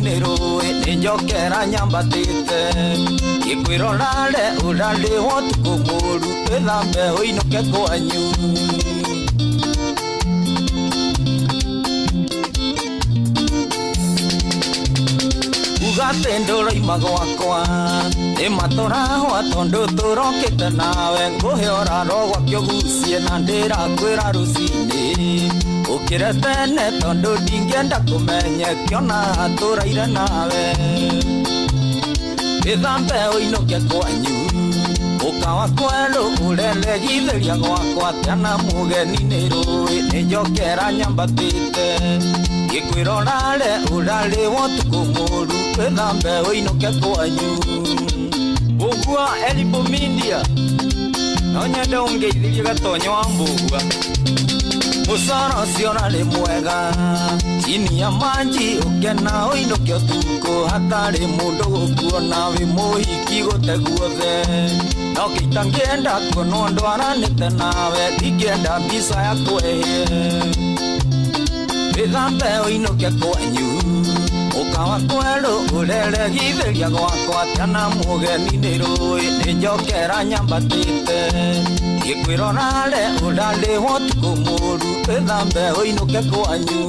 Nĩ rũĩ nĩ njokera nyambatĩte ngĩkwĩrorare ũrarĩhwo ũtukũ mũru wĩthambe ũinũke kwanyu. Uga atĩ ndũroima gwakwa nĩ matũrahwa tondũ tũrokĩte nawe ngũhe ũraro gwake ũgucie na ndĩrakwĩra rũcinĩ ũkĩre tene tondũ ndingĩenda kũmenye kĩona tũraire nawe. Wĩthambe ũinũke kwanyu ũkawa kwerũ ũreregithĩria gwakwa tena mũgeni nĩ rũĩ nĩ njokera nyambatĩte ngĩkwĩrorare ũrarĩhwo ũtukũ mũru wĩthambe ũinũke kwanyu. Mbũgua Elibo Media no nyende ũngeithirie gatonyo wa Mbũgua. Mũcoro ũcio ũrarĩ mwega chini ya manji ũkena ũinũke ũtukũ hatarĩ mũndũ gũkuona wĩ mũhiki gũte guothe no kĩitangĩenda kuonwo ndwaranĩte nawe ndingĩenda mbica ya kwehie. Wĩthambe ũinũke kwanyu ũkawa kwerũ ũreregithĩria gwakwa tena mũgeni nĩ rũĩ nĩ njokera nyambatĩte ngĩkwĩrorare ũrarĩhwo ũtukũ mũru wĩthambe ũinũke kwanyu.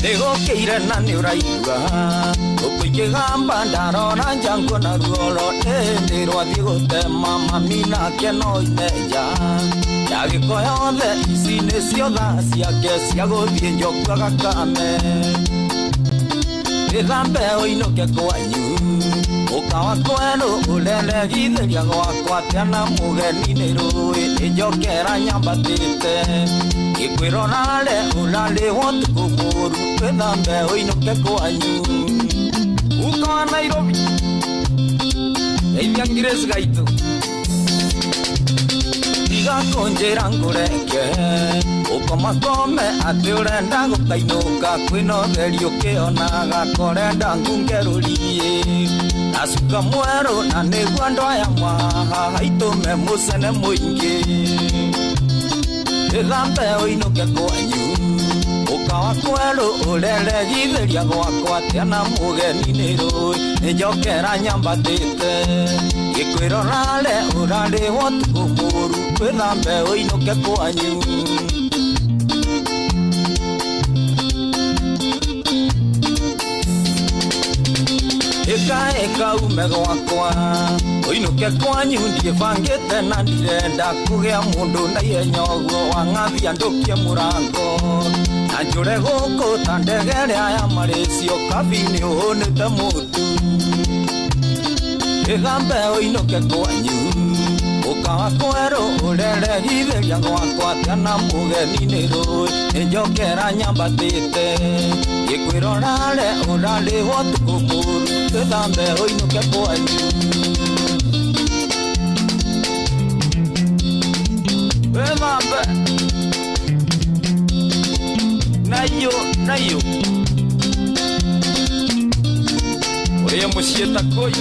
Nĩgũkĩire na nĩ ũraigua ngũkũ ikĩgamba ndarora nja nguona ruoro ĩndĩ rwathiĩ gũtema mami nake no ime nja ya gĩko yothe ici nĩcio thaa ciake cia gũthiĩ njoku agakame. Wĩthambe ũinũke kwanyu ũkawa kwerũ ũreregithĩria gwakwa tena mũgeni nĩ rũĩ nĩ njokera nyambatĩte ngĩkwĩrorare ũrarĩhwo ũtukũ mũru wĩthambe ũinũke kwanyu. Uka wa Nairobi geithia Grace gaitũ tiga kũnjĩra ngũreke ũkomakome atĩ ũrenda gũkainũka kwĩna ũtheri ũkĩonaga korenda ngunge rũriĩ na cuka mwerũ na nĩguo andũ aya mwahaha haitũme mũcene mũingĩ. Wĩthambe ũinũke kwanyu ũkawa kwerũ ũreregithĩria gwakwa tena mũgeni nĩ rũĩ nĩ njokera nyambatĩte ngĩkwĩrorare ũrarĩhwo ũtukũ mũru wĩthambe ũinũke kwanyu. Ĩka ĩka ume gwakwa ũinũke kwanyu ndiĩbangĩte na ndirenda kũgĩa mũndũ na ihenya ũguo wang'athia ndũkie mũrango na njũre gũkũ ta ndege ĩrĩa ya Malaysia kabi nĩ ũhũnĩte mũtu. Wĩthambe ũinũke kwanyu ũkawa kwerũ ũreregithĩria gwakwa tena mũgeni nĩ rũĩ nĩ njokera nyambatĩte ngĩkwĩrorare ũrarĩhwo ũtukũ mũru wĩthambe ũinũke kwanyu. Wĩthambe nayo nayo ũrĩe mũciĩ ta kũi.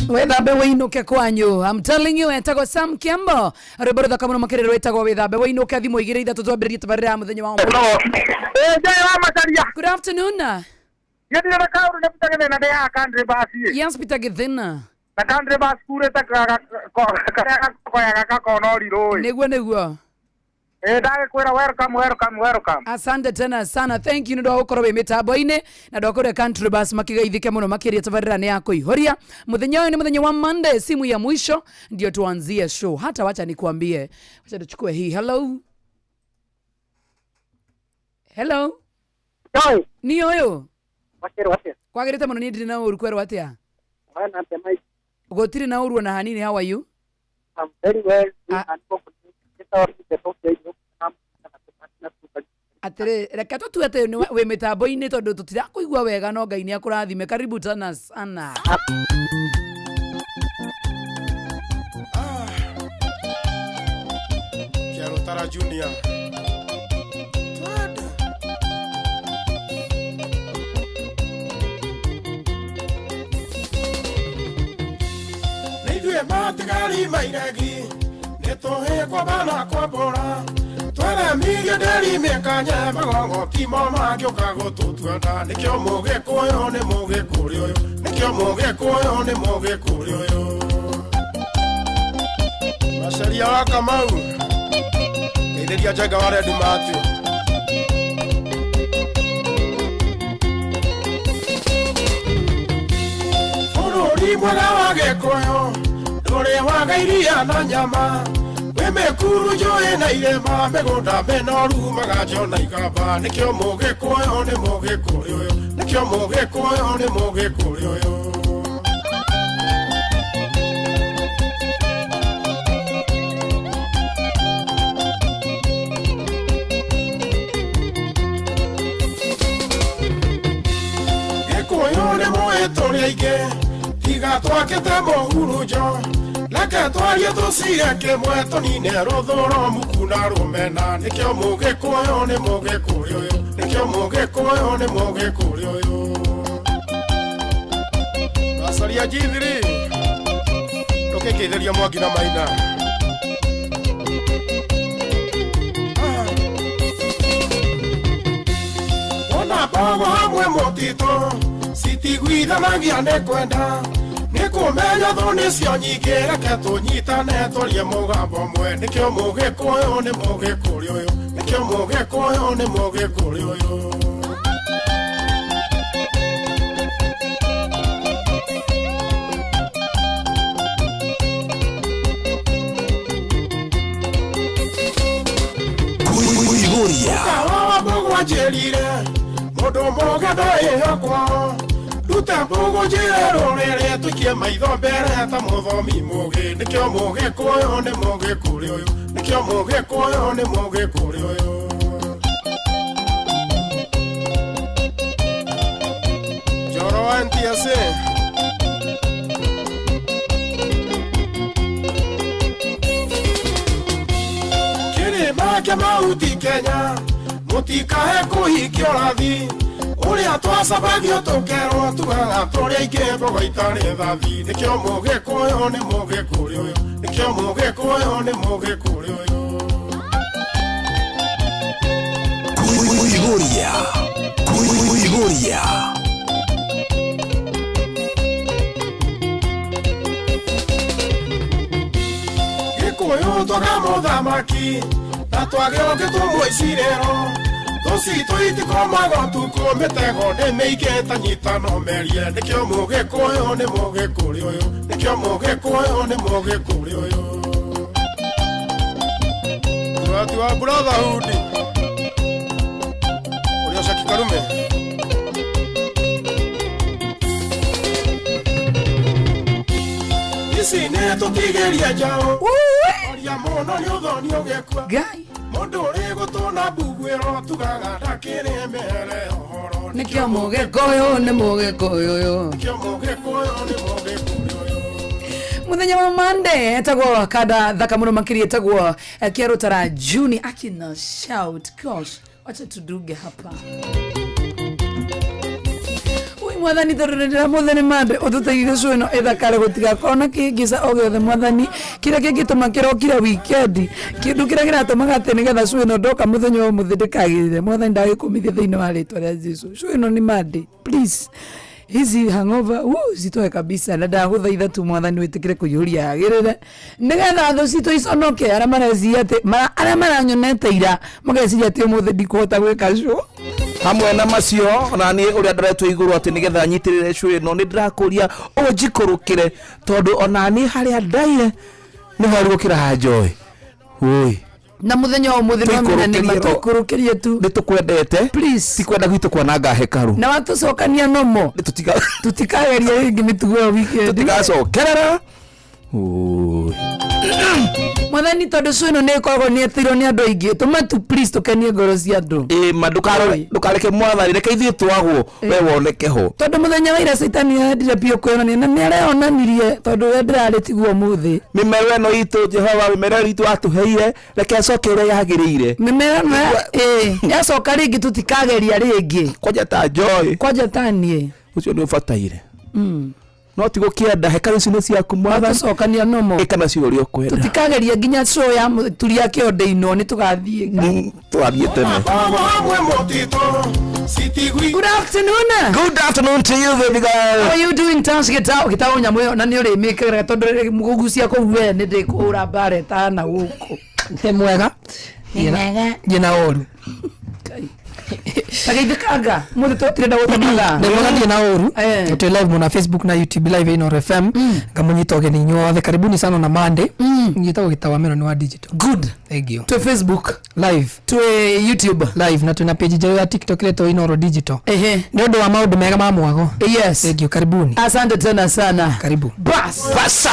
Wĩthambe wĩinũke kwanyu. I'm telling you etagwo Sam Kiambo rwĩmbo rũthaka mũno makĩria rwĩtagwo wĩthambe wĩinũke. Thimũ igĩrĩ ithatũ twambĩrĩrie tabarĩra ya mũthenya wa ũmũthĩ. Joy wa Macharia. Good afternoon. Gĩthire na kaũndũ nĩ Peter Gĩthĩna ndĩ haha Country Bus ĩ. Yes, Peter Gĩthĩna. Na Country Bus kurĩte karĩa gakoyaga gakona ũrirũ ĩ. Nĩguo nĩguo. Ndagĩkwĩra welcome welcome welcome. Asante tena sana. Thank you nĩ ũndũ wa gũkorwo wĩ mĩtambo-inĩ na ndwa kũrĩa Country Bus makigeithike mũno makĩria tabarĩra nĩ ya kũihũria. Mũthenya ũyũ nĩ mũthenya wa Monday, simu ya mwisho ndio tuanzie show. Hata wacha nikuambie, wacha tuchukue hii. Hello. Hello. Joy, Ni ũyũ wacerwo atĩa? kwagĩrĩte mũno niĩ ndirĩ na ũru kwerwo atĩa? Wana atĩa Mike? Gũtirĩ na ũru ona hanini. How are you? I'm very well. Ah. Atĩrĩ reke tũtue atĩ wĩ mĩtambo-inĩ tondũ tũtirakũigua wega no Ngai nĩ akũrathime. Karibu tena sana. Kiarutara Junior. Twende. Ithuĩ matigari mairegi nĩ tũhĩkwo bana kwambũra tweremirie nderi mĩkanye magongoti mo mangĩũka gũtũtua nda nĩkĩo mũgĩkũyũ nĩ mũgĩkũrĩ ũyũ nĩkĩo mũgĩkũyũ nĩ mũgĩkũrĩ ũyũ. Macaria wa Kamau ngeithĩria Njenga wa Red Matthew. Bũrũri mwega wa Gĩkũyũ ndũrĩ waga iria na nyama wĩ mĩkuru njũĩ na irĩma mĩgũnda mĩnoru maganjo na ikamba nĩkĩo mũgĩkũyũ nĩ mũgĩkũrĩ ũyũ nĩkĩo mũgĩkũyũ nĩ mũgĩkũrĩ ũyũ. Gĩkũyũ nĩ mũĩ tũrĩ aingĩ tiga twakĩte mũhurunjo reke twarie tũcire kĩmwe tũnine rũthũro muku na rũmena nĩkĩo mũgĩkũyũ nĩ mũgĩkũrĩ ũyũ nĩkĩo mũgĩkũyũ nĩ mũgĩkũrĩ ũyũ. Macaria G3 ndũkĩngeithĩria Mwangi na Maina. Ona mbogo hamwe mũtitũ citiguithanagia nĩ kwenda nĩ kũmenya thũ nĩcio nyingĩ reke tũnyitane twarie mũgambo ũmwe nĩkĩo mũgĩkũyũ nĩ mũgĩkũrĩ ũyũ nĩkĩo mũgĩkũyũ nĩ mũgĩkũrĩ ũyũ. Kuihuria. Kawawa mbũgũ anjĩrire mũndũ mũge ndoĩyo kwao rute mbũgũ njĩre rũrĩrĩ tũikie maitho mbere ta mũthomi mũgĩ nĩkĩo mũgĩkũyũ nĩ mũgĩkũrĩ ũyũ nĩkĩo mũgĩkũyũ nĩ mũgĩkũrĩ ũyũ. Njoro wa NTSA kĩrĩma kĩa mahuti Kenya mũtikae kũhikia ũrathi ũrĩa twacabagio tũkerwo tugaga tũrĩ aingĩ mbogo itarĩ thathi nĩkĩo mũgĩkũyũ nĩ mũgĩkũrĩ ũyũ nĩkĩo mũgĩkũyũ nĩ mũgĩkũrĩ ũyũ. Kuihuria. Kuihuria. Gĩkũyũ twaga mũthamaki na twage ũngĩ tũmũicirĩro tũcitũ itikomaga ũtukũ mĩtego nĩ mĩingĩ ta nyitano merie nĩkĩo mũgĩkũyũ nĩ mũgĩkũrĩ ũyũ nĩkĩo mũgĩkũyũ nĩ mũgĩkũrĩ ũyũ. Watu wa Brotherhood ũrĩa Shaki Karume ici nĩ tũtigĩrie njaũ ũria mũno nĩ ũthoni ũgĩkua Ngai mũndũ ũrĩ gũtũ na mbuguĩro tugaga ndakĩrĩ mĩhere ũhoro nĩkĩo mũgĩkũyũ nĩ mũgĩkũyũ ũyũ. Nĩkĩo mũgĩkũyũ nĩ mũgĩkũrĩ ũyũ. Muthenya wa Monday etagwo kada thaka mũno makĩria etagwo Kĩarũtara Juni akina shout gosh wacha tuduge hapa. Ui mwathani tondũ nĩndĩramũthĩ nĩ Monday ũtũteithie show ĩno ĩthakare gũtigakorwo na kĩhĩngĩca o gĩothe mwathani kĩrĩa kĩngĩtũma kĩrokire weekend kĩndũ kĩrĩa kĩratũmaga atĩ nĩgetha show ĩno ndoka mũthenya wa ũmũthĩ ndĩkagĩrĩre mwathani ndagĩkũmithia thĩinĩ wa rĩtwa rĩa Jesu. Show ĩno nĩ Monday please hizi hangover zitoe kabisa na ndagũthaitha tu mwathani wĩtĩkĩre kũiyũria yagĩrĩre nĩgetha thũ citũ iconoke arĩa mareciria atĩ arĩa maranyonete ira mageciria atĩ ũmũthĩ ndikũhota gwĩka show. Hamwe na macio na niĩ ũrĩa ndoretwo igũrũ atĩ nĩgetha nyitĩrĩre show ĩno nĩ ndĩrakũria ũnjikũrũkĩre tondũ ona niĩ harĩa ndaire nĩ horu gũkĩra ha Joy. Oi na mũthenya wa ũmũthĩ no menya nĩ matũikũrũkĩrie tu nĩ tũkwendete please ti kwenda gwitũ kwananga hekarũ na watũcokania nomo tutikageria rĩngĩ mĩtugo ya weekend tũtigacokerera. Oi mwathani tondũ show ĩno nĩ ĩkoragwo nĩ ĩtĩirwo nĩ andũ aingĩ tũma tu please tũkenie ngoro cia andũ. Ĩ ma ndũkareke mwathani reke ithuĩ twagwo we woneke ho tondũ mũthenya wa ira caitani endire biũ kwĩonania na nĩ areyonanirie tondũ we ndĩrarĩ tiguo ũmũthĩ. Mĩmero ĩno itũ Jehova mĩmero ĩno itũ watũheire reke ĩcoke ũrĩa yagĩrĩire. Mĩmero ĩno ĩ yacoka rĩngĩ tũtikageria rĩngĩ kwanja ta Joy kwanja ta niĩ ũcio nĩ ũbataire. No ti gũkĩenda hekarũ ici nĩ ciaku Mwathani. Tũcokania nomo. Ĩka nacio ũrĩa ũkwenda. Tũtikageria nginya show ya mũturi akĩonde ino nĩ tũgathiĩ. Twathiĩ tene. Hamwe mũtitũ citigui. Good afternoon. Good afternoon to you, baby girl. How are you doing, Tash? Gitao gitao nyamũ ĩyo na nĩ ũrĩmĩkĩraga tondũ mũgũgucia kũu we nĩ ndĩkũhũra mbara ĩtana gũkũ. Nĩ mwega. Nĩ na ũru. Tageithĩkanga mũthĩ tũtirenda gũtemaga. Nĩ mwega ndirĩ na ũru. Tũrĩ live mũna Facebook na YouTube live Inooro FM. Ngamũnyita ũgeni inyuothe. Karibuni sana na Monday. Njĩtagwo Gĩtawa Mĩro nĩ wa digital. Good. Thank you. Twĩ Facebook live. Twĩ YouTube live na twĩna page njerũ ya TikTok ĩretwo Inooro Digital. Ehe. Nĩ ũndũ wa maũndũ mega ma mwago. Yes. Thank you. Karibuni. Asante tena sana. Karibu. Bas. Basa.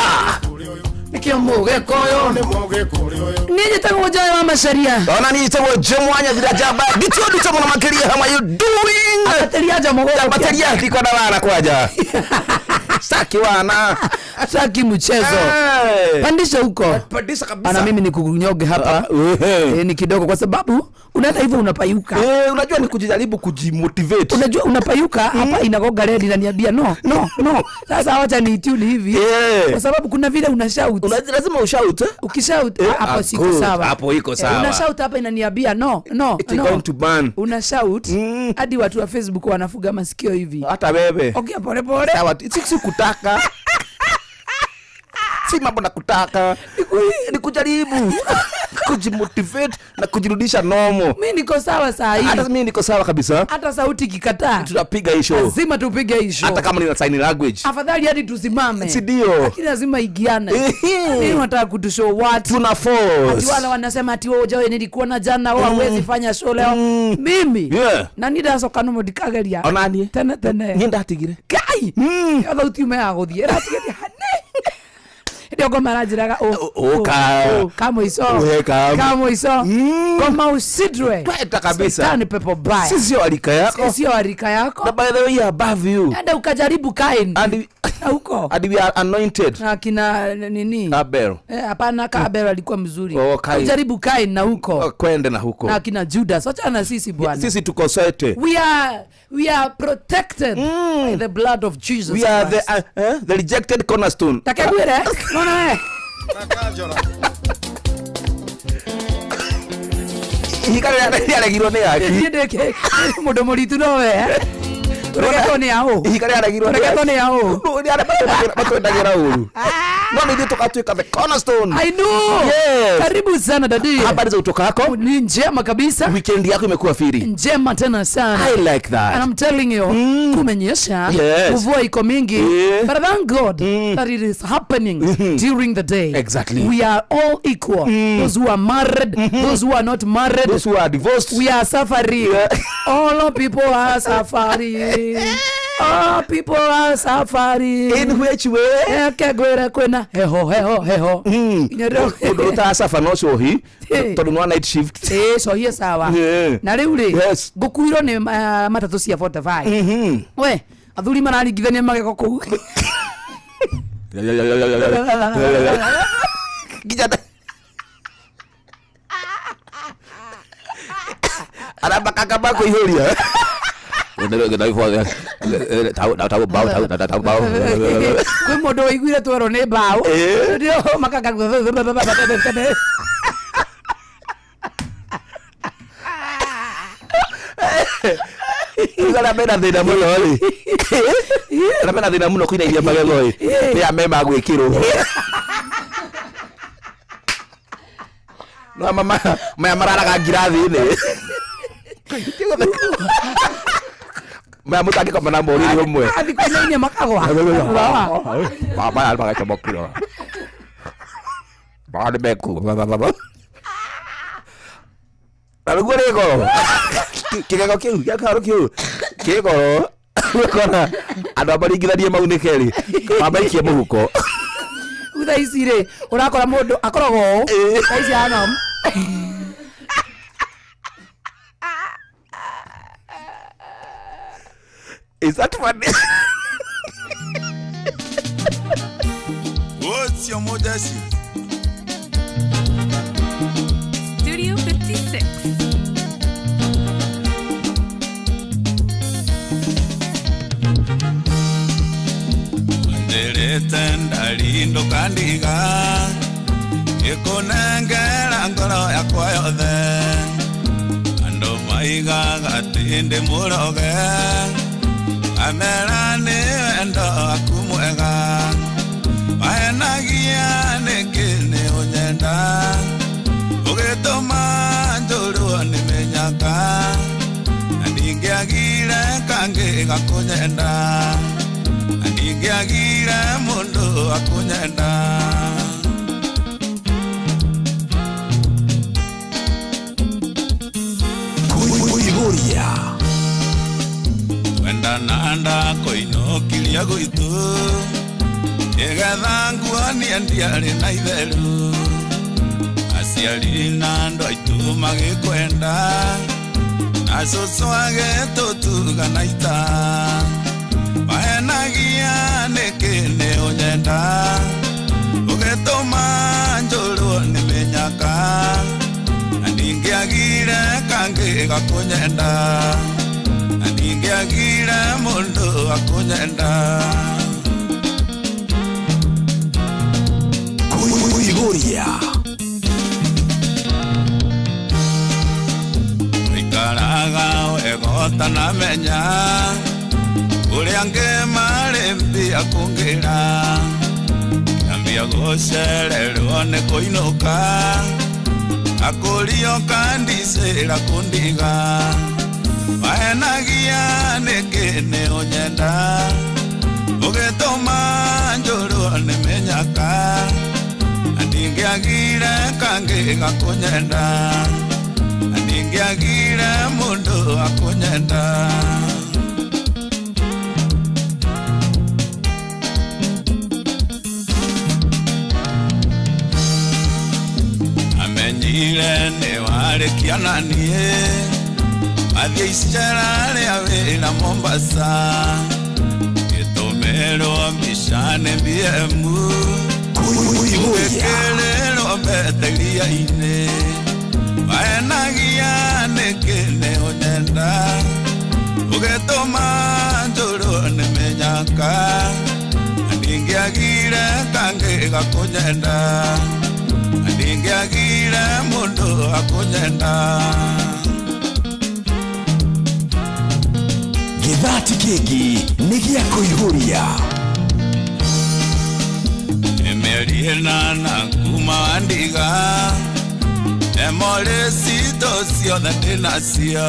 Nĩkĩo mũgĩkũyũ. Nĩ mũgĩkũyũ. Niĩ njĩtagwo Joy wa Macharia. Ona niĩ njĩtagwo Jemwanya Thira Njamba. Nditio nditio mũno makĩria. How are you doing? Ambatĩria nja mũgũrũ. Ambatĩria ndikwenda wana kwanja. Saki wana. Saki mchezo. Hey. Pandisha huko. Pandisha kabisa. Ana mimi nikunyonge hapa. Ni kidogo kwa sababu unaenda hivyo unapayuka. Unajua ni kujijaribu kujimotivate. Unajua unapayuka hapa inagonga red inaniambia no no no. Sasa wacha ni tune hivi. Kwa sababu kuna vile una shout. Lazima ushout. Ukishout hapo siko sawa. Hapo iko sawa. Una shout hapa inaniambia no no It's no. going to burn. Una shout hadi watu wa Facebook wanafuga masikio hivi. Hata wewe. Ongea pole pole. Sawa, si kutaka. Si mambo na kutaka. Ni kujaribu kujimotivate na kujirudisha normal. Mimi niko sawa saa hii. Hata mimi niko sawa kabisa. Hata sauti ikikataa tutapiga hii show. Lazima tupige hii show. Hata kama ni sign language. Afadhali hadi tusimame. Si ndio? Lakini lazima igiane. Mimi nataka kutushow watu. Tuna force. Ati wale wanasema ati wewe Joy nilikuona jana wewe huwezi fanya show leo. Mimi. Na ndacoka no ndikageria. Ona niĩ. Tene tene. Niĩ ndatigire. Kai. Yo thauti ume ya gũthiĩ. Ĩratigĩte hane. Ndio ngoma aranjĩraga ka mũico ka mũico ngoma usidre kwenda kabisa. Shetani pepo baya. Sisi sio alika yako. Sisi sio alika yako. Na by the way we are above you. Enda ukajaribu Kain. And na huko. And we are anointed. Na kina nini? Abel. Hapana ka Abel alikuwa mzuri. Oh, Kain. Ujaribu Kain na huko. Kwende na huko. Na kina Judas. Wacha na sisi bwana. Sisi tuko sote. We are protected by the blood of Jesus. We are the rejected cornerstone. Takegwire. Nona we. Ihiga rĩrĩa rĩaregirwo nĩ aki. Niĩ mũndũ mũritu no we. Tũregetwo nĩ aũ. Ihiga rĩaregirwo Tũregetwo nĩ aũ. Nĩ arĩa matwendagĩra ũru. No nĩ ithuĩ tũgatuĩka the cornerstone. I know. Yes. Karibu sana dadi. Habari za utoka yako? Ni njema kabisa. Weekend yako imekuwa firi. Njema tena sana. I like that. And I'm telling you, kumenyesha, Yes. mvua iko mingi. Yeah. But thank God that it is happening during the day. Exactly. We are all equal. Those who are married, those who are not married, those who are divorced. We are suffering. Yeah. All people are suffering. All people are suffering. In which way? Kegwira kwina heho heho heho. Mũndũ ũtaracaba no cohi tondũ nĩ wa night shift. Cohie sawa. Na rĩu rĩ ngũkuirwo nĩ matatũ cia 45. We athuri mararingithania magego kũu. Nginya arambakanga makũihũria. Kwĩ mũndũ waiguire twerwo nĩ mbaũ. Ndio makanga. Arĩa mena thĩna mũno rĩ, arĩa mena thĩna mũno kũinainia magego rĩ, nĩ aya me magwĩkĩrwo. No maya mararaga ngirathi-inĩ. Maya mũtangĩkoma na mũrĩrĩ ũmwe. Athi kũinainia makagwa. Maya magacomokire. Maya nĩ meku. Na nĩguo rĩ goro. Kĩgego kĩu gĩa karo kĩu kĩ goro. Ũkona andũ a maringithanie maunĩke rĩ, mamaikie mũhuko. Thaa ici rĩ, ũrakora mũndũ akoragwo ũũ. Thaa ici ahana Is that funny? What's your modesty? Studio 56. Ngai ndũkandiga Ngĩkũnengera ngoro yakwa yothe Andũ maigaga atĩ ndĩ mũroge Amera nĩ wendo waku mwega Mahenagia nĩkĩ nĩ ũnyenda Ũgĩtũma njũrwo nĩ mĩnyaka Na ndingĩagire kangĩ gakũnyenda Na ndingĩagire mũndũ akũnyenda Kuihuria. Wendana ndakoinũkiria gwitũ Nĩgetha nguonie ndiarĩ na itheru Aciari na andũ aitũ magĩkwenda Na cũcũ agĩtũtuga na ita Mahenagia nĩkĩ nĩ ũnyenda Ũgĩtũma njũrwo nĩ mĩnyaka Na ndingĩagire kangĩ gakũnyenda Na ndingĩagire mũndũ akũnyenda Kuihuria. Ikaraga wega ũtanamenya Ũrĩa angĩ marĩ mbia kũngĩra Nyambia gũcererwo nĩ kũinũka Akũrio kandicĩra kũndiga Mahenagia nĩkĩ nĩ ũnyenda Ũgĩtũma njũrwo nĩ mĩnyaka Na ndingĩagire kangĩ gakũnyenda Na ndingĩagire mũndũ akũnyenda Amenyire nĩ warĩkia na niĩ Athiĩ icera rĩa wĩra Mombasa Gĩtũmĩrwo mbica nĩ BM Kuihuria. Ũgĩkĩrĩrwo mbete iria-inĩ Mahenagia nĩkĩ nĩ ũnyenda Ũgĩtũma njũrwo nĩ mĩnyaka Na ndingĩagire kangĩ gakũnyenda Na ndingĩagire mũndũ akũnyenda Gĩthati kĩngĩ nĩ gĩa kũihũria. Mĩeri ĩnana kuma wandiga Memorĩ citũ ciothe ndĩnacio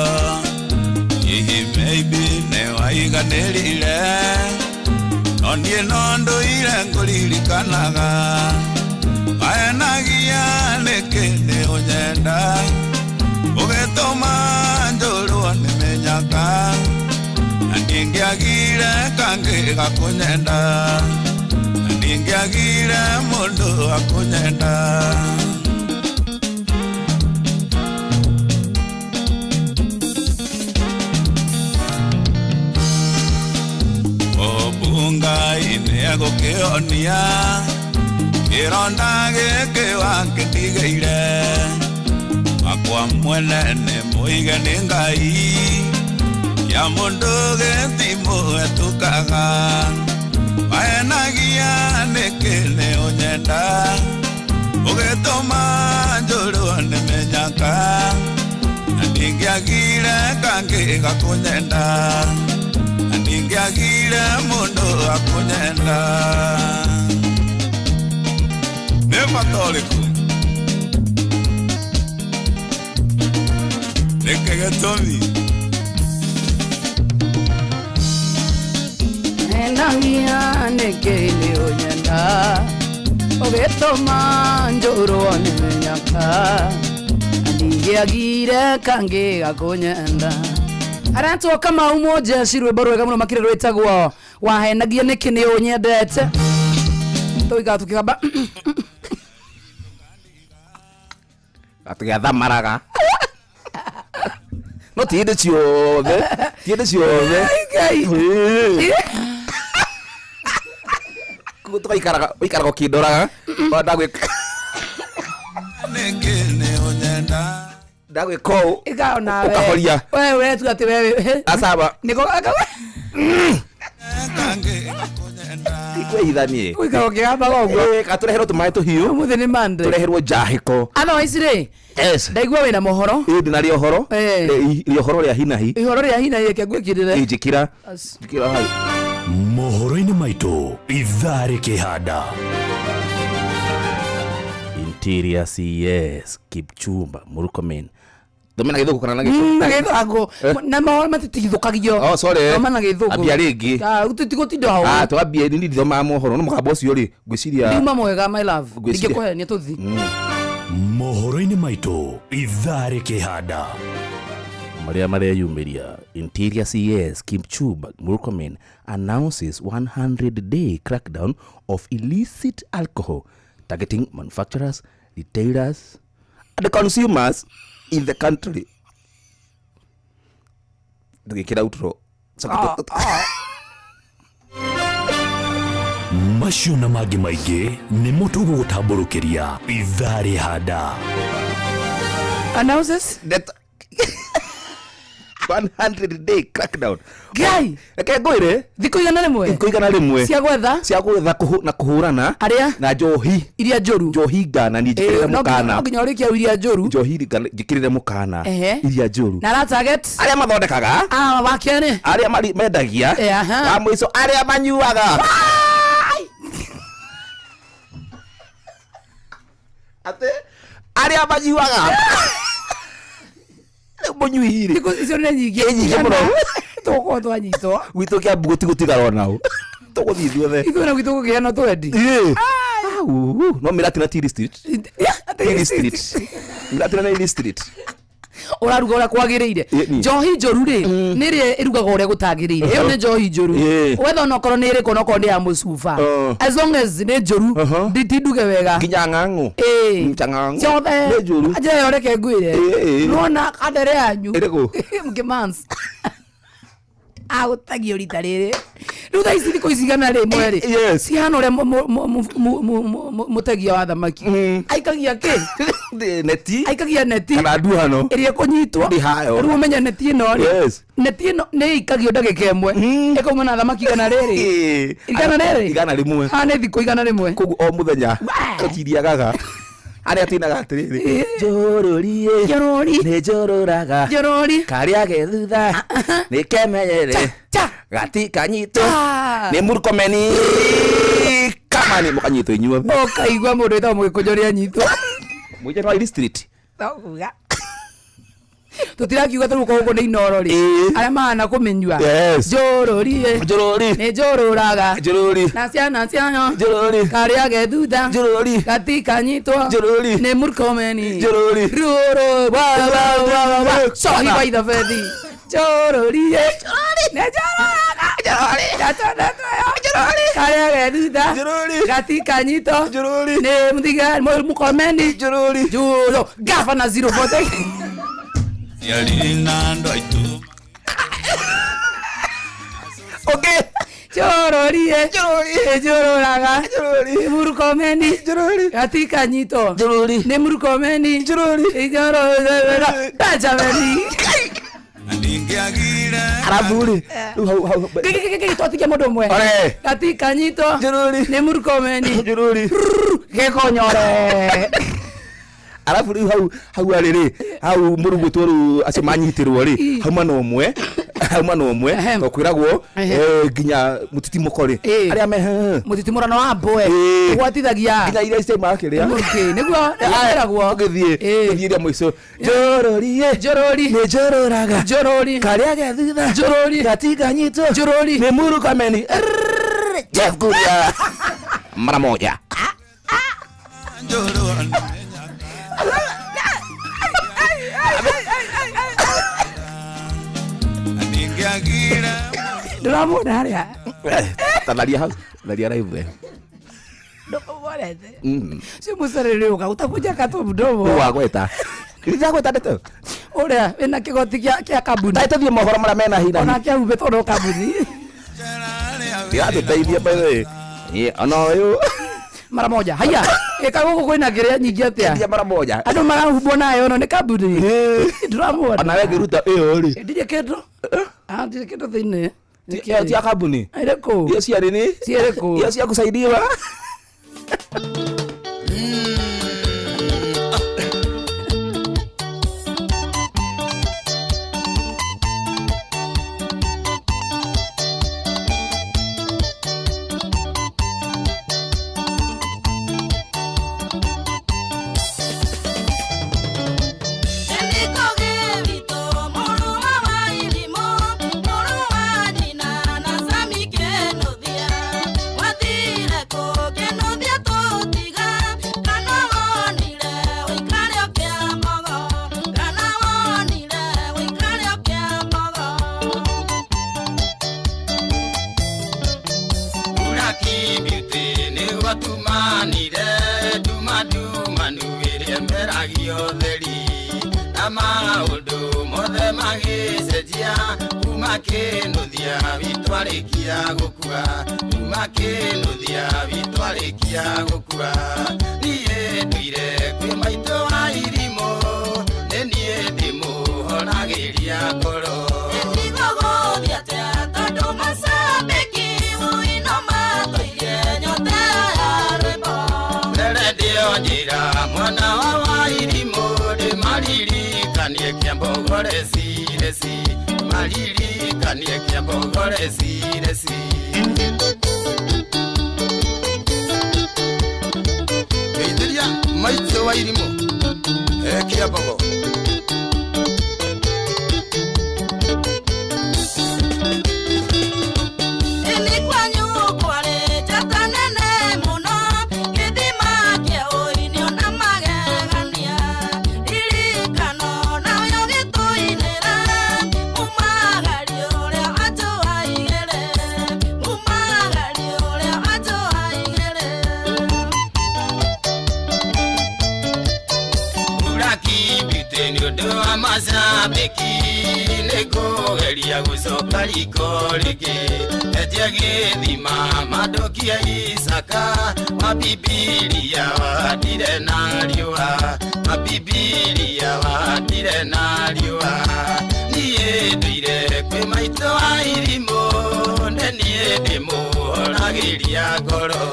Hihi maybe nĩ waiganĩrire No niĩ no ndũire ngũririkanaga Mahenagia nĩkĩ nĩ ũnyenda Ũgĩtũma njũrwo nĩ mĩnyaka Na ndingĩagire kangĩ gakũnyenda Na ndingĩagire mũndũ akũnyenda Obungai nĩ egũkĩhonia Kĩronda gĩkĩ wakĩndigĩire Wakwa mwene nĩ mũige nĩ Ngai Ya mũndũ gĩtimũhetũkaga Mahenagia nĩkĩ nĩ ũnyenda Ũgĩtũma njũrwo nĩ mĩnyaka Na ndingĩagire kangĩ gakũnyenda Na ndingĩagire mũndũ akũnyenda Nĩ bata ũrĩkũ? Nĩkĩ gĩtũmi? Henagia nĩkĩ nĩ ũnyenda Ũgĩtũma njũrwo nĩ mĩnyaka Na ndingĩagire kangĩ gakũnyenda Aretwo Kamau Mũnjeshi rwĩmbo rwega mũno makĩria rwĩtagwo wahenagia nĩkĩ nĩ ũnyendete Tũigaga tũkĩgamba Atũgĩathamaraga No ti hĩndĩ ciothe ti hĩndĩ ciothe Ngai. Koguo tũgaikaraga ũikaraga ũkĩndoraga Ona ndagwĩka Nĩkĩ nĩ ũnyenda ndagwĩka ũũ Ĩka onawe Ũkahoria. We ũretua atĩ we acaba nĩko Ikwĩhithanie. Gũikara ũkĩgambaga ũguo. Gatũreherwo tũmaĩ tũhiũ. Ũmũthĩ nĩ Monday. Tũreherwo njahĩko. Otherwise rĩ, Yes. ndaigua wĩna mohoro. Ĩ ndĩna rĩohoro. Rĩohoro rĩa hinahi. Ihoro rĩa hinahi reke ngwĩkĩrĩre. Ĩ njĩkĩra. Njĩkĩra hau. Mohoro-inĩ maitũ ithaa rĩkĩhanda. Interior CS Kipchumba Murkomen. Thome na gĩthũngũ kana na gĩkũyũ? Na gĩthũngũ. Na mohoro matitigithũkagio. Oh, sorry. Thoma na gĩthũngũ. Ambia rĩngĩ. Ah, tũtigũtinda hau. Ah, twambie nini ndithomaga mohoro no mũgambo ũcio rĩ ngwĩciria Ndiuma mwega my love. Ngwĩciria- Ndingĩkũhenia tũthi. Mohoro-inĩ maitũ ithaa rĩkĩhanda. Marĩa mareyumĩria. Interior CS Kipchumba Murkomen announces 100 day crackdown of illicit alcohol targeting manufacturers, retailers and consumers in the country. Ndũgĩkĩra outro. Macio na mangĩ maingĩ nĩmo tũgũgũtambũrũkĩria ithaa rĩhanda. Announces? 100 day crackdown. Ngai. Reke ngwĩre. Thikũ 100. Thikũ 100. Cia gwetha. Cia gwetha na kũhũrana. Arĩa? Na njohi. Iria njũru. Njohi ngananie njĩkĩrĩre mũkana. No nginya ũrĩkie iria njũru. Njohi njĩkĩrĩre mũkana. Ehe. Iria njũru. Na ara target. Arĩa mathondekaga. Ah, wa kerĩ. Arĩa mendagia. Wa mũico arĩa manyuaga. Atĩ arĩa manyuaga. Rĩu mũnyui rĩ. Thikũ icio nĩ nyingĩ. Nĩ nyingĩ mũno. Tũgũkorwo twanyitwo. Gwitũ Kĩambu gũtigũtigara onao. Tũgũthiĩ ithuothe. Ithuĩ na gwitũ gũkĩgĩa no twendi. Ĩĩ. Au, no Mĩratina Tea Street. Tea Street. Mĩratina na Tea Street. Ũraruga ũrĩa kwagĩrĩire. Njohi njũru rĩ, nĩ ĩrĩa ĩrugagwo ũrĩa gũtagĩrĩire. Ĩyo nĩ njohi njũru. Wetha onokorwo nĩ ĩrĩkũ onokorwo nĩ ya mũcuba. As long as nĩ njũru, ndinduge wega. Nginya ng'ang'ũ. Ĩĩ. Ng'ang'ũ. Ciothe. Nĩ njũru. Anja ĩyo reke ngwĩre. Nĩwona kandere yanyu. Ĩrĩkũ? Mũkĩmans. Agũtagio rita rĩrĩ. Rĩu thaa ici thikũ ici 100 rĩ. Cihana ũrĩa mũtegia wa thamaki. Aikagia kĩ? Neti. Aikagia neti. Kana nduhano. Ĩrĩa ĩkũnyitwo. Ndĩ hayo. Rĩu ũmenye neti ĩno rĩ. Yes. Neti ĩno nĩ ĩikagio ndagĩka ĩmwe. Ĩkauma na thamaki 100. 100? 100. Haha nĩ thikũ 100. Koguo o mũthenya tũtiriagaga. Arĩa tũinaga atĩrĩrĩ. Njũrũrie. Njũrũri. Nĩ njũrũraga. Njũrũri. Karĩa ge thutha. Nĩ kemenyere. Gatikanyitwo. Nĩ Murkomeni. Kamani mũkanyitwo inyuothe. Ũkaigua mũndũ wĩtagwo Mũgĩkũnjũ nĩ anyitwo. Mũnjũ wa Iri Street. Tũkuga. Tũtirakiuga tũrĩ gũkũ nĩ Inooro rĩ. Arĩa mahana kũmĩnyua. Yes. Njũrũrie. Njũrũri. Nĩ njũrũraga. Njũrũri. Na ciana cianyo. Njũrũri. Karĩa ge thutha. Njũrũri. Gatikanyitwo. Njũrũri. Nĩ Murkomeni. Njũrũri. Rũrũ. Wa wa wa wa wa. Cohi wa ithabethi. Njũrũrie. Nĩ njũrũraga. Njũrũri. Njũrũri. Karĩa ge thutha. Njũrũri. Gatikanyitwo. Njũrũri. Nĩ mũthiga Murkomeni. Njũrũri. Njũrũ. Gavana 040. Okay. Njũrũrie. Njũrũraga. Njũrũri. Murkomeni. Njũrũri. Gatikanyitwo. Njũrũri. Nĩ Murkomeni. Njũrũri. Njũrũri. Benjamini. Arabu rĩ. Rĩu hau hau. Gĩgĩgĩgĩ twatigia mũndũ ũmwe. Ore. Gatikanyitwo. Njũrũri. Nĩ Murkomeni. Njũrũri. Gĩkonyore. Arabu rĩu hau hau arĩ rĩ hau mũrugũtwo rĩu acio manyitĩrwo rĩ hauma na ũmwe hauma na ũmwe to kwĩragwo nginya mũtitimũko rĩ arĩa me Mũtitimũrano wa mbwe. Ũgwatithagia. Nginya iria ciauma kĩrĩa. Mũrukĩ. Nĩguo nĩguo kwĩragwo. Ũgĩthiĩ ũgĩthiĩ rĩa mũico. Njũrũrie. Njũrũri. Nĩ njũrũraga. Njũrũri. Karĩa ge thutha. Njũrũri. Gatikanyitwo. Njũrũri. Nĩ Murkomeni. Jeff Kuria. Mara moja. Ndĩramwona harĩa. Tharia hau. Tharia live. Ndũmũmonete. Cio mũcerere ũka utakuja kato mdomo. Wagweta. Ndagweta ndeto. Ũrĩa wĩna kĩgoti kĩa kambuni. Tai tũthiĩ mohoro marĩa mena hina. Ona kĩahumbĩtwo no kambuni. Ndiratũteithia by the way. Ĩ, ona ũyũ. Mara moja. Haya. Ĩka gũkũ kwĩna kĩrĩa nyingĩ atĩa. Endia mara moja. Andũ marahumbwo nayo no nĩ kambuni. Ndĩramuona. Ona we ngĩruta ĩyo rĩ. Ndirĩ kĩndũ. Ah, ndirĩ kĩndũ thĩinĩ. Ti ya kambuni. Ĩrĩkũ? Hiyo cia nini? Ciĩrĩkũ? Hiyo cia kusaidiwa. Tumanire tumatumanu ĩrĩa meragio theri na maũndũ mothe magĩcenjia kuma kĩnũthia witũ arĩkia gũkua kuma kĩnũthia witũ arĩkia gũkua niĩ nduire kwĩ maitũ wa irimũ nĩ niĩ ndĩmũhoragĩria ngoro. Njira mwana wa wairimu ndĩmaririkanie kĩambogore cireci maririkanie kĩambogore cireci. Geithĩria maitũ wa irimũ kĩambogo. Masabiki nĩngũgeria gũcoka riko rĩngĩ enje gĩthima mandokie Isaka wa Bibilia wandire na riũa wa Bibilia wandire na riũa niĩ nduire kwĩ maitũ wa irimũ nĩ niĩ ndĩmũhoragĩria ngoro.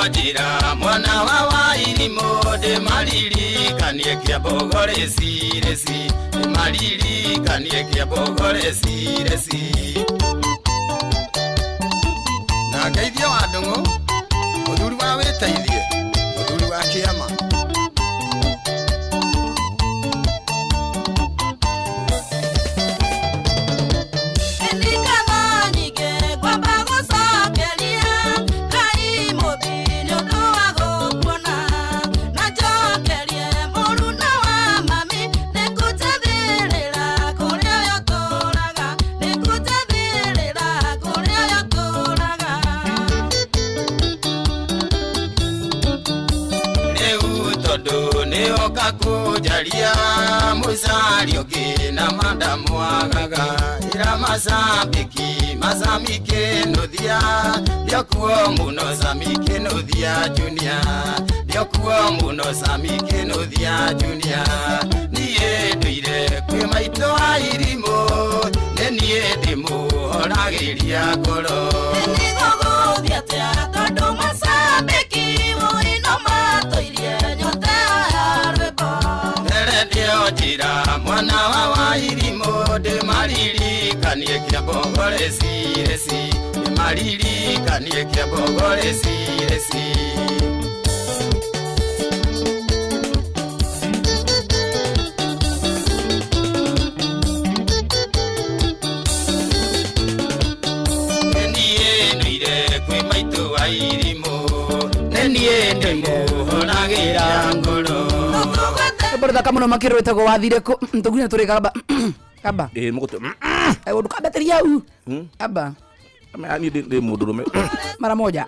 Njira mwana wa wairimu ndĩmaririkanie kĩambogore cireci ndĩmaririkanie kĩambogore cireci. Na ngeithie wa Ndung'u mũthuri wa wĩteithie mũthuri wa kĩama. Kakujaria musari ũngĩ na mandamwagaga ĩra macambĩki macamike nũthia ndĩokuo mũno camike nũthia junior ndĩokuo mũno camike nũthia junior niĩ nduire kwĩ maitũ wa irimũ nĩ niĩ ndĩmũhoragĩria ngoro. Nĩngũgũthiĩ atĩa tondũ macambĩki ũino matũirie nyote Njira mwana wa wairimu ndĩmaririkanie kĩambogore cireci ndĩmaririkanie kĩambogore cireci. Nĩ niĩ nduire kwĩ maitũ wa irimũ nĩ niĩ ndĩmũhoragĩra ngoro. Rwĩmbo rũthaka mũno makĩria rwĩtagwo wathire kũ tũgunya tũrĩ kaba kaba ĩ mũgũtũ ndũkambeteria hau aba niĩ ndĩ mũndũrũme mara moja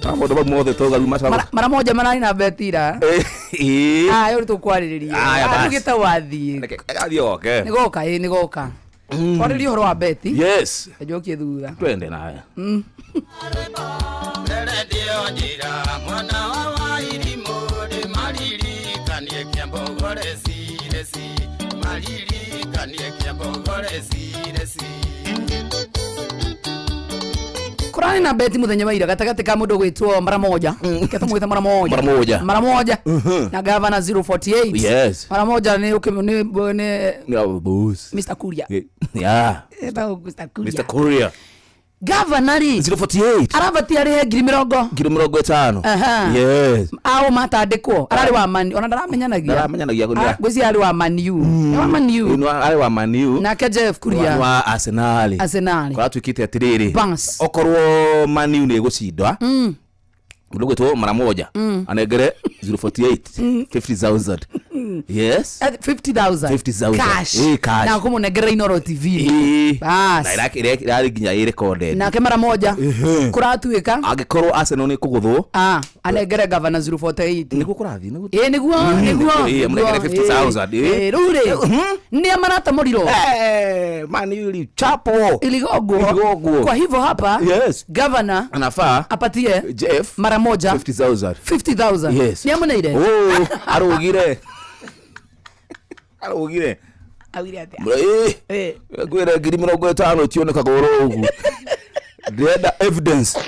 maũndũ mau mothe togaru mara moja mararĩ na betira ĩ aya ũrĩ tũkwarĩrĩria tugĩte wathiĩ athiĩ oke nĩ goka ĩ nĩ goka twarĩrie ũhoro wa beti yes njokie thutha twende nawe. Kurani na beti muthenya wa ira gatagati ka mundu gwitwo mara moja ketumwita mara moja Mara moja. mara moja na governor 048. Yes. Mara moja ni ni Yeah, boss. Mr. Kuria. Yeah. Etagwo Mr. Kuria. Mr. Kuria. Governor ri 048. arabatie arihe ngiri mirongo Ngiri mĩrongo ĩtano. Aha. Yes. Ao matandĩkwo ararĩ wa mani ona ndaramenyanagia. Ndaramenyanagia kũrĩa. Ngwĩciria arĩ wa maniu nĩ wa maniu. Ĩno arĩ wa Maniu. Nake Jeff Kuria Wa wa Arsenal. Arsenal. Kũratuĩkĩte atĩrĩrĩ. Bas. Okorwo Maniu nĩ ĩgũcinda. Mũndũ gwĩtwo mara moja. Anengere 048 50,000. Yes. 50,000. 50,000. Cash. Cash. Na kũmũnengera Inoro TV. Ĩĩ. Bas. Na ĩrarĩ nginya ĩ recorded. Nake mara moja kũratuĩka Angĩkorwo Arsenal nĩ ĩkũgũthwo. Ah, anengere governor 048. Nĩguo kũrathiĩ nĩguo. Ĩĩ nĩguo nĩguo. Ĩĩ, amũnengere 50,000, ĩĩ. Ĩĩ, rĩu rĩ nĩ maratamũrirwo. Man U ilichapwo. Iligogwo. Iligogwo. Kwa hivyo hapa Yes. governor Anafaa apatie Jeff mara moja 50,000. 50,000. Yes. Nĩ amuneire? Oh, arugire. Arugire. Augire atĩa? Ĩĩ. Ngwĩra ngiri mĩrongo ĩtano itionekaga oro ũguo. Ndĩrenda evidence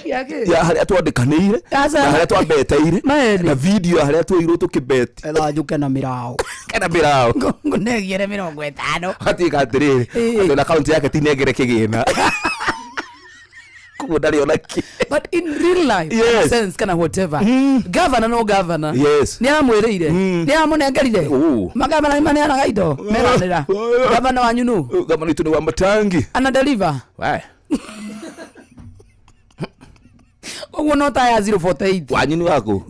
Yake. ya harĩa twandĩkanĩire Aca. na harĩa twambeteire Maeni. na video ya harĩa tuoirwo tũkĩbeti Etha njũke na mĩraũ. kana mĩraũ. Ngũnengere mĩrongo ĩtano. Gatuĩka atĩrĩrĩ Ĩĩ. atĩ ona akaunti yake tinengere kĩgĩna koguo ndarĩ ona kĩ. But in real life, Yes. sense kana whatever. Governor no governor. Yes. Nĩ aramwĩrĩire. Nĩ aramũnengerire. Oh. Magavana nĩ maneanaga indo. Meranĩra. Governor wanyu nũ? Gavana witũ nĩ wa matangi. Ana deliver. We. Koguo no ta ya 048. Wanyu nĩ waku?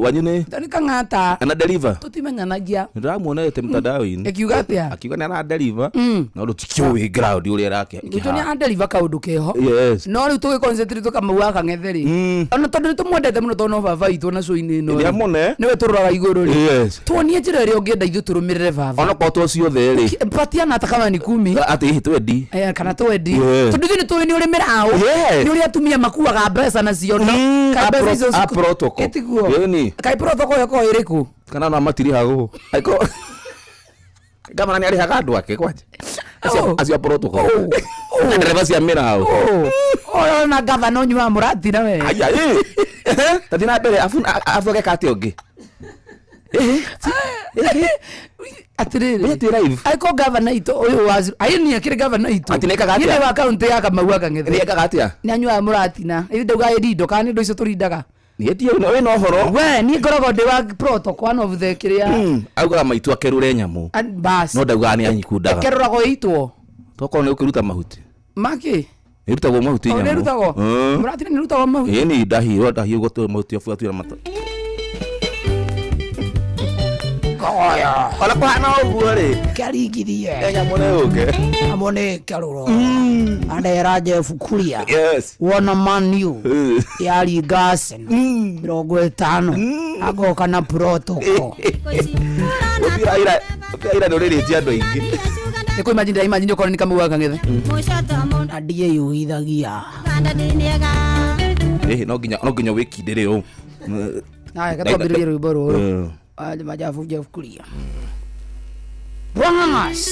Wanyu nĩ? Nĩ kang'ata. Ana deliver. Tũtimenyanagia. Nĩndĩramuonete mtandao-inĩ. Ĩkiuga atĩa? Akiuga nĩ ara deliver. No tũtikĩũĩ ground ũrĩa arake. Gwitũ nĩ adeliver kaũndũ keho. Yes. No rĩu tũgĩconcentrate tũkamau wa kang'ethe rĩ. Ona tondũ nĩ tũmwendete mũno tondũ no baba witũ na cũinĩ ĩno. Nĩ amũne. Nĩwe tũroraga igũrũ rĩ. Yes. Tuonie njĩra ĩrĩa ũngĩenda ithuĩ tũrũmĩrĩre baba. Ona korwo to ciothe rĩ. Patiana hata kama ni kumi. Atĩ hihi twendi. Kana twendi. Yeah. Tondũ ithuĩ nĩ tũĩ nĩ ũrĩ mĩraũ. Yes. Nĩ ũrĩa atumia makuaga mbeca na ciondo. Kaĩ mbeca icio A protocol. Ĩtiguo. Ĩni. Kaĩ protocol ĩyo ĩkoragwo ĩrĩkũ? Kana ona matirĩhagwo. Angĩkorwo gavana nĩ arĩhaga andũ ake kwanja. Acio a protocol. Na ndereba cia mĩraũ. Ũyũ na gavana ũnyuaga mũratina we. Aya ĩ. Tathiĩ na mbere abu abu ageka atĩa ũngĩ? Atĩrĩrĩ. Twĩ live. Angĩkorwo gavana itũ ũyũ wa aĩ niĩ akĩrĩ gavana itũ. Atĩ nĩekaga atĩa? Niĩ nĩ wa kaũntĩ ya Kamau wa Kang'ethe. Nĩekaga atĩa? Nĩ anyuaga mũratina. Ĩĩ ndauga ĩrindo kana nĩ indo icio tũrindaga. Niĩ ndiũĩ wĩna ũhoro. We niĩ ngoragwo ndĩ wa protocol one of the kĩrĩa. Augaga maitũ akerũre nyamũ. Bas. No ndaugaga nĩ anyikundaga. Ĩkerũragwo ĩitwo. Tokorwo nĩ ũkĩruta mahuti. Makĩ? Nĩrutagwo mahuti nyamũ. Nĩrutagwo? Mũratina nĩrutagwo mahuti? Ĩĩ ni ndahirwo ndahirwo gũtũra mahuti abu atuĩra mata. Ona kũhana ũguo rĩ. Kĩaringirie. Nyamũ nĩ yũke. Nyamũ nĩ kĩarũro. Andera Jeff Kuria. Yes. Wona Man U yaringa Arsenal mĩrongo ĩtano agoka na protocol. Mũbira ira ira nĩ ũrĩrĩtie andũ aingĩ. Nĩ kũ imagine imagine okorwo nĩ Kamau wa Kang'ethe. Na ndiyeyũithagia. Ĩhĩ no nginya wĩkindĩre ũũ. Haya katwambĩrĩrie rwĩmbo rũrũ. Majabu Jeff Kuria. Bas.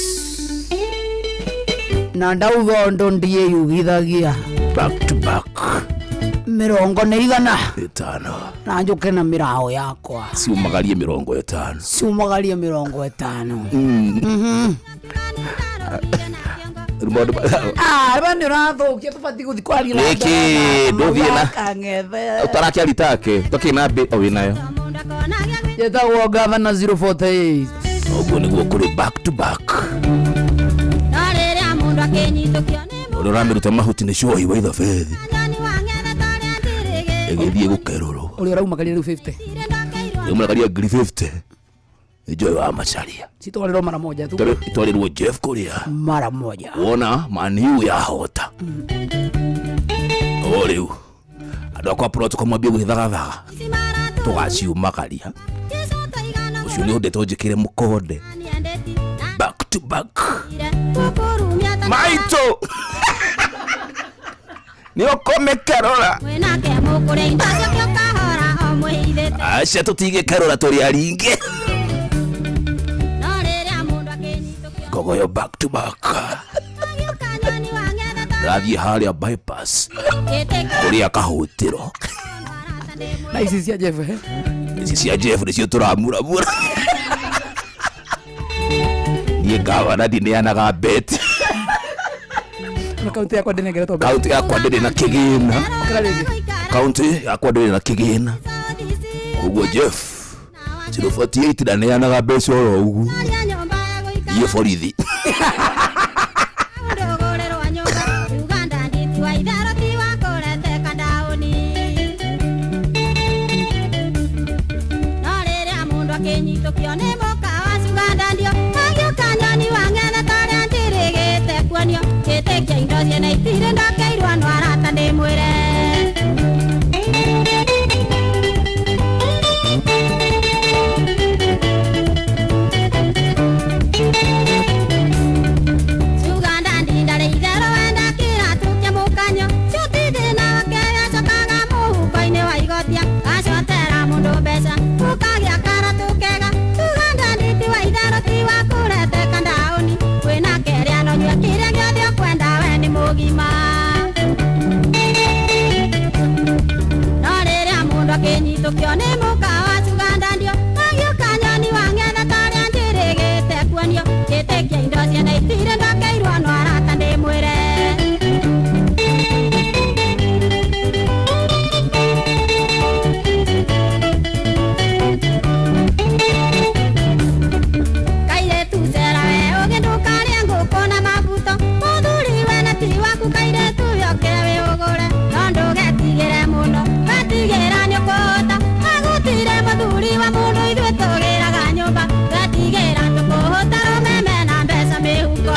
Na ndauga ũndũ ndiyeyugithagia. Back to back. Mĩrongo nĩ igana. Ĩtano. Na njũke na mĩraũ yakwa. Ciumagarie mĩrongo ĩtano. Ciumagarie mĩrongo ĩtano. Ah, ba nĩ ũrathũkia tũbatiĩ gũthiĩ kwaria na Nĩkĩ? Ndũthiĩ na- Kang'ethe. Ũtarakĩari take. Tũkĩ na mbĩ o wĩnayo. Yetagwo Gavana 048. Ũguo nĩguo kũrĩ back to back. Ũrĩa ũramĩruta mahuti nĩ cohi wa ithabethi. Ĩgĩthiĩ gũkerũrwo. Ũrĩa ũraumagaria rĩu 50. Ĩmũrakaria ngiri 50. Nĩ Joy wa Macharia. Citwarĩrwo mara moja tu. Itwarĩrwo Jeff Kuria. Mara moja. Wona Man U yahota. O rĩu andũ akwa protocol mwambie gwĩthagathaga. Tũgaciumagaria. Ũcio nĩ ũndetwo njĩkĩre mũkonde. Back to back. Maito. Nĩ ũkũmĩkerũra. Mwĩnake mũkũrĩa indo ciake ũkahora o mwĩhithĩte. Aca tũtigĩkerũra tũrĩ aringĩ. No rĩrĩa mũndũ akĩnyitũkio Ngogoyo back to back. agĩũka nyoni wang'ethe ta Rathiĩ harĩa bypass gĩtĩkio kũrĩa kahũtĩro. Na ici cia Jeff eh? Ici cia Jeff nĩcio tũramuramura. Niĩ ngavana ndineanaga beti. Na kaunti yakwa ndĩnengeretwo mbeca. Kaunti yakwa ndĩrĩ na kĩgĩna. Okĩra rĩngĩ. Kaunti yakwa ndĩrĩ na kĩgĩna. Koguo Jeff 048 ndaneanaga mbeca oro ũguo. Arĩa nyũmba egũikara Iye borithi. ndũgũrĩrwo nyũmba Uganda nditiwa itherũ ti wa kũreteka ndaũni. No rĩrĩa mũndũ akĩnyitũkio nĩ mũka wa Uganda ndio agĩũka nyoni wang'ethe ta ũrĩa njĩrĩgĩte kuonio gĩtĩkia indo ciene itirĩ ndokeirwo no arata ndĩmwĩre. Uganda ndindarĩ itherũ wenda kĩratũ kĩa mũkanyo ciũtithĩ na wake acokaga mũhuko-inĩ wa igotia acotera mũndũ mbeca ũkagĩa karatũ kega. Uganda nditi wa itherũ ti wa kũreteka ndaũni kwĩna kerĩa no nyue kĩrĩa gĩothe ũkwenda we nĩ mũgima. No rĩrĩa mũndũ akĩnyitũkio nĩ mũka wa Uganda ndio agĩũka nyoni wang'ethe ta ũrĩa njĩrĩgĩte kuonio gĩtĩkia indo ciene itirĩ ndokeirwo no arata ndĩmwĩre. Kairĩtu cera we ũgĩ ndũkarĩe ngũkũ na mabuto mũthuri we na ti waku kairĩtu yokĩre wĩũgũre no ndũgetigĩre mũno wetigĩra nĩũkũhũta agũtire mũthuri wa mũndũ ithuĩ tũgĩraga nyũmba twetigĩra tũkũhũta rũmeme na mbeca mĩhuko.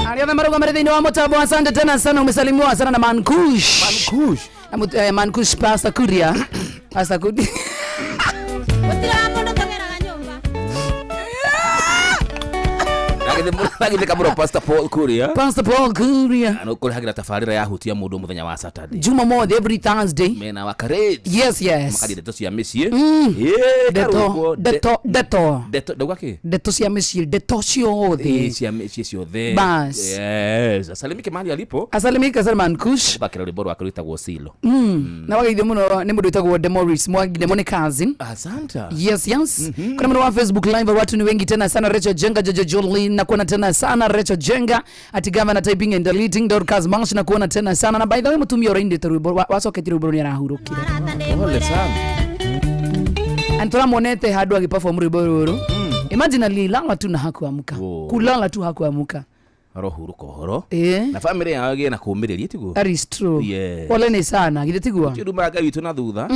Arĩa othe marũgamĩrĩire thĩinĩ wa mũtambo asante tena sana umesalimiwa sana na Mankush. Mankush. Na Mankush Pastor Kuria. Pastor Kuria. Gũtirĩ mũndũ tũgĩraga nyũmba. Nagithĩ kamũro Pastor Paul Kuria. Pastor Paul Kuria. Na nĩũkũrehagĩra tabarĩra ya hutia mũndũ mũthenya wa Saturday. Jumamothi every Thursday. Mena wa courage. Yes, yes. Makaria ndeto cia mĩciĩ. Ndeto, karũgwo, ndeto, ndeto. Ndeto ndauga kĩ? Ndeto cia mĩciĩ, ndeto ciothe. Ĩ, cia mĩciĩ ciothe. Bas. Yes. Asalimike mahali alipo. Asalimika sana Mankush. Thakĩra rwĩmbo rwake rwĩtagwo Silo. Na wageithio mũno nĩ mũndũ wĩtagwo Demoris Mwangi Demo nĩ cousin. Asante. Yes. Kuna mtu wa Facebook live watu ni wengi tena sana. Rachel Jenga, Jojo Jolie na kuona tena sana Rachel Jenga ati gavana typing and deleting Dorcas Marsh na kuona tena sana. Na by the way mutumia ũraindĩte rwĩmbo wacoketie rwĩmbo nĩ arahurũkire. Pole sana. And tũramuonete handũ agĩperform rwĩmbo rũrũ. Imagine alilala tu na hakuamka. Whoa. Kulala tu hakuamka. Arohurũka ũhoro. Eh. Na family yao ĩgĩe na kũũmĩrĩria tiguo. That is true. Yes. Poleni sana githĩ tiguo? Tirumaga Ngai witũ na thutha.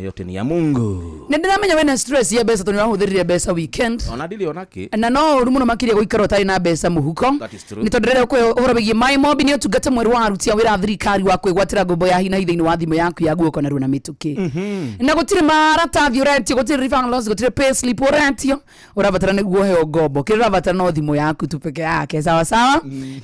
Yote ni ya Mungu. Nĩ ndĩramenya wĩna stress ya mbeca tondũ nĩwahũthĩrire mbeca weekend. Ona ndirĩ ona kĩ. Na no ũru mũno makĩria gũikara ũtarĩ na mbeca mũhuko. That is true. Nĩ tondũ rĩrĩa ũkũhe ũhoro wĩgiĩ MyMobi nĩ ũtungata mwerũ wa aruti a wĩra a thirikari wa kwĩgwatĩra ngombo ya hi na hi thĩinĩ wa thimũ yaku ya guoko narua na mĩtũkĩ. Na gũtirĩ maratathi ũretio, gũtirĩ referrals, gũtirĩ payslip ũretio, ũrabatara nĩguo ũheo ngombo. Kĩrĩa ũrabatara no thimũ yaku tu peke yake, sawa sawa.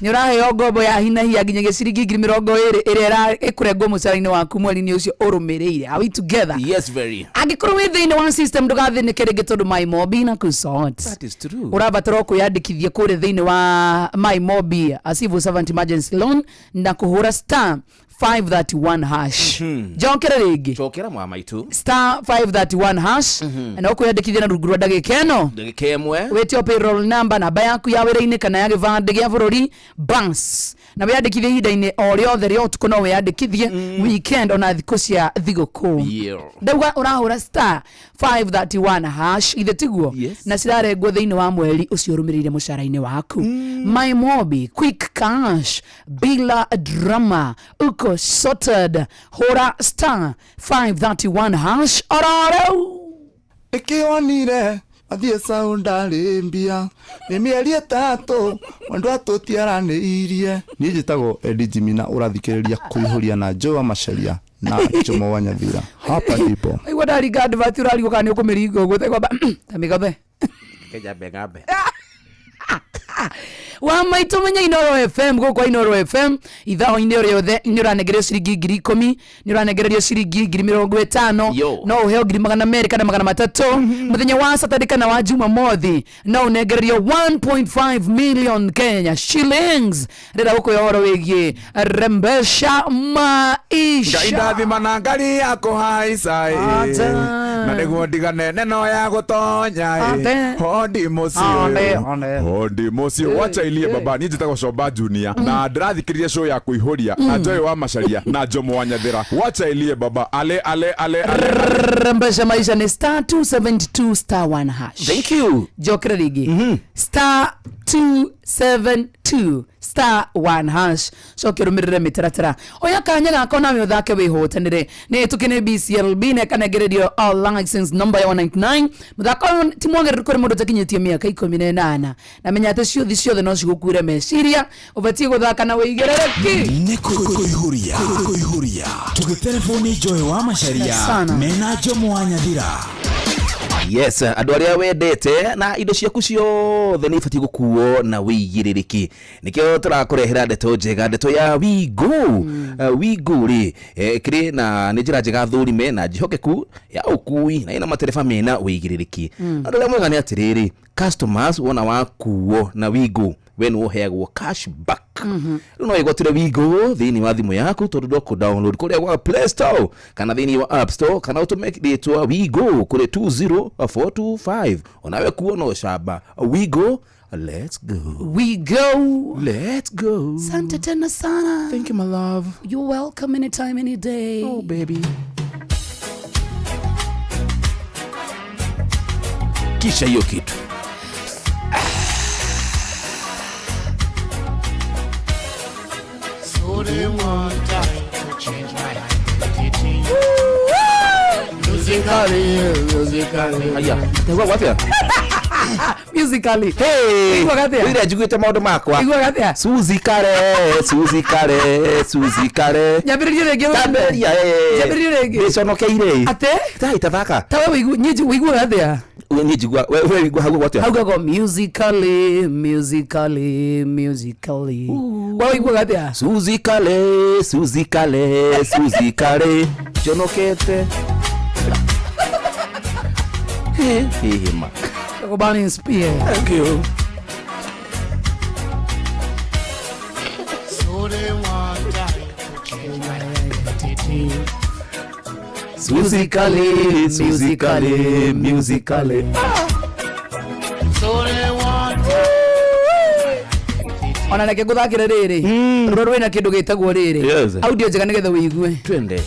Nĩ ũraheo ngombo ya hi na hi ya nginyagia ciringi 20,000 ĩrĩa ĩkũrengwo mũcara-inĩ waku mweri-inĩ ũcio ũrũmĩrĩire. Are we together? Yes, very. Angĩkorwo wĩ thĩinĩ wa system ndũgathĩnĩke rĩngĩ tondũ MyMobi na kusort. That is true. Ũrabatara o kwĩyandĩkithia kũrĩa thĩinĩ wa MyMobi a civil servant emergency loan na kũhũra star 531 hash. Njokere rĩngĩ. Cokera mwa maitũ. Star 531 hash. Na ũkwĩyandĩkithia na rungu rwa ndagĩka ĩno. Ndagĩka ĩmwe. Wĩtio payroll number, namba yaku ya wĩra-inĩ kana ya gĩbandĩ gĩa bũrũri, bas. Na wĩyandĩkithie ihinda-inĩ o rĩothe rĩa ũtukũ no wĩyandĩkithie weekend ona thikũ cia thigũkũ. Yeah. Ndauga ũrahũra star 531 hash ithe tiguo? Yes. Na cirarengwo thĩinĩ wa mweri ũcio ũrũmĩrĩire mũcara-inĩ waku. MyMobi quick cash bila drama uko sorted. Hũra star 531 hash oro rĩu. Ĩkĩonire Mathiĩ Saudi Arabia nĩ mĩeri 3 mwendwa tũtiaranĩirie. Niĩ njĩtagwo Eddie Jimmy na ũrathikĩrĩria kũihũria na Joe wa Macharia na Jomo wa Nyathira. Hapa ndipo. Igua ndaringa advert ũrarigwo kana nĩ ũkũmĩringa ũguo tekwamba ta mĩgothe. Kejambe ngambe. Wa maitũ menya Inoro FM gũkũ Inoro FM ithaho-inĩ rĩothe nĩ ũranengererio ciringi 10,000, nĩ ũranengererio ciringi 50,000, no ũheo 200,000 kana 300 mũthenya wa Saturday kana wa Jumamothi no ũnengererio 1.5 million Kenya shillings. Rĩrĩa gũkũhe ũhoro wĩgiĩ rembesha maisha. Ngai ndathima na ngari ya kũhaica na nĩguo ndigane neno ya gũtonya hondi mũciĩ hondi mũciĩ wacha ilie baba. Niĩ njĩtagwo Coba Junior na ndĩrathikĩrĩria show ya kũihũria na Joy wa Macharia na Jomo wa Nyathira. Wacha ilie baba ale ale ale ale. Rembesha maisha ni star 272 star 1 hash. Thank you. Jokere rĩngĩ star 272 star 1 hash. Coke rũmĩrĩre mĩtaratara oya kanya gako nawe ũthake wĩhũtanĩre nĩ ĩtũke nĩ BCLB na ĩkanengererio all license number ya 199. Mũthako ũyũ ti mwagĩrĩru kũrĩ mũndũ ũtakinyĩtie mĩaka 18 na menya atĩ ciũthi ciothe no cigũkuire meciria. Ũbatiĩ gũthaka na wĩigĩrĩrĩki. Nĩ kũihũria kũihũria tũgĩtereboni Joy wa Macharia mena Jomo wa Nyathira. Yes, andũ arĩa wendete na indo ciaku ciothe nĩ ibatiĩ gũkuo na wĩigĩrĩrĩki. Nĩkĩo tũrakũrehera ndeto njega, ndeto ya Wigo. Wigo rĩ kĩrĩ na nĩ njĩra njega thũrime na njĩhokeku ya ũkui na ĩna matereba mena wĩigĩrĩrĩki. Ũndũ ũrĩa mwega nĩ atĩrĩrĩ, customers wona wakuo na Wigo we nĩ ũheagwo cash back. Rĩu no wĩgwatĩre Wigo thĩinĩ wa thimũ yaku tondũ ndũkũ download kũrĩa gwa Play Store kana thĩinĩ wa App Store kana ũtũme rĩtwa Wigo kũrĩ 20425. Onawe kuo no camba Wigo. Let's go. We go. Let's go. Sante tena sana. Thank you my love. You're welcome anytime any day. Oh baby. Kisha hiyo kitu. So they want I to change my identity. Musically, musically. Aya, tegwa watia? Musically. Hey, wira njiguite maundu makwa. Igua gathia? Suzy Kare, Suzy Kare, Suzy Kare. Nyambĩrĩrie rĩngĩ. Nyambĩrĩria. Nyambĩrĩrie rĩngĩ. Ndĩconokeire. Ate? Tai tathaka. Ta we wĩigu nyinji wĩigua gathia? Niĩ njigua we wĩigua hau gwatia? Hau gago musically, musically, musically. We wĩigua gathia? Suzy Kare, Suzy Kare, Suzy Kare. Conokete. Hey, ma. Go spear. Thank you. So they want I to change my identity. Musically, musically, musically. So they want. Ona nake nguthakire riri. Rũrũ rwĩna kĩndũ gĩtagwo riri. Audio njega nĩgetha wĩigue. Twende.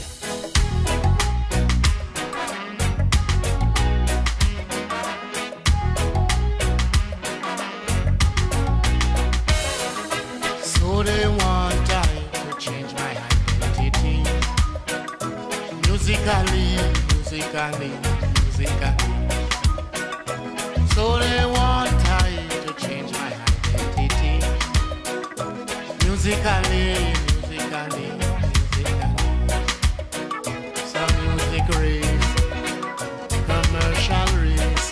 Musically, musically, musically. So they want I to change my identity. Musically, musically, musically. Some music race, commercial race,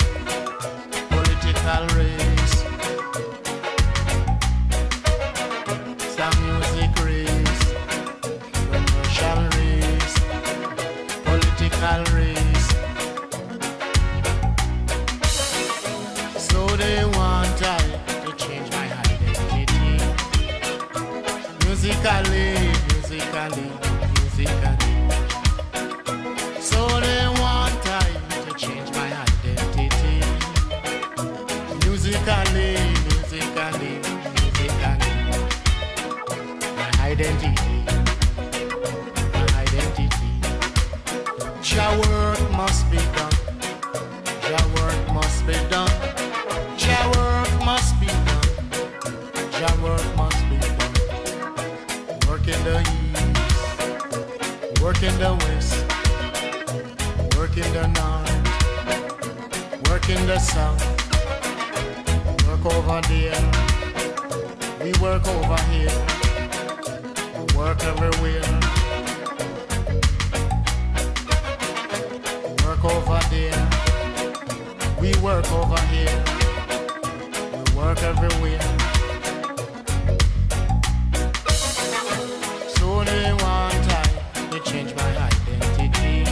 political race. Some music race, commercial race, political race. So they want I to change my identity. Musically, musically, musically. So they want I to change my identity. Musically, musically, musically. My identity, my identity. Your work must be done. Your work must be done. Your work must be done. Your work must be done. Work in the east, work in the west, work in the north, work Work in the sun, work over there. We work over here, we work everywhere. Work over there, we work over here. We work everywhere. So they want time to change my identity.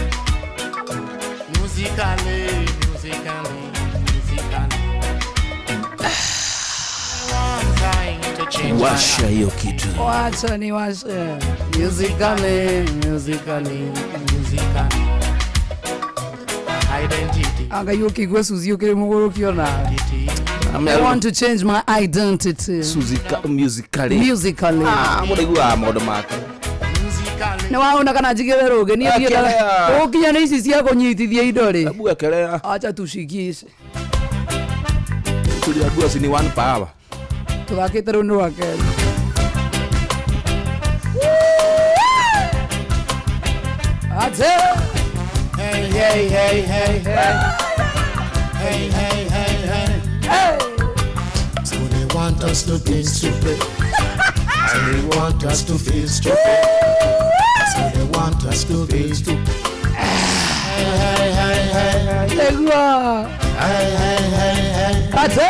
Musically, musically, musically. One time to change my Washa hiyo kitu. Wacha ni washe. Musically, musically, musically. Identity. Anga hiyo kigwe Suzy ukiri muguru kiona. I want to change my identity. Suzy musically. Musically. Ah, mũraiguaga maũndũ make. Nĩ waona kana njigĩre rũngĩ niĩ Ekelea. ũkinya nĩ ici cia kũnyitithia indo rĩ. Hebu ekelea. Acha tushikishe. Tuliambiwa si ni one power. Tũthakĩte rũni rwa kerĩ. Ate. Hey, hey, hey, hey, hey. Hey, hey, hey, hey. Hey. So they want us to think stupid. So they want us to feel stupid. So they want us to be stupid. Hey, hey, hey, hey, hey. Tegua. Hey, hey, hey, hey. Ate.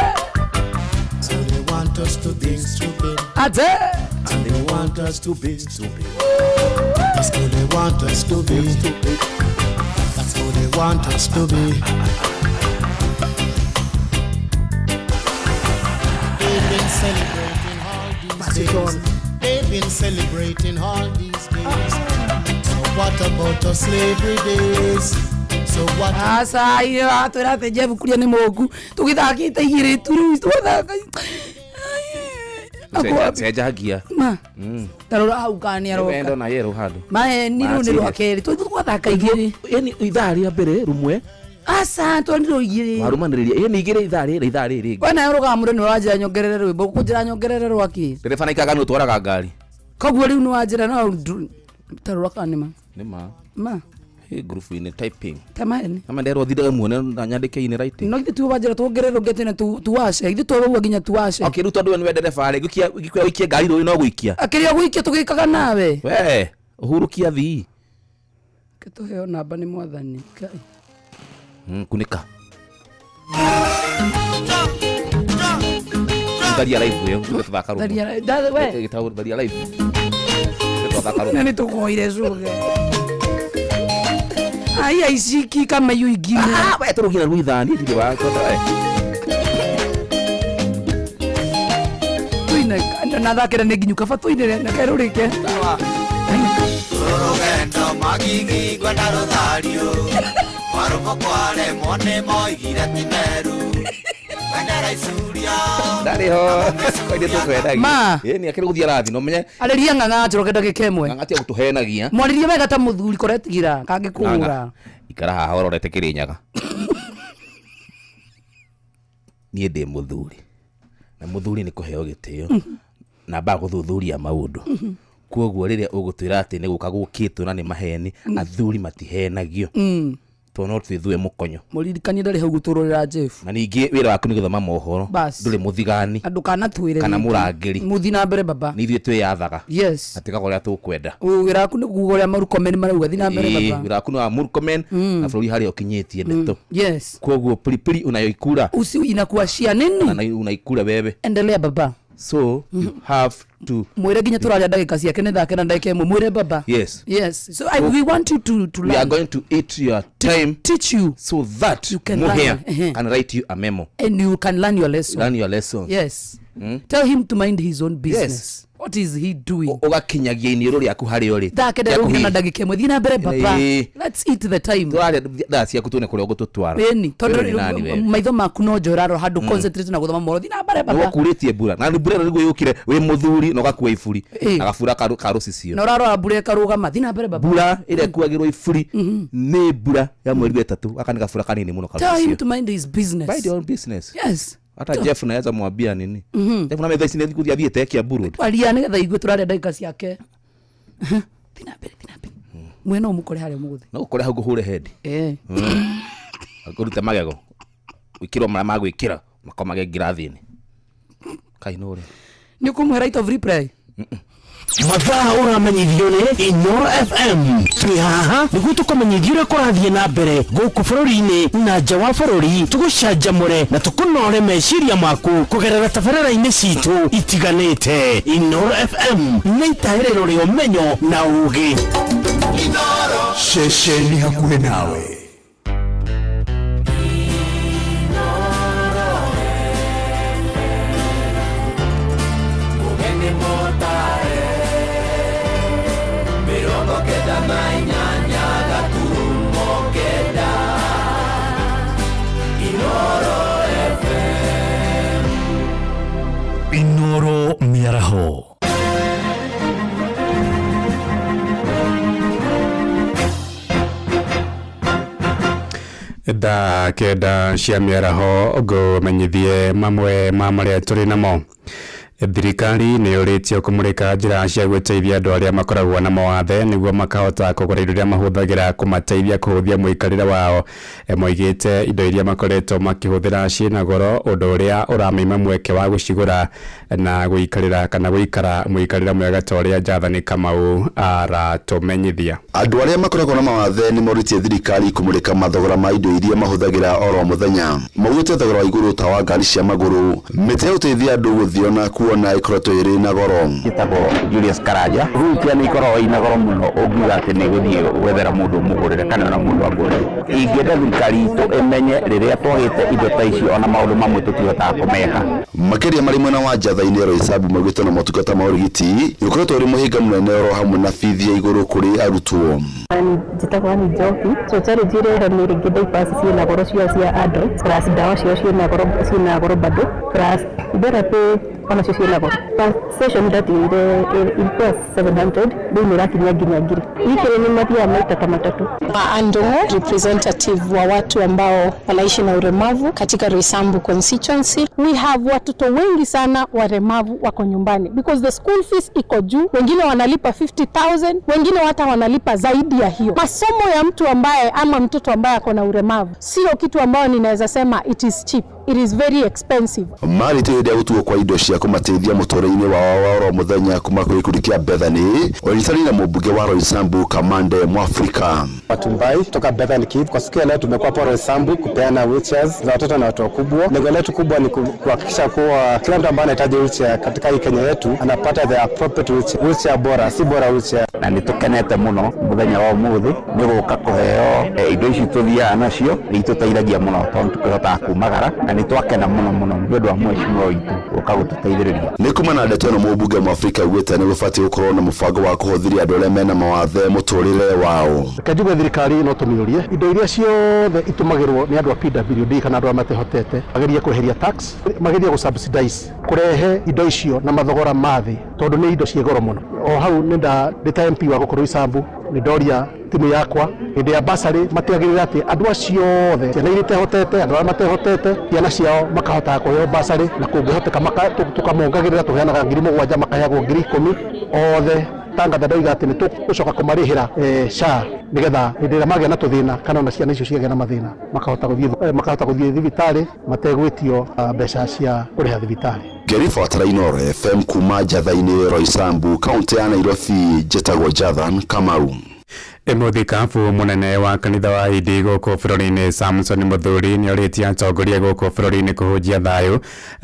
So they want us to think stupid. Ate. So they want us to be stupid. That's how they want us to be stupid. That's how they want us to be. They've been celebrating all these days. They've been celebrating all these days. So what about our slavery days? So what? Aca iyo atwĩra atĩ Jeff kuria nĩ mũku tũgĩthakĩte igĩrĩ tu rĩu twathaka. Cenja ngia. Ma. Ta rora hau kana nĩ aroka. Wendo na yero handũ. Maheni rĩu nĩ rwa kerĩ twathaka igĩrĩ. Yani ithaa rĩa mbere rũmwe. Aca twanirwo igĩrĩ. Warumanĩrĩria. Ĩni igĩrĩ ithaa rĩrĩ ithaa rĩrĩ rĩngĩ. We nawe rũgamũre nĩ ũranjĩra nyongerere rwĩmbo ũkũnjĩra nyongerere rwakĩ. Ndereba naikaga nĩ ũtwaraga ngari. Koguo rĩu nĩ wanjĩra no ta rora kana nĩ ma. Nĩ ma. Ma. Hĩ ngurubu-inĩ typing. Ta maheni. Ama nderwo thire muone na nyandĩke-inĩ writing. No ithuĩ tu wanjĩra tuongerere rũngĩ atĩ na tuwace ithuĩ twaugua nginya tuwace. Okay rĩu tondũ we nĩwe ndereba rĩ ngĩkuoya ũikie ngari rũĩ no gũikia. Akĩrĩa gũikia tũgĩkaga nawe. We ũhurũkia thii. Ke tũheo namba nĩ mwathani. Ngai. Kunĩka. Tharia live ĩyo tũthaka rũmwe. Tharia we. Tharia live. Tũthaka rũmwe. Na nĩ tũkoire cuge. Ai aiciki kama hiyo ingine. Ah, we tũrũgire rwithani ndirĩ wa Tuine na thakĩra nĩ nginyu kaba tuinĩre na kerũrĩke. Rũrũgendo magigi ngwenda rũthario. Marũmũ kware mone moigire ti meru. Wendera icuria. Ndarĩ ho. Koine tũkwendagia. Ma. Ĩni akĩrĩ gũthiĩ arathi no menye. Arĩria ng'ang'a njoroge ndagĩka ĩmwe. Ng'ang'a tiga gũtũhenagia. Mwarĩrie wega ta mũthuri koretigĩra kangĩkũhũra. Ikara haha ũrorete Kĩrĩnyaga. Niĩ ndĩ mũthuri. Na mũthuri nĩ kũheo gĩtĩo. Na mbaga gũthuthuria maũndũ. Kwoguo rĩrĩa ũgũtwĩra atĩ nĩ gũka gũkĩtwo na nĩ maheni, athuri matihenagio. Tondũ no twĩthue mũkonyo. Mũririkanie ndarĩ hau gũtũrũrĩra Jeff. Na ningĩ wĩra waku nĩ gũthoma mohoro. Ndũrĩ mũthigani. Na ndũkanatwĩre. Kana mũrangĩri. Mũthiĩ na mbere baba. Nĩ ithuĩ twĩyathaga. Yes. Na twĩkaga ũrĩa tũkwenda. Wĩra waku nĩ kuuga ũrĩa Murkomen marauga thiĩ na mbere baba. Wĩra waku nĩ wa Murkomen na bũrũri harĩa ũkinyĩtie ndeto. Yes. Kwoguo pilipili unayoikula usi inakuashia nini? Na unaikula wewe. Endelea baba. So you have to mwire nginya turaria ndagika ciake nĩ thake na ndagika ĩmwe mwire baba. Yes. Yes. So we want you to learn. We are going to eat your time, teach you so that you can Muhia learn. can write you a memo and you can learn your lesson. Learn your lesson. Yes. Tell him to mind his own business. Yes. What is he doing? Ũgakinyagia iniũrũ rĩaku harĩa ũrĩ. Thake ndagika na ndagika ĩmwe thiĩ na mbere baba. Let's eat the time. Tũraria thaa ciaku tuone kũrĩa ũgũtũtwara. Ĩni tondũ maitho maku no njoraro handũ concentrate na gũthoma mohoro thiĩ na mbere baba. Nĩ ũkurĩtie mbura na mbura ĩno nĩguo yũkire wĩ mũthuri na ũgakua iburi na gabura ka rũcicio. Na ũrarora mbura ĩkarũgama thiĩ na mbere baba. Mbura ĩrĩa ĩkuagĩrwo iburi nĩ mbura ya mweri wa ĩtatũ gaka nĩ gabura kanini mũno ka Tell him rũcicio. to mind his business. Mind your own business. Yes. Hata Jeff naweza mwambia nini? Jeff na metha ici nĩ gũthiĩ athiĩte Kiambu Road. Aria nĩgetha igue tũraria ndagĩka ciake. Thiĩ na mbere, thiĩ na mbere. Mwe no mũkore harĩa mũgũthiĩ. No ũkore hau ngũhũre head. Akũrute magego. Gwĩkĩrwo marĩa magwĩkĩra makomage ngirathi-inĩ. Kainũre. Nĩ ũkũmũhe right of reply? Mathaa ũramenyithio nĩ Inoro FM. Twĩ haha nĩguo tũkũmenyithie ũrĩa kũrathiĩ na mbere gũkũ bũrũri-inĩ na nja wa bũrũri, tũgũcanjamũre na tũkũnore meciria maku kũgerera tabarĩra-inĩ citũ itiganĩte. Inoro FM nĩ itahĩrĩro rĩa ũmenyo na ũũgĩ. Ceceni hakuhĩ nawe. Mugeni motare 98 gaturumo 9 Inoro FM. Inoro Mĩaraho. Thaa 9 cia mĩaraho ngũmenyithie mamwe ma marĩa tũrĩ namo. Thirikari nĩ yũrĩtio kũmũrĩka njĩra cia gũteithia andũ arĩa makoragwo na mawathe nĩguo makahota kũgũra indo iria mahũthagĩra kũmateithia kũhũthia mũikarĩre wao. Moigĩte indo iria makoretwo makĩhũthĩra ciĩna goro, ũndũ ũrĩa ũramaima mweke wa gũcigũra na gũikarĩra kana gũikara mũikarĩre mwega ta ũrĩa Jathani Kamau aratũmenyithia. Andũ arĩa makoragwo na mawathe nĩ morĩtie thirikari kũmũrĩka mathogora ma indo iria mahũthagĩra oro mũthenya. Maugĩte thogora wa igũrũ ta wa ngari cia magũrũ, mĩtĩ ya gũteithia andũ gũthiĩ ona kuona ĩkoretwo ĩrĩ na goro. Njĩtagwo Julius Karanja. Wheelchair nĩ ikoragwo ina goro mũno ũngiuga atĩ nĩ gũthiĩ gwethera mũndũ ũmũgũrĩre kana ona mũndũ angũrĩre. Ingĩenda thirikari itũ ĩmenye rĩrĩa twagĩte indo ta icio ona maũndũ mamwe tũtihotaga kũmeka. Makĩria marĩ mwena wa Njatha-inĩ Roysambu maugĩte na motungata ma ũrigiti ũkoretwo ũrĩ mũhĩnga mũnene oro hamwe na bithi ya igũrũ kũrĩ arutwo. Njĩtagwo Ann Njoki. So challenge ĩrĩa nĩ rĩngĩ diapers ciĩna goro cio cia adults plus ndawa cio ciĩna goro bado plus therapy onacio ciĩna goro. Per session ndatigire ilikuwa 700 rĩu nĩ ĩrakinyia nginya 1000. Wiki nĩ mathiaga maita ta 3. Andongo, representative wa watu ambao wanaishi na ulemavu katika Roysambu constituency. We have watoto wengi sana walemavu wako nyumbani because the school fees iko juu, wengine wanalipa 50,000, wengine hata wanalipa zaidi ya hiyo. Masomo ya mtu ambaye ama mtoto ambaye ako na ulemavu sio kitu ambayo ninaweza sema it is cheap. It is very expensive. Marĩtie hĩndĩ ya gũtuo kwa indo cia kũmateithia mũtũrĩre-inĩ wao wa oro mũthenya kuma kũrĩ gĩkundi kĩa Bethany, ũnyitanĩri na mũmbunge wa Roysambu Kamande Mwafrika. Watumbai kutoka Bethany Kids. Kwa siku ya leo tumekuwa hapo Roysambu kupeana wheelchairs za watoto na watu wakubwa. Lengo letu kubwa ni kuhakikisha kuwa kila mtu ambaye anahitaji wheelchair katika hii Kenya yetu anapata the appropriate wheelchair, wheelchair bora, si bora wheelchair. Na nĩ tũkenete mũno mũthenya wa ũmũthĩ nĩ gũka kũheo indo ici tũthiaga nacio, nĩ itũteithagia mũno tondũ tũkĩhotaga kumagara na nĩ twakena mũno mũno nĩ ũndũ wa mheshimiwa witũ gũka gũtũteithĩrĩria. Nĩ kuma na ndeto ĩno mũmbunge Mwafrika augĩte nĩ gũbatiĩ gũkorwo na mũbango wa kũhũthĩria andũ arĩa mena mawathe mũtũrĩre wao. Reke njuge thirikari no tũmĩũrie indo iria ciothe itũmagĩrwo nĩ andũ a PWD kana andũ arĩa matehotete, magerie kweheria tax, magerie gũ subsidize kũrehe indo icio na mathogora ma thĩ tondũ nĩ indo ciĩ goro mũno. O hau nĩ ta MP wa gũkũ Roysambu nĩ ndoria timu yakwa hĩndĩ ya basarĩ matiagĩrĩre atĩ andũ acio othe ciana iria itehotete, andũ arĩa matehotete ciana ciao makahotaga kũheo basarĩ na kũngĩhoteka tũkamongagĩrĩra tũheanaga 7,000 makaheagwo 10,000 othe. Tangatha ndoiga atĩ nĩ tũgũcoka kũmarĩhĩra SHA nĩgetha hĩndĩ ĩrĩa magĩa na tũthĩna kana ona ciana icio ciagĩa na mathĩna makahota gũthiĩ thibitarĩ mategwĩtio mbeca cia kũrĩha thibitarĩ. Ngĩribotera Inoro FM kuma Njatha-inĩ Roysambu, kaũntĩ ya Nairobi, njĩtagwo Jathan Kamau. Mũthikabu mũnene wa kanitha wa Indi gũkũ bũrũri-inĩ Samson Mũthuri nĩorĩtie atongoria gũkũ bũrũri-inĩ kũhunjia thayũ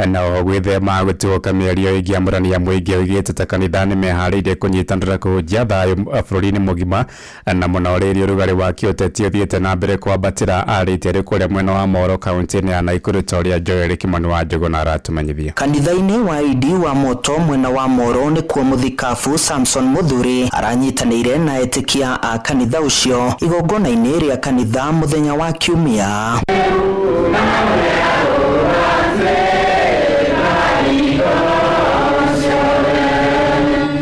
na oho gwĩthema gũtuũka mĩario ĩngĩamũrania mũingĩ. Oigĩte ta kanitha nĩmeharĩirie kũnyitanĩra kũhunjia thayũ bũrũri-inĩ mũgima na mũno rĩrĩa ũrugarĩ wa kĩũteti ũthiĩte na mbere kwambatĩra. Arĩtie arĩ kũrĩa mwena wa Moro kaũntĩ-inĩ ya Nakuru ta ũrĩa Joel Kimani wa Njũgũna aratũmenyithia. Kanitha-inĩ wa Indi wa Moto mwena wa Moro nĩkuo mũthikabu Samson Mũthuri aranyitanĩire na etĩkia a kanitha ũcio igongona-inĩ rĩa kanitha mũthenya wa Kiumia.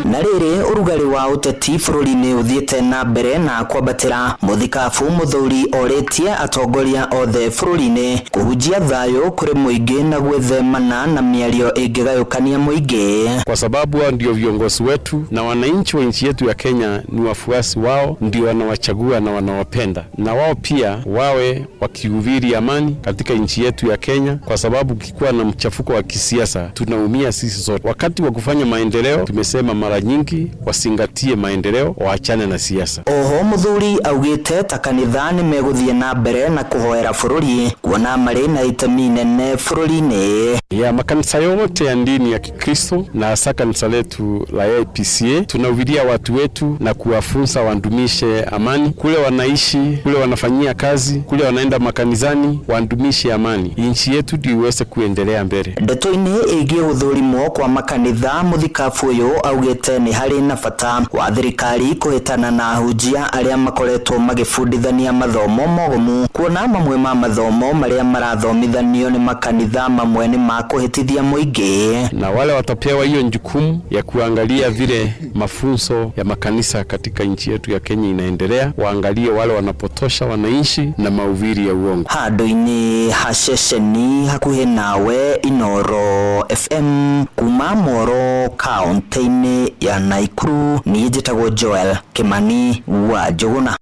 Na rĩrĩ ũrugarĩ wa wa ũteti bũrũri-inĩ ũthiĩte na mbere na kwambatĩra, mũthikabu Mũthuri orĩtie atongoria othe bũrũri-inĩ kũhunjia thayũ kũrĩ mũingĩ na gwĩthemana na mĩario ĩngĩgayũkania mũingĩ. Kwa sababu hao ndio viongozi wetu na wananchi wa nchi yetu ya Kenya ni wafuasi wao, ndio wanawachagua na wanawapenda, na wao pia wawe wakihubiri amani katika nchi yetu ya Kenya, kwa sababu kikuwa na mchafuko wa kisiasa tunaumia sisi sote. Wakati wa kufanya maendeleo, tumesema mara nyingi, wasingatie maendeleo, waachane na siasa. Oho Mũthuri augĩte ta kanitha nĩ megũthiĩ na mbere na kũhoera bũrũri kuona marĩ na itemi nene bũrũri-inĩ. Ya makanisa yote ya dini ya Kikristo na hasa kanisa letu la APCA tunahubiria watu wetu na kuwafunza wadumishe amani kule wanaishi, kule wanafanyia kazi, kule wanaenda makanisani, wadumishe amani, nchi yetu ndio iweze kuendelea mbele. Ndeto-inĩ ĩgiĩ gũthũrimwo kwa makanitha, mũthikabu ũyũ augĩte nĩ harĩ na bata wa thirikari kũhĩtana na ahunjia arĩa makoretwo magĩbundithania mathomo mogomu, kuona mamwe ma mathomo marĩa marathomithanio nĩ makanitha mamwe nĩ ma kũhĩtithia mũingĩ. Na wale watapewa hiyo jukumu ya kuangalia vile mafunzo ya makanisa katika nchi yetu ya Kenya inaendelea, waangalie wale wanapotosha wananchi na mahubiri ya uongo. Handũ-inĩ ha ceceni hakuhĩ nawe Inoro FM kuma Moro kaunti-inĩ ya Nakuru, niĩ njĩtagwo Joel Kimani wa Njũgũna.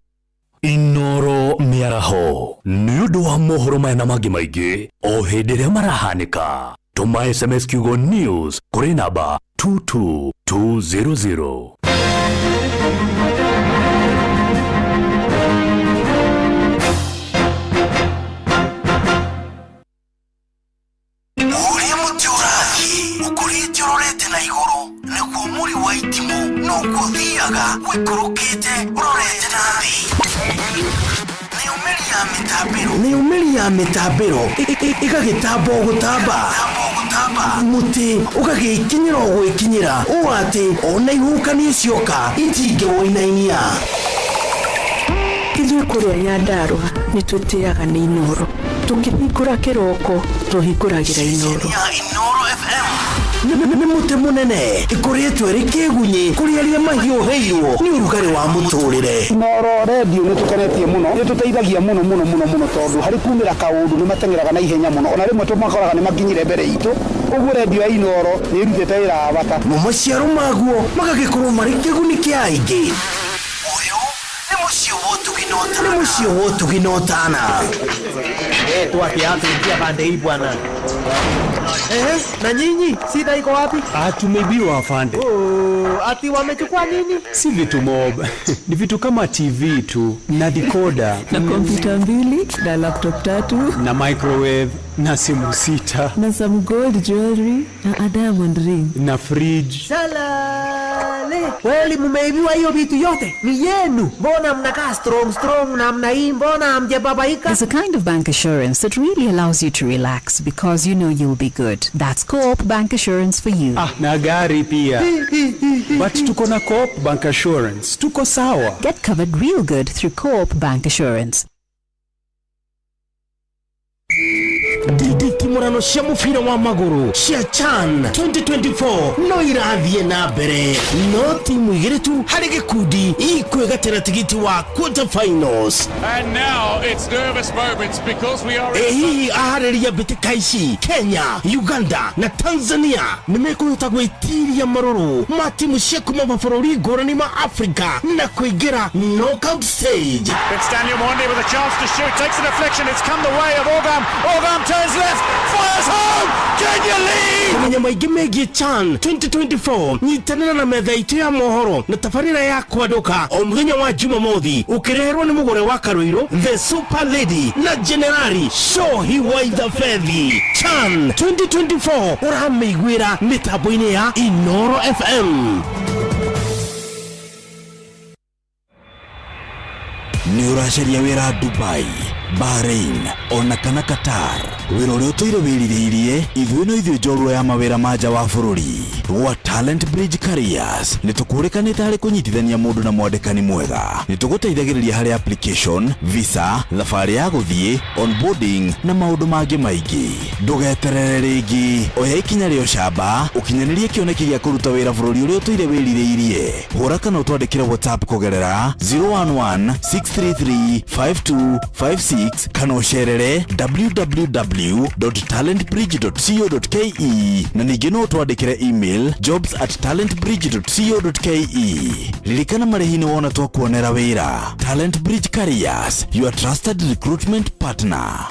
Inoro mĩaraho nĩ ũndũ wa mohoro maya na mangĩ maingĩ o hĩndĩ ĩrĩa marahanĩka. Tũma SMS kiugo news kũrĩ namba 22200. Ũrĩa mũtĩ ũrathiĩ ũkũrĩte ũrorete na igũrũ nĩguo mũri wa itimũ noguo ũthiaga ũikũrũkĩte ũrorete na thĩ. Nĩyo mĩri ya mĩtambĩro ĩgagĩtamba o gũtamba, mũtĩ ũgagĩkinyĩra o gwĩkinyĩra ũũ atĩ ona ihuhũkanio cioka itingĩwũinainia. Ithuĩ kũrĩa Nyandarũa nĩ twĩtĩaga nĩ Inoro, tũkĩhingũra kĩroko tũhingũragĩra Inoro. Inoro FM nĩ mũtĩ mũnene ĩkũrĩtwo ĩrĩ kĩgunyĩ kũrĩ arĩa mahiũhĩirwo nĩ ũrugarĩ wa mũtũrĩre. Inoro redio nĩ tũkenetie mũno, nĩ tũteithagia mũno mũno mũno mũno, tondũ harĩ kumĩra kaũndũ nĩ mateng'eraga na ihenya mũno, ona rĩmwe tũmakoraga nĩ makinyire mbere itũ. Ũguo redio ya Inoro nĩ ĩrutĩte wĩra wa bata. Mo maciaro maguo magagĩkorwo marĩ kĩguni kĩa aingĩ. Ũyũ nĩ mũciĩ wa ũtugi na ũtana. Nĩ mũciĩ wa ũtugi na ũtana. Tuatia pande hii bwana. Na nyinyi shida iko wapi? Tumeibiwa afande. Oh, ati wamechukua nini? Si vitu mob. Ni vitu kama TV tu na decoder na kompyuta 2 na laptop 3 na microwave na simu 6 na some gold jewelry na a diamond ring na fridge. Salale. Kweli mumeibiwa hiyo vitu yote? Ni yenu. Mbona mnakaa strong strong namna hii? Mbona hamjababaika? There's a kind of bank assurance that really allows you to relax because you know you'll be good. That's Co-op Bank Assurance for you. Na gari pia. But tuko na Co-op Bank Assurance. Tuko sawa. Get covered real good through Co-op Bank Assurance. Nditimurano cia mũbira wa magũrũ cia CHAN 2024 no irathiĩ na mbere, no timu igĩrĩ tu harĩ gĩkundi ikwĩgatĩra tigiti wa quarter finals. And now it's nervous moments because we are Ĩ hihi aharĩria mbĩtĩka ici Kenya, Uganda na Tanzania nĩ mekũhota gwĩtiria marũrũ ma timu cia kuma mabũrũri ngũrani ma Afrika na kũingĩra knockout stage. It's Daniel Mwandi with a chance to shoot, takes a deflection, it's come the way of Orgam. Orgam turns left, fires home, Kenya lead! Kũmenya maingĩ megiĩ CHAN 2024 nyitanĩra na metha itũ ya mohoro na tabarĩra ya kwandũka o mũthenya wa Jumamothi ũkĩreherwo nĩ mũgũre wa Karũirũ The Super Lady na Generali Shohi Waitha Fethi. CHAN 2024 ũramĩiguĩra mĩtambo-inĩ ya Inoro FM. Nĩ ũracaria wĩra Dubai, Bahrain ona kana Qatar. Wĩra ũrĩa ũtũire wĩrirĩirie, ithuĩ no ithuĩ njorua ya mawĩra ma nja wa bũrũri. Gwa Talent Bridge Careers nĩ tũkũrĩkanĩte harĩ kũnyitithania mũndũ na mwandĩkani mwega. Nĩ tũgũteithagĩrĩria harĩ application, visa, thabarĩ ya gũthiĩ, onboarding na maũndũ mangĩ maingĩ. Ndũgeterere rĩngĩ, oya ikinya rĩa ũcamba ũkinyanĩrie kĩoneki gĩa kũruta wĩra bũrũri ũrĩa ũtũire wĩrirĩirie. Hũra kana ũtwandĩkĩre WhatsApp kũgerera 011 633 5256 kana ũcerere www.talentbridge.co.ke na ningĩ no ũtwandĩkĩre email jobs@talentbridge.co.ke. Ririkana marĩhi nĩ wona twakuonera wĩra. Talent Bridge Careers, your trusted recruitment partner.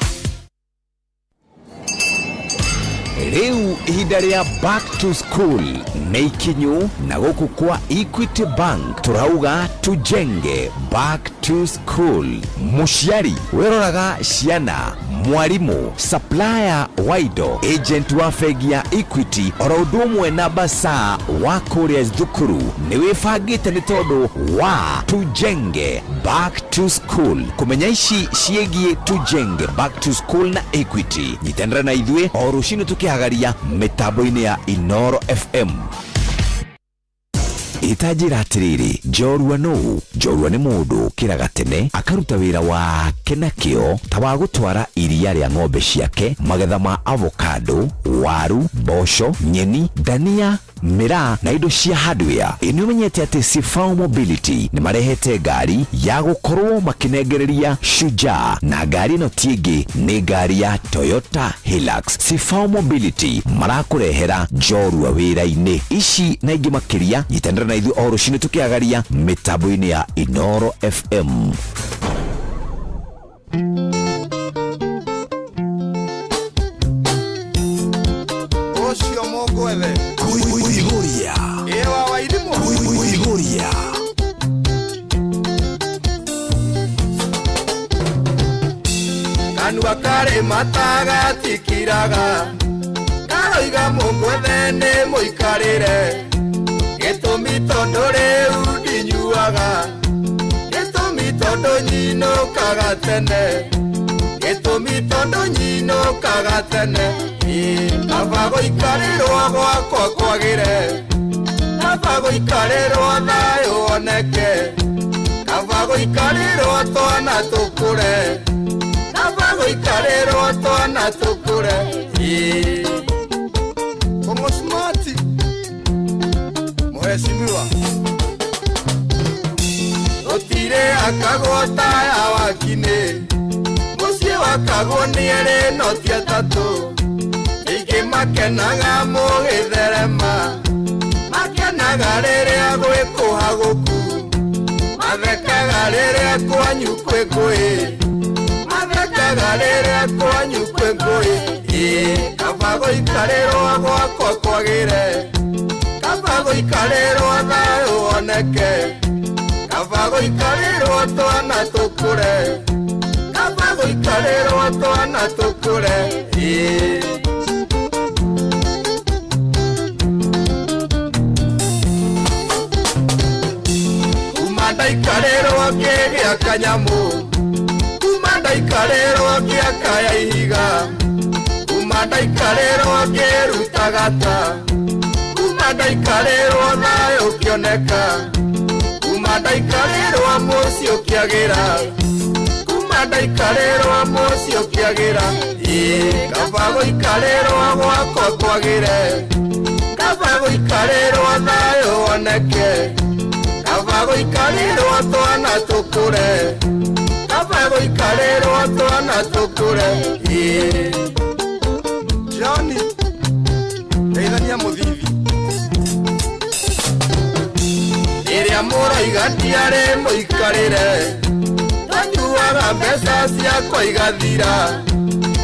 Rĩu ihinda rĩa back to school nĩ ikinyu, na gũkũ kwa Equity Bank tũrauga tujenge back to school. Mũciari wĩroraga ciana, mwarimu, supplier wa indo, agent wa bengi ya Equity, oro ũndũ ũmwe na basaa wa kũrĩa thukuru nĩ wĩbangĩte nĩ tondũ wa tujenge back to school. Kũmenya ici ciĩgiĩ tujenge back to school na Equity, nyitanĩra na ithuĩ o rũcinĩ tũkĩhagaria mĩtambo-inĩ ya Inoro FM. Itanjĩra atĩrĩrĩ, njorua nũ? Njorua nĩ mũndũ ũkĩraga tene akaruta wĩra wake na kĩo, ta wa gũtwara iria rĩa ng'ombe ciake, magetha ma avocado, waru, mboco, nyeni, dania, mĩraa na indo cia hardware. Ĩ nĩ ũmenyete atĩ Sifao Mobility nĩ marehete ngari ya gũkorwo makĩnengereria Shujaa, na ngari ĩno ti ĩngĩ nĩ ngari ya Toyota Hilux. Sifao Mobility marakũrehera njorua wĩra-inĩ. Ici na ingĩ makĩria, nyitanĩra na ithuĩ o rũcinĩ tũkĩagaria mĩtambo-inĩ ya Inoro FM. Ũcio mũngwethe. Kuihuria. Ĩwa wairimũ. Kuihuria. Kanua karĩ matagatikiraga, karoiga mũngwethe nĩ mũikarĩre. Gĩtũmi tondũ rĩu ndinyuaga, gĩtũmi tondũ nyinũkaga tene, gĩtũmi tondũ nyinũkaga tene. Kaba gũikarĩrwo gwakwa kwagĩre, kaba gũikarĩrwo thayũ woneke, kaba gũikarĩrwo twana tũkũre, kaba gũikarĩrwo twana tũkũre. Kongo smart mheshimiwa, gũtirĩ akagwo taya wakinĩ, mũciĩ wakagwo nĩ erĩ no ti atatũ. Aingĩ makenaga mũgĩtherema, makenaga rĩrĩa gwĩ kũhagũku, mathekaga rĩrĩa kwanyu kwĩ ngũĩ, mathekaga rĩrĩa kwanyu kwĩ ngũĩ. Kaba gũikarĩrwo gwakwa kwagĩre, kaba gũikarĩrwo thayũ woneke, kaba gũikarĩrwo twana tũkũre, kaba gũikarĩrwo twana tũkũre. Kuma ndaikarĩrwo ngĩgĩa kanyamũ, kuma ndaikarĩrwo ngĩakaya ihiga, kuma ndaikarĩrwo ngĩruta gata, kuma ndaikarĩrwo thayũ ũkĩoneka, kuma ndaikarĩrwo mũciĩ ũkĩagĩra, kuma ndaikarĩrwo mũciĩ ũkĩagĩra. Kaba gũikarĩrwo gwakwa kwagĩre, kaba gũikarĩrwo thayũ woneke, kaba gũikarĩrwo twana tũkũre, kaba gũikarĩrwo twana tũkũre. Johnny, teithania mũthithi. Rĩrĩa mũroiga ndiarĩ mũikarĩre, twanyuaga mbeca ciakwa igathira,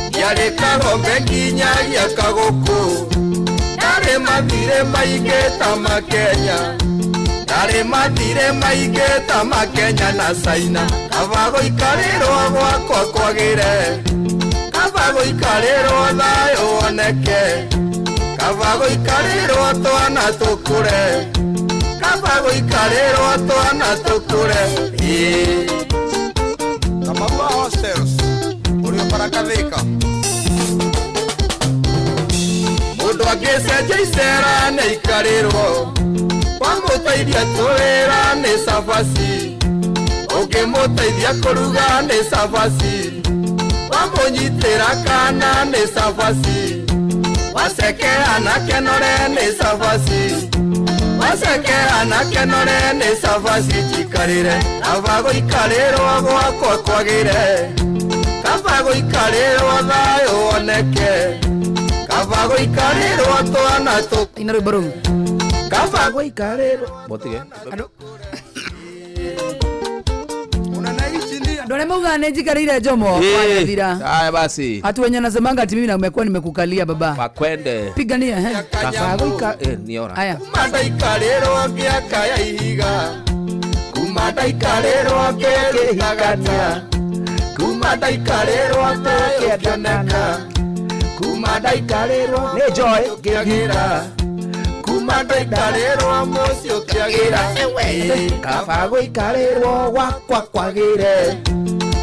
ndiarĩ kagombe nginyagia kagũkũ, ndarĩ mathirĩ maingĩ ta ma Kenya, ndarĩ mathirĩ maingĩ ta ma Kenya na China. Kaba gũikarĩrwo gwakwa kwagĩre, kaba gũikarĩrwo thayũ woneke, kaba gũikarĩrwo twana tũkũre, kaba gũikarĩrwo twana tũkũre. Kamau wa hostels ũrĩ o baraka Thĩka. Icera nĩ ikarĩrwo wamũteithia tũwĩra nĩ cabaci ũngĩmũteithia kũruga nĩ cabaci wamũnyitĩra kana nĩ cabaci wacekera na kenore nĩ cabaci wacekera na kenore nĩ cabaci njikarĩre kaba gũikarĩrwo gwakwa kwagĩre kaba gũikarĩrwo thayũ woneke kaba gũikarĩrwo twana tũ ina rwĩmbo rũu kaba gũikarĩrwo Botige. Andũ arĩa maugaga nĩ njikarĩire Jomo wanyathira. Haya basi. Hatu wenye nasemanga ati mimi na umekuwa nimekukalia baba. Wakwende. Pigania eh. Kaba gũika niora. Haya. Kuma ndaikarĩrwo ngĩaka ya ihiga kuma ndaikarĩrwo ngĩrutagata kuma ndaikarĩrwo thayũ ũkĩoneka kuma ndaikarĩrwo nĩ joy ngĩagĩra kuma ndaikarĩrwo mũciĩ ũkĩagĩra Kaba gũikarĩrwo gwakwa kwagĩre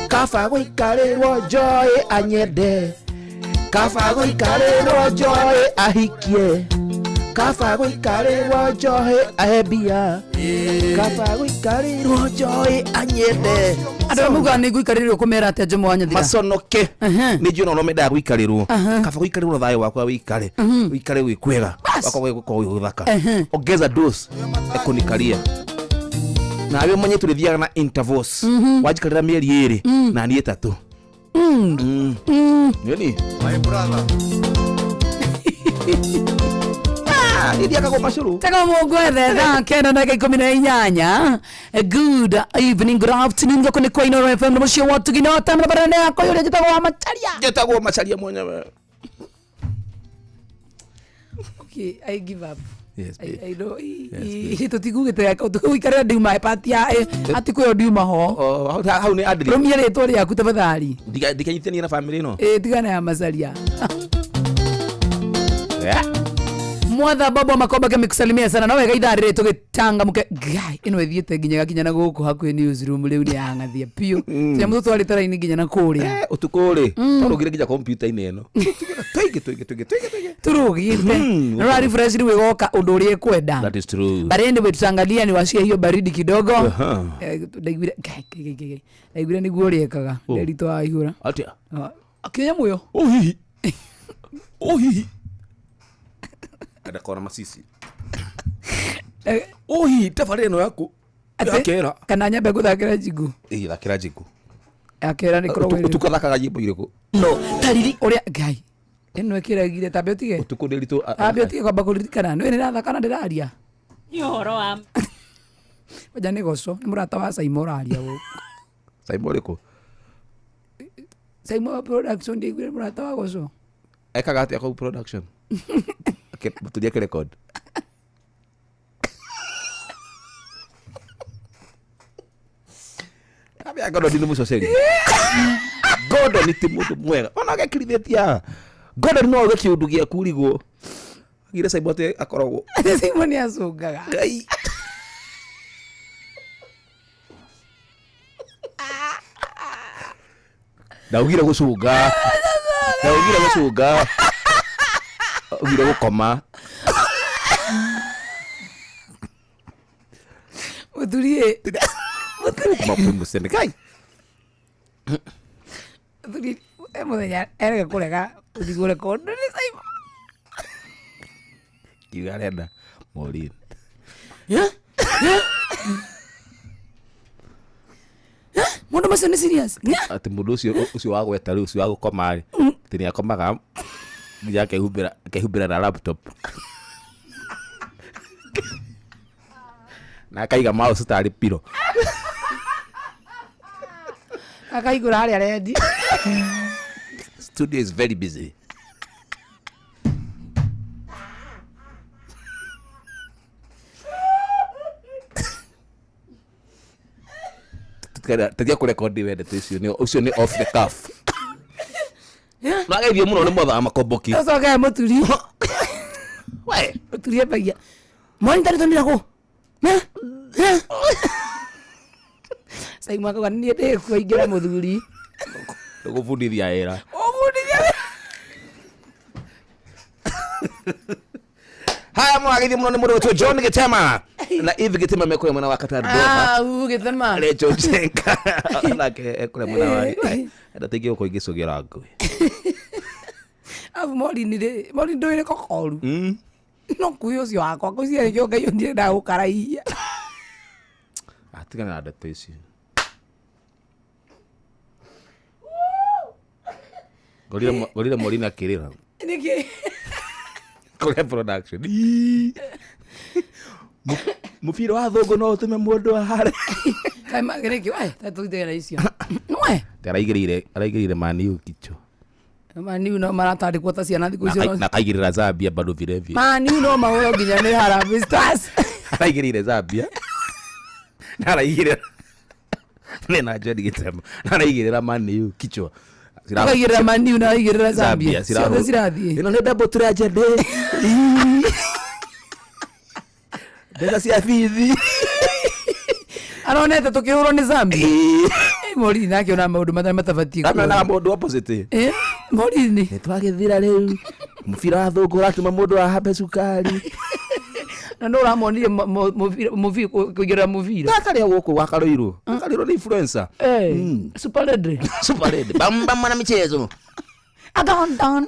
kaba gũikarĩrwo joy anyende kaba gũikarĩrwo joy ahikie kaba gũikarĩrwo joy ahe mbia kaba gũikarĩrwo joy anyende. Andũ arĩa maugaga nĩ ngũikarĩrwo kũmera atĩa Jomo wanyathira. Maconoke nĩ njũĩ no mendaga gũikarĩrwo kaba gũikarĩrwo thayũ wakwa wĩikare wĩikare wĩ kwega wakwa gũkorwo wĩ gũthaka ongeza dose ekũnikaria nawe ũmenye tũrĩthiaga na intervals wanjikarĩra mĩeri ĩrĩ na niĩ ĩtatũ. Nĩoni my brother. Nithiaga macũrũ Tega mũngwethe thaa 9 na dakika 18. Good evening, good afternoon. Gũkũ nĩ kwa Inooro FM na mũciĩ wa Ũtugi na Ũtama na barana yakwa ũrĩa njĩtagwo wa Macharia. Njĩtagwo Macharia mwenyewe. Okay, I give up. Yes, babe. I know. Tũtigugĩte tũgũikarĩra ndiuma pati ya ati kwĩyo ndiuma ho. Oh, hau nĩ adlib. Rũmia rĩtwa rĩaku tafadhali. Ndikanyitithanie na family ĩno. Ĩ tigana ya Macharia. Yeah. Mwatha baba Makomba kemikusalimia sana no wega ithaa rĩrĩ tũgĩcangamũke ngai ĩno ĩthiĩte nginya gakinya na gũkũ hakuhĩ newsroom rĩu nĩ yang'athia biũ tũnyamũ tũtũ twarĩte raini nginya na kũrĩa ũtukũ rĩ twarũgire nginya kompiuta-inĩ ĩno tũingĩ tũingĩ tũingĩ tũingĩ tũrũgĩte na refresh rĩu ĩgoka ũndũ ũrĩa ĩkwenda. That is true. But anyway tutaangalia ni washie hiyo baridi kidogo. Ndaiguire ngai ngai ndaiguire nĩguo ũrĩekaga nderitũ waihũra atĩa akĩnya muyo oh hihi oh hihi ndakona masisi ohi tabarä ĩno yaku yakera kana nyambe gũthakĩra njingu. Ĩ thakĩra njingu yakera nĩ koragwo ĩrĩ ũtukũ thakaga nyĩmbo irĩkũ no tariri ũrĩa ngai ĩno ĩkĩragire tambe ũtige ũtukũ nĩ ritũ tambe ũtige kwamba kũririkana nĩ ndĩrathaka na ndĩraria nĩ ũhoro wa oja nĩ goco nĩ mũrata wa Saimo ũraria gũkũ. Saimo ũrĩkũ? Saimo production ndĩiguire mũrata wa goco ekaga atĩa kũu production? Mũturi akĩrecord. Ambia Gordon nĩ mũcoceri. Gordon ti mũndũ mwega ona agekirithĩtie Gordon no auge kĩũndũ gĩaku ũrigwo agire Saimo atĩ akoragwo Saimo nĩ acũngaga Ngai. Ndaugire gũcũnga ndaugire gũcũnga ugire gũkoma mũthurie mapumusene kai mũthuri mũthenya erega kũrega ũthiĩ kũrekondo nĩ Saimo kiuga arenda Maureen. Mũndũ macio nĩ serious atĩ mũndũ ũcio ũcio wa gweta rĩu ũcio wa gũkoma rĩ atĩ nĩ akomaga nginya akehumbĩra na laptop na akaiga mouse tarĩ pillow akaigũra harĩa arendi. Studio is very busy. Tathia kũrekondi wendete ũcio nĩ off the cuff. Mageithio mũno nĩ mwatha wa Makomboki. Ũcoke mũturi. We mũturi ambagia monitor tũmira kũ Saimo akauga niĩ ndĩkuo ingĩra mũthuri ndũgũbundithia wĩra. Ũbundithia wĩra. Haya mwagithie muno ni mundu witwo John Gitema na Eve Gitema mekure mwena wa Qatar Doha. Ah, u Gitema. Rachel Chenka nake ekure mwena wa ndategie uko ingicugera ngui. Abu Maureen rĩ, Maureen ndũĩ kokoru. No kui ũcio wakwa ngwĩciria nĩkĩo Ngai onire ndagũkaraia. Atigana na ndeto icio. Ngorire Maureen akĩrĩra. Nĩkĩ? Kũrĩa production. Mũbira wa thũngũ no ũtũme mũndũ ahare. Kaĩ nĩkĩ? We, ta tũtigane na icio. Nĩwe? Araigĩrĩire Man U kichwa. Man U no maratandĩkwo ta ciana thikũ icio. Na kaigĩrĩra Zambia bado vile vile. Man U no mahũrwo nginya nĩ Harambee Stars. Araigĩrĩire Zambia. Na araigĩrĩra nĩ na John Gitema. Na araigĩrĩra Man U kichwa. Akaigĩrĩra Man U na araigĩrĩra Zambia. Ciothe cirathiĩ. Ĩno nĩ double tragedy. Mbeca cia bithi. Aronete tũkĩhũrwo nĩ Zambia. Maureen nake ona maũndũ marĩa matabatiĩ kuona. Amenaga mũndũ opposite. Maureen. Nĩ twagĩthira rĩu. Mũbira wa thũngũ ũratũma mũndũ ahambe cukari. Na no ũramonire mũbira kũigĩrĩra mũbira. Gakarĩa gũkũ gwakarũirwo. Gakarĩrwo nĩ influencer. Super Red. Super Red. Bamba mwana michezo. Down down.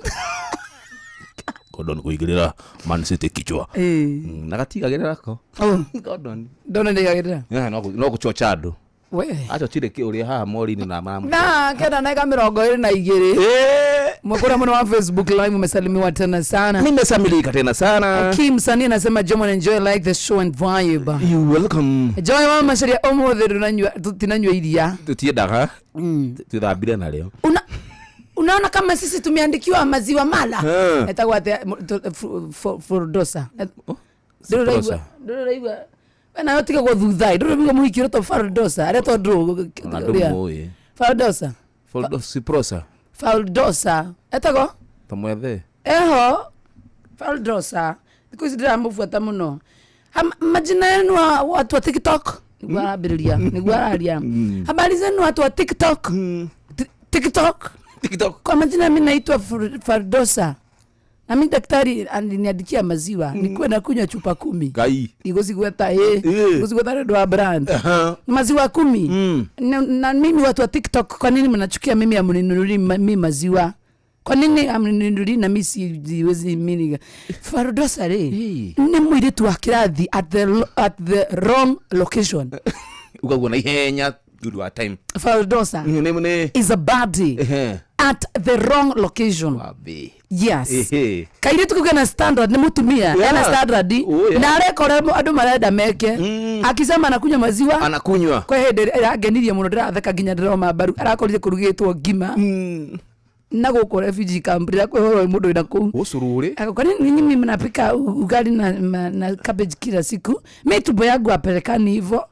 Gordon kuigĩrĩra Man City kichwa. Na gatigagĩrĩra ko. Gordon. Ndona ndigagĩrĩra. No gũchocha andũ. We. Acochire kĩ ũrĩa haha Maureen na maramu. Na kenda na 22. Mwakora mwana wa Facebook live umesalimiwa tena sana. Nimesalimika tena sana. Kim Sani anasema Jomon enjoy like the show and vibe. You welcome. Joy wa masharia omothe tunanywa tutinanywa iria. Tutiendaga. Tuthambire narĩo. Unaona kama sisi tumeandikiwa maziwa mala. Etagwa ate Fordosa. Ndũraigua. Wena yotiga gũthutha. Ndũraigua mũhiki ũrĩa Fordosa. Aretwo ndũ. Fordosa. Fordosa Prosa. Faldosa. Etagwo? Tamwethe. Eho. Faldosa. Thikũ ici ndĩramũbuata mũno. Majina yenu watu wa TikTok. Nĩguo arambĩrĩria. Nĩguo araria. Habari zenu watu wa TikTok. TikTok. TikTok. Kwa majina mimi naitwa Fardosa. Na mimi daktari aliniandikia maziwa. Nikuwe nakunywa chupa 10. Ngai. Igũcigweta Igũcigweta nĩ ũndũ wa brand. Maziwa 10. Na mimi watu wa TikTok kwa nini mnachukia mimi amninunuli mimi maziwa? Kwa nini amninunuli na mimi siwezi mimi? Fardosa rĩ. Nĩ mũirĩtu wa kĩrathi at the wrong location. Ukaguo na ihenya thutha wa time. Fardosa is a baddie at the wrong location. Yes. Kairitu kau kena standard ni mutumia. Ena standard. Na arekora andu marenda meke. Akisema anakunywa maziwa. Anakunywa. Kwa hindi irangenirie muno ndiratheka nginya ndiroma mbaru. Arakorire kurugitwo ngima. Na gũkũ refugee camp rĩrĩa kwĩhũrwo mũndũ wĩna kũu. Ũcurũrĩ. Kwa nini nyinyi mnapika ugali na cabbage kila siku? Mimi tumbo yangu apelekani hivyo.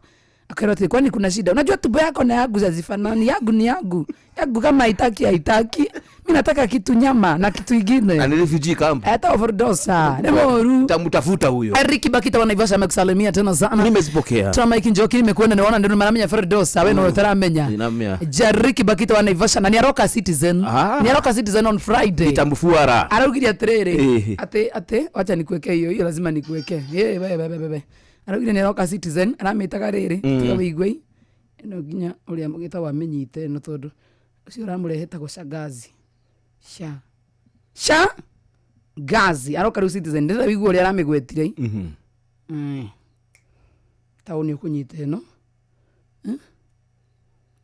Akaona ati kwani kuna shida? Unajua tumbo yako na yangu hazifanani. Yangu ni yangu. Yangu kama haitaki haitaki. Mimi nataka kitu nyama na kitu kingine. Ani refugee camp. Hata overdose. Ni moru. Tamtafuta huyo. Eric Bakita wa Naivasha amekusalimia tena sana. Nimezipokea. Tuna Mike Njoki nimekuona niona ndio maramenya Fardosa wewe ndio utaramenya. Ninamenya. Jariki Bakita wa Naivasha na ni Aroka Citizen. Ni Aroka Citizen on Friday. Nitamfuara. Araugiria atiriri. Ate acha nikuweke hiyo hiyo lazima nikuweke. Wewe. Araugire ni Aroka Citizen aramĩtaga rĩrĩ tiga wĩigwe ĩno nginya ũrĩa gĩtagwo amenyite ĩno tondũ ũcio ũramũrehe Shagazi sha Gazi Aroka rĩu Citizen ndĩrenda wĩigue ũrĩa aramĩgwetire. Ta ũũ nĩ ũkũnyita ĩno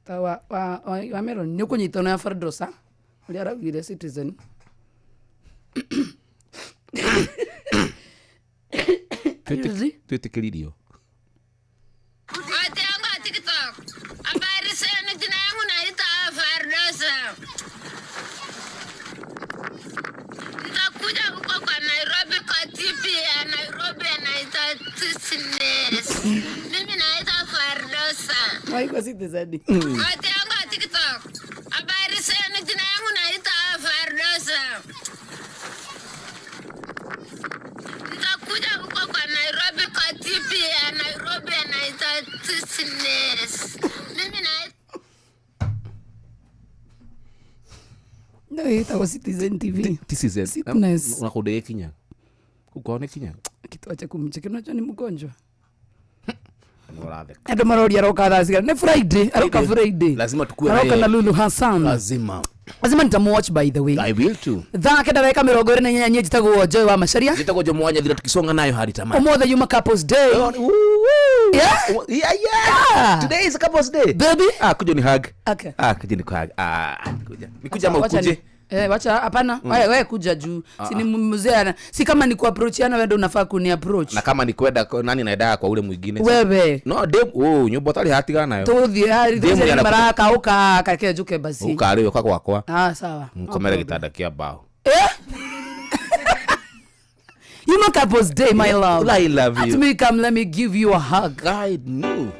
ta wa Melon nĩ ũkũnyita ĩno ya Fardosa ũrĩa araugire Citizen. Twĩtĩkĩririo. Watu yangu wa TikTok. Habari zenu, jina yangu naitwa Fardosa. Nitakuja huko kwa Nairobi kwa TV ya Nairobi anaitwa Tisnes. Mimi naitwa Fardosa. Waigua Citizen. Watu yangu wa TikTok. Habari zenu, jina yangu naitwa Fardosa. Nitakuja huko kwa Nairobi kwa TV ya Nairobi anaitwa Tisnes. Mimi naitwa No, ĩtagwo Citizen TV. Citizen. Citness. Na kũndũ ĩkinya. Kũu kwao nĩ kinya. Kituache kumcheki, unajua ni mgonjwa. Nĩũratheka. Andũ maroria aroka thaa cigana? Nĩ Friday, aroka Friday. Lazima tukue Aroka naye. na Lulu Hassan. Lazima. Lazima nitamuwatch by the way. I will too. Thaa kenda ndagĩka 24 niĩ njĩtagwo Joy wa Macharia. Njĩtagwo Jomo wa Nyathira tukisonga nayo hadi tamati. Ũmũthĩ yuma couples day. Yeah? Yeah, yeah. Today is couples day. Baby. Ah, kuja ni hug. Okay. Ah, kuja ni hug. Ah, kuja. Nikuja ama Wacha ukuje? wacha hapana. Wewe kuja juu. Si ni mzee ana. Si kama ni kuapproachiana wewe ndio unafaa kuniapproach. Na kama ni kwenda nani naendaga kwa ule mwingine? Wewe. No, dem, oh, nyumba tali hatigana nayo. Tuthie hari Demu tuthie yanakuja. baraka uka kake njuke basi. Ukarĩ ũka gwakwa. Ah, sawa. Nkomere gĩtanda kĩa mbaũ. You know couples day, my love. I love Let you. me come, let me give you a hug. I know.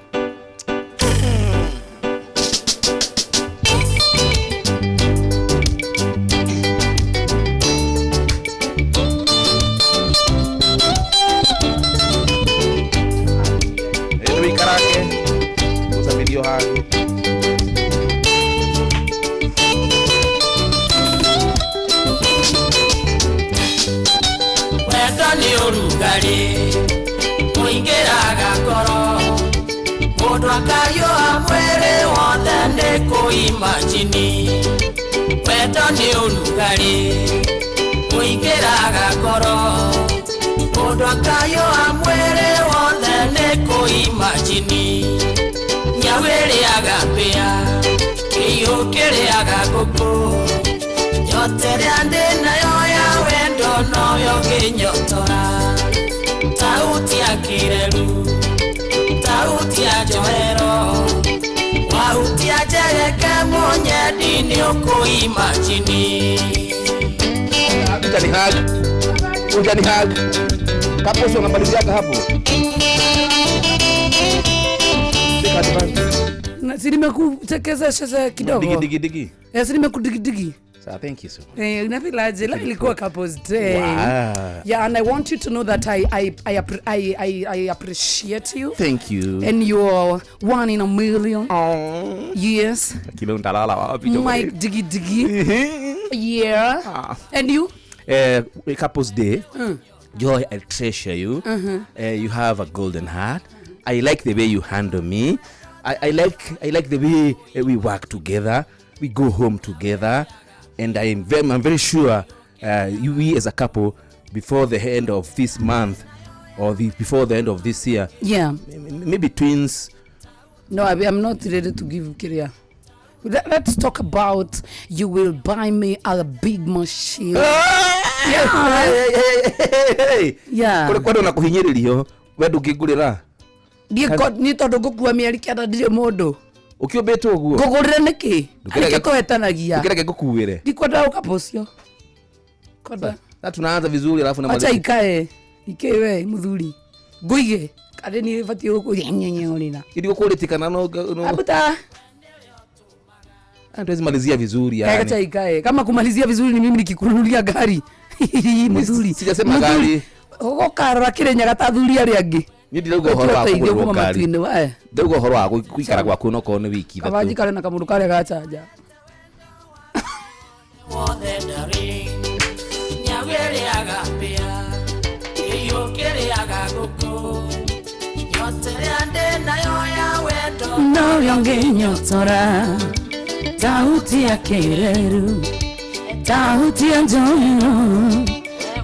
Wĩikarage gũcabithio hagi. Wendo nĩ ũrugarĩ ũingĩraga ngoro, mũndũ akariũa mwĩrĩ wothe nĩ kũimajini. Wendo nĩ ũrugarĩ ũingĩraga ngoro, mũndũ akariũa mwĩrĩ wothe nĩ kũimajini. Nyau ĩrĩaga mbĩa, kĩiyũ kĩrĩaga ngũkũ, nyota ĩrĩa ndĩ nayo ya wendo noyo ngĩnyotora. Tauti ya kĩreru, tauti ya njohero, wahutia njereke mũnyendi nĩ ũkũimajini. Utani hug. Utani hug. Couples wanamaliziaga hapo. Take advantage. Na si nimekuchekeza kidogo. Digi digi digi. Eh, si nimekudigidigi. So thank you so much. Eh, unafilaje? Leo ilikuwa couples day. Wow. Yeah, and I want you to know that I appreciate you. Thank you. And you're one in a million. Yes. Kile untalala wapi Jomo? Mike Diggy Diggy. Yeah. And you? Couples day. Joy, I treasure you. You have a golden heart. I like the way you handle me. I like the way we work together. We go home together, and I'm very sure we as a couple, before the end of this month, or before the end of this year. Yeah. Maybe twins. No, I'm not ready to give Kiria. Let's talk about you will buy me a big machine. Yeah. Hey. Yeah. Kore kwenda na kuhinyiririo we ndũngĩngũrĩra. Ni tondũ ngũkua mĩeri kenda ndirĩ mũndũ. Ũkĩũmbĩtwo ũguo. Ngũgũrĩre nĩkĩ? Nĩkĩ tũhetanagia? Ndũkĩreke ngũkuĩre. Ndikwenda ũkaba ũcio. Kwenda. Sasa tunaanza vizuri alafu na Acha ikae. Ike we mũthuri. Ngũige. Karĩ niĩ batiĩ gũkũnyenyenyerera. Ndigũkũrĩtikana no. Abuta. Hatuwezi malizia vizuri yani. Acha ikae. Kama kumalizia vizuri ni mimi nikikununulia gari. Mzuri. Sijasema gari. Ũgũkarora Kĩrĩnyaga ta athuri arĩa angĩ. Niĩ ndirauga ũhoro wa Ũteithio kũgũrĩrwo kuma ngari. matu-inĩ, we. Ndauga ũhoro wa gũikara gwaku no korwo nĩ wiki Kaba ithatũ. njikare na kamũndũ karĩa gachanja. Wothe ndarĩ, nyau ĩrĩaga mbĩa, kĩiyũ kĩrĩaga ngũkũ, nyota ĩrĩa ndĩ nayo ya wendo noyo ngĩnyotora. Tauti ya kĩreru, tauti ya njohero,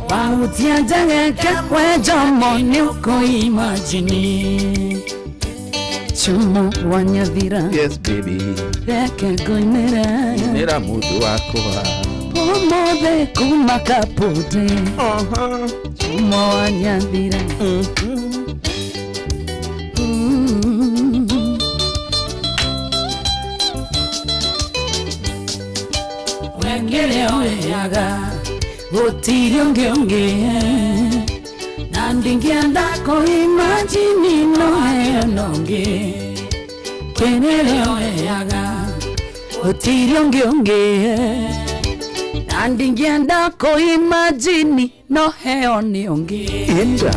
wahutia njegeke we Jomo nĩ ũkũimajini. Chumo wa Nyathira. Yes baby. Reke ngũinĩre. Nĩra mũndũ wakwa. Ũmũthĩ kuma kapũtĩ. Chumo wa Nyathira. Wengere oyaga gũtirĩ ũngĩ ũngĩ, na ndingĩenda kũimajini no heo nongĩ. Kĩrĩrĩ oyaga gũtirĩ ũngĩ ũngĩ, na ndingĩenda kũimajini no heo nĩ ũngĩ. Enda.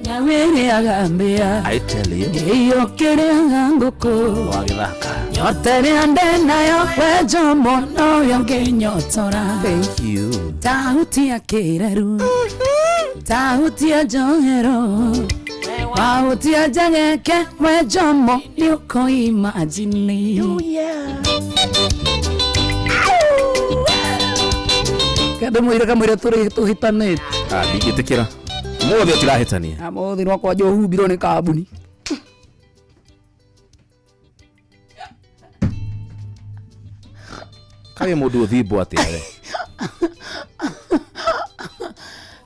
Nyau ĩrĩaga mbĩa, I tell you. kĩiyũ kĩrĩaga ngũkũ. Wagĩthaka. Nyota ĩrĩa ndĩ nayo we Jomo noyo ngĩnyotora. Thank you. Tauti ya kĩreru, Tahutia njohero wahutia njageke we Jomo nĩ ũkũimagine. Kende mwĩre kamwĩre tũhĩtanĩte. Ah, ndingĩtĩkĩra mũthĩ ũtirahĩtania. Mũthĩ nwakwanja ũhumbirwo nĩ kambuni. Kaĩ mũndũ ũthimbo atĩa we?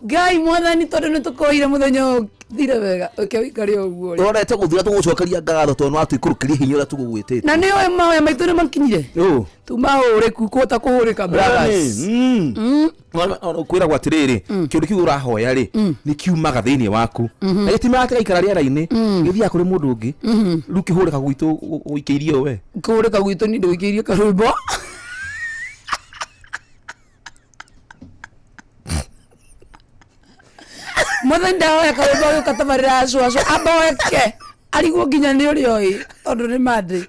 Ngai mwathani tondũ nĩ tũkoire mũthenya ũyũ thire wega ũke ũikare ũguo rĩ. Ũrorete gũthira tũgũcokeria ngatho tondũ nĩwatũikũrũkĩria hinya ũrĩa tũgũgwĩtĩte. Na nĩ ũĩ mahoya maitũ nĩ makinyire. Ũ. Tuma hũrĩku kũhota kũhũrĩka brothers. Kwĩragwo atĩrĩrĩ, kĩũndũ kĩu ũrahoya rĩ nĩ kiumaga thĩinĩ waku na gĩtimaga kĩgaikara rĩera-inĩ, gĩthiaga kũrĩ mũndũ ũngĩ. Rĩu kĩhũrĩka gwitũ ũikĩirie we. Kũhũrĩka gwitũ ni ndũikĩirie karwĩmbo. Mwathani ndahoya karwĩmbo gũka tabarĩra acũ amboeke arigwo nginya nĩ ũrĩa ũĩ tondũ nĩ mandĩ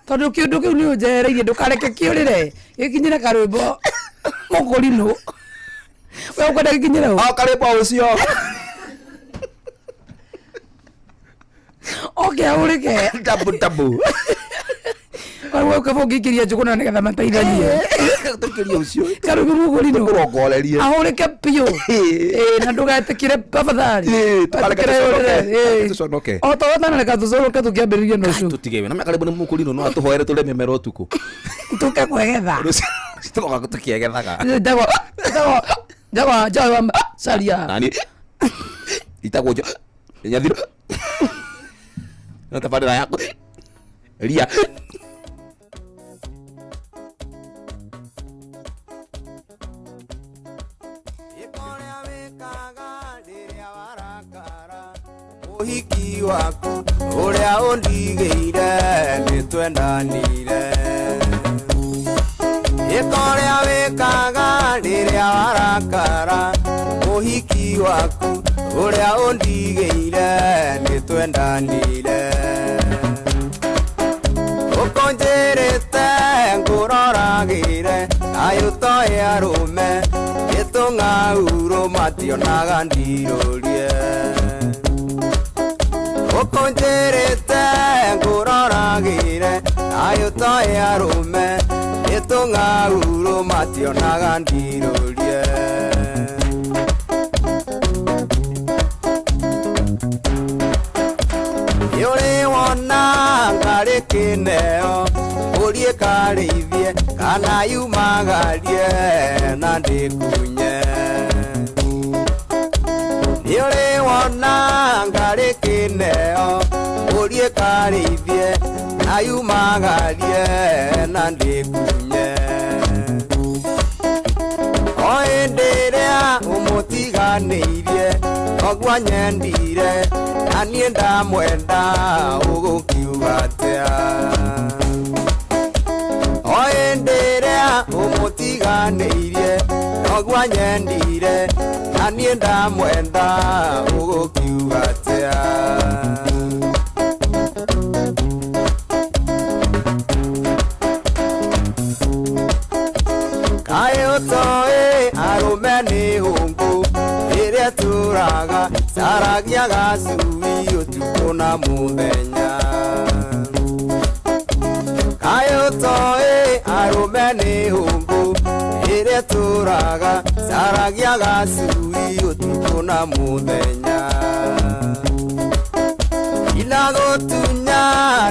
tondũ kĩũndũ kĩu nĩ ũnjehereirie ndũkareke kĩũrĩre gĩkinyĩre karwĩmbo mũkũrinũ we ũkwenda gĩkinyĩre ũ? O karwĩmbo ũcio. Oke ahũrĩke. Tabu tabu. Karwĩmbo kaba ũngĩikĩria njũgũna nĩgetha mateithanie. Tũikĩrie ũcio. Karwĩmbo mũkũrinũ. Tũkũrongorerie. Ahũrĩke biũ. Ĩĩ na ndũgetĩkĩre tafadhali. Tũkareke Wetĩkĩre ũrĩre. Ĩĩ. tũconoke. O ta ũtanareka tũconoke tũkĩambĩrĩria na ũcio. Tũtige we na karĩmbo nĩ mũkũrinũ no atũhoere tũrĩme mĩmera ũtukũ. Tũke kwegetha. Tũgoka tũkĩegethaga. Njagwa njagwa njagwa njagwa caria. Nani itagwo njo nyathiro na tabarĩra yaku ria. Ũhiki waku ũrĩa ũndigĩire nĩ twendanire. Ĩka ũrĩa wĩkaga rĩrĩa warakara, ũhiki waku ũrĩa ũndigĩire nĩ twendanire. Ũkũnjĩrĩte ngũroragĩre kaĩ ũtoĩ arũme gĩtũng'aurũ mationaga ndirũrie. Ũkũnjĩrĩte ngũroragĩre kaĩ ũtoĩ arũme gĩtũng'aurũ mationaga ndirũrie. Nĩ ũrĩ wona ngarĩ kĩneo ũrie karĩithie kana yumagarie na ndĩkunye. Nĩ ũrĩ wona ngarĩ kĩneo ũrie karĩithie na yumagarie na ndĩkunye. O hĩndĩ ĩrĩa ũmũtiganĩirie noguo anyendire na niĩ ndamwenda ũgũkiuga atĩa. O hĩndĩ ĩrĩa ũmũtiganĩirie noguo anyendire na niĩ ndamwenda ũgũkiuga atĩa. Kaĩ ũtoĩ arũme nĩ hũngũ ĩrĩa ĩtũraga caragia gacui ũtukũ na mũthenya. Kaĩ ũtoĩ arũme nĩ hũngũ ĩrĩa ĩtũraga caragia gacui ũtukũ na mũthenya. Inagũtunya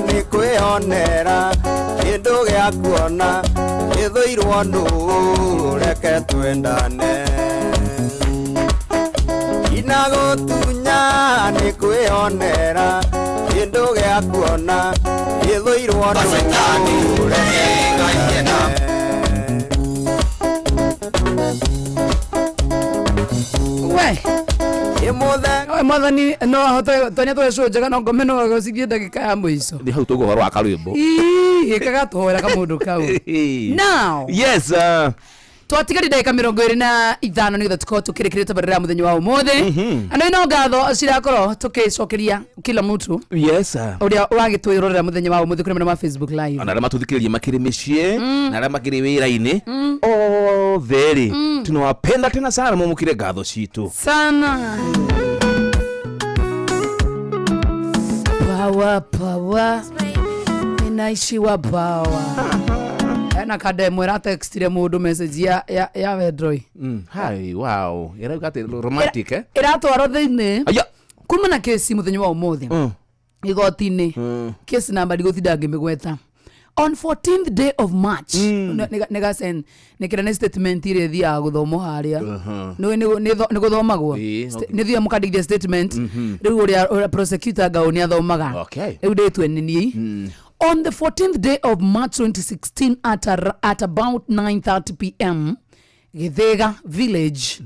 nĩ kwĩonera kĩndũ gĩa kuona gĩthũirwo nũũ reke twendane. Inagũtunya nĩ kwĩonera kĩndũ gĩa kuona gĩthũirwo nũũ reke twendane. We. Ĩmũthe. Mwathani no ahote tonya twecũ njega no ngome no agocithie ndagĩka ya mũico. Nĩ hau tũguo ũhoro wa karwĩmbo. Ii, gĩkaga tũhoera kamũndũ kau. Now. Yes. Twatigari ndagĩka 25 nĩgetha tũkorwo tũkĩrĩkĩrĩria tabarĩra ya mũthenya wa ũmũthĩ. Andũ ino ngatho cirakorwo tũkĩcokeria kila mtu. Yes. Ũrĩa ũragĩtwĩrorera mũthenya wa ũmũthĩ kũrĩ mwena wa Facebook Live. Ona arĩa matũthikĩrĩria makĩrĩ mĩciĩ na arĩa makĩrĩ wĩra-inĩ othe rĩ, tunawapenda tena sana, mumukire ngatho citũ sana. Power, power. Ninaishiwa power. Ena kademwe ratextire mundu message ya wendroi. Hi, wow. Irauga atĩ romantic, eh? Iratwarwo thiini. Aya. Kuma na kesi muthenya wa umuthi. Igoti-inĩ. Kesi namba ndigũtinda ngĩmĩgweta. On 14th day of March, nĩkĩra nĩ statement ĩrĩa ĩthiaga gũthomwo harĩa. Nĩ gũthomagwo. Nĩ thiaga mũkandĩkithia statement. Rĩu ũrĩa prosecutor ngao nĩ athomaga. Rĩu ndĩtue nĩ niĩ. On the 14th day of March 2016 at about 9:30 p.m., Githega village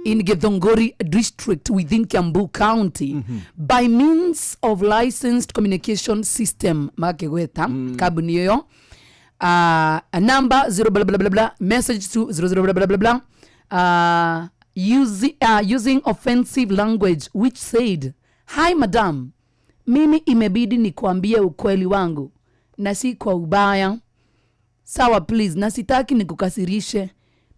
in Githunguri district within Kiambu County, by means of licensed communication system makigweta kambuni iyo, a number 0 blah blah blah blah, message to 00 blah blah blah blah, using offensive language which said, "Hi madam, mimi imebidi nikuambie ukweli wangu na si kwa ubaya. Sawa please, na sitaki nikukasirishe.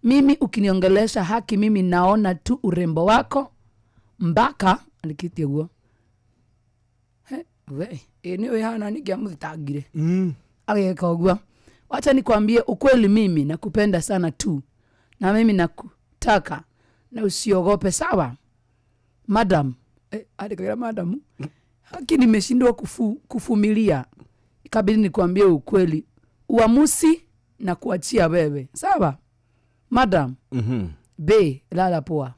Mimi ukiniongelesha haki mimi naona tu urembo wako mpaka alikitie guo." We, ene hana nikiamutangire. Ageka guo. "Wacha nikwambie ukweli, mimi nakupenda sana tu. Na mimi nakutaka na usiogope, sawa? Madam." Alikagira madam. "Haki nimeshindwa kufumilia. Ikabidi nikwambie ukweli. Uamuzi na kuachia wewe. Sawa? Madam." "B, lala poa."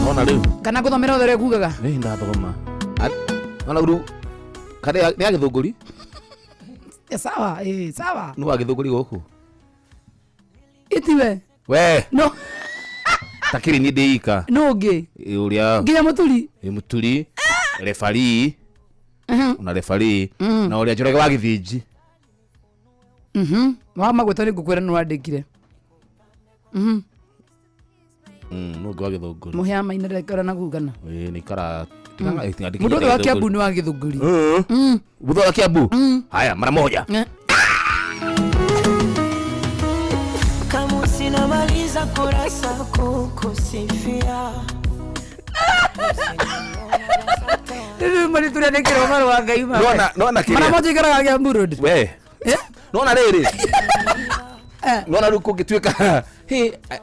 Nona rĩu. Kana gũthomera ũthere kugaga? Nĩ ndathoma. Nona rĩu kana nĩ ya Gĩthũngũri? Sawa, sawa. Nĩ wa Gĩthũngũri gũkũ? Itiwe. We. No. Takiri ni ndĩika. No ũngĩ. Ũrĩa. Nginya Mũturi. Mũturi. Refarii. Ona refarii. Na ũrĩa Njoroge wa Gĩthĩnji. Wa magwetwo nĩ ngũkwĩra nĩ wandĩkire. No ngwa Gĩthũngũri. Mũhĩa maina ndekora na kugana. Nĩ ikara. Mũndũ ũyũ wa Kiambu nĩ wa Gĩthũngũri. Mũndũ wa Kiambu? Haya, mara moja. Kama sinamaliza kurasa kukusifia. Rĩu mari tũrandĩkĩrwo marũa Ngai ma. Nona kĩrĩa. Mara moja ikaraga Kiambu Road. We. Nona rĩrĩ. Nona rĩu kũngĩtuĩka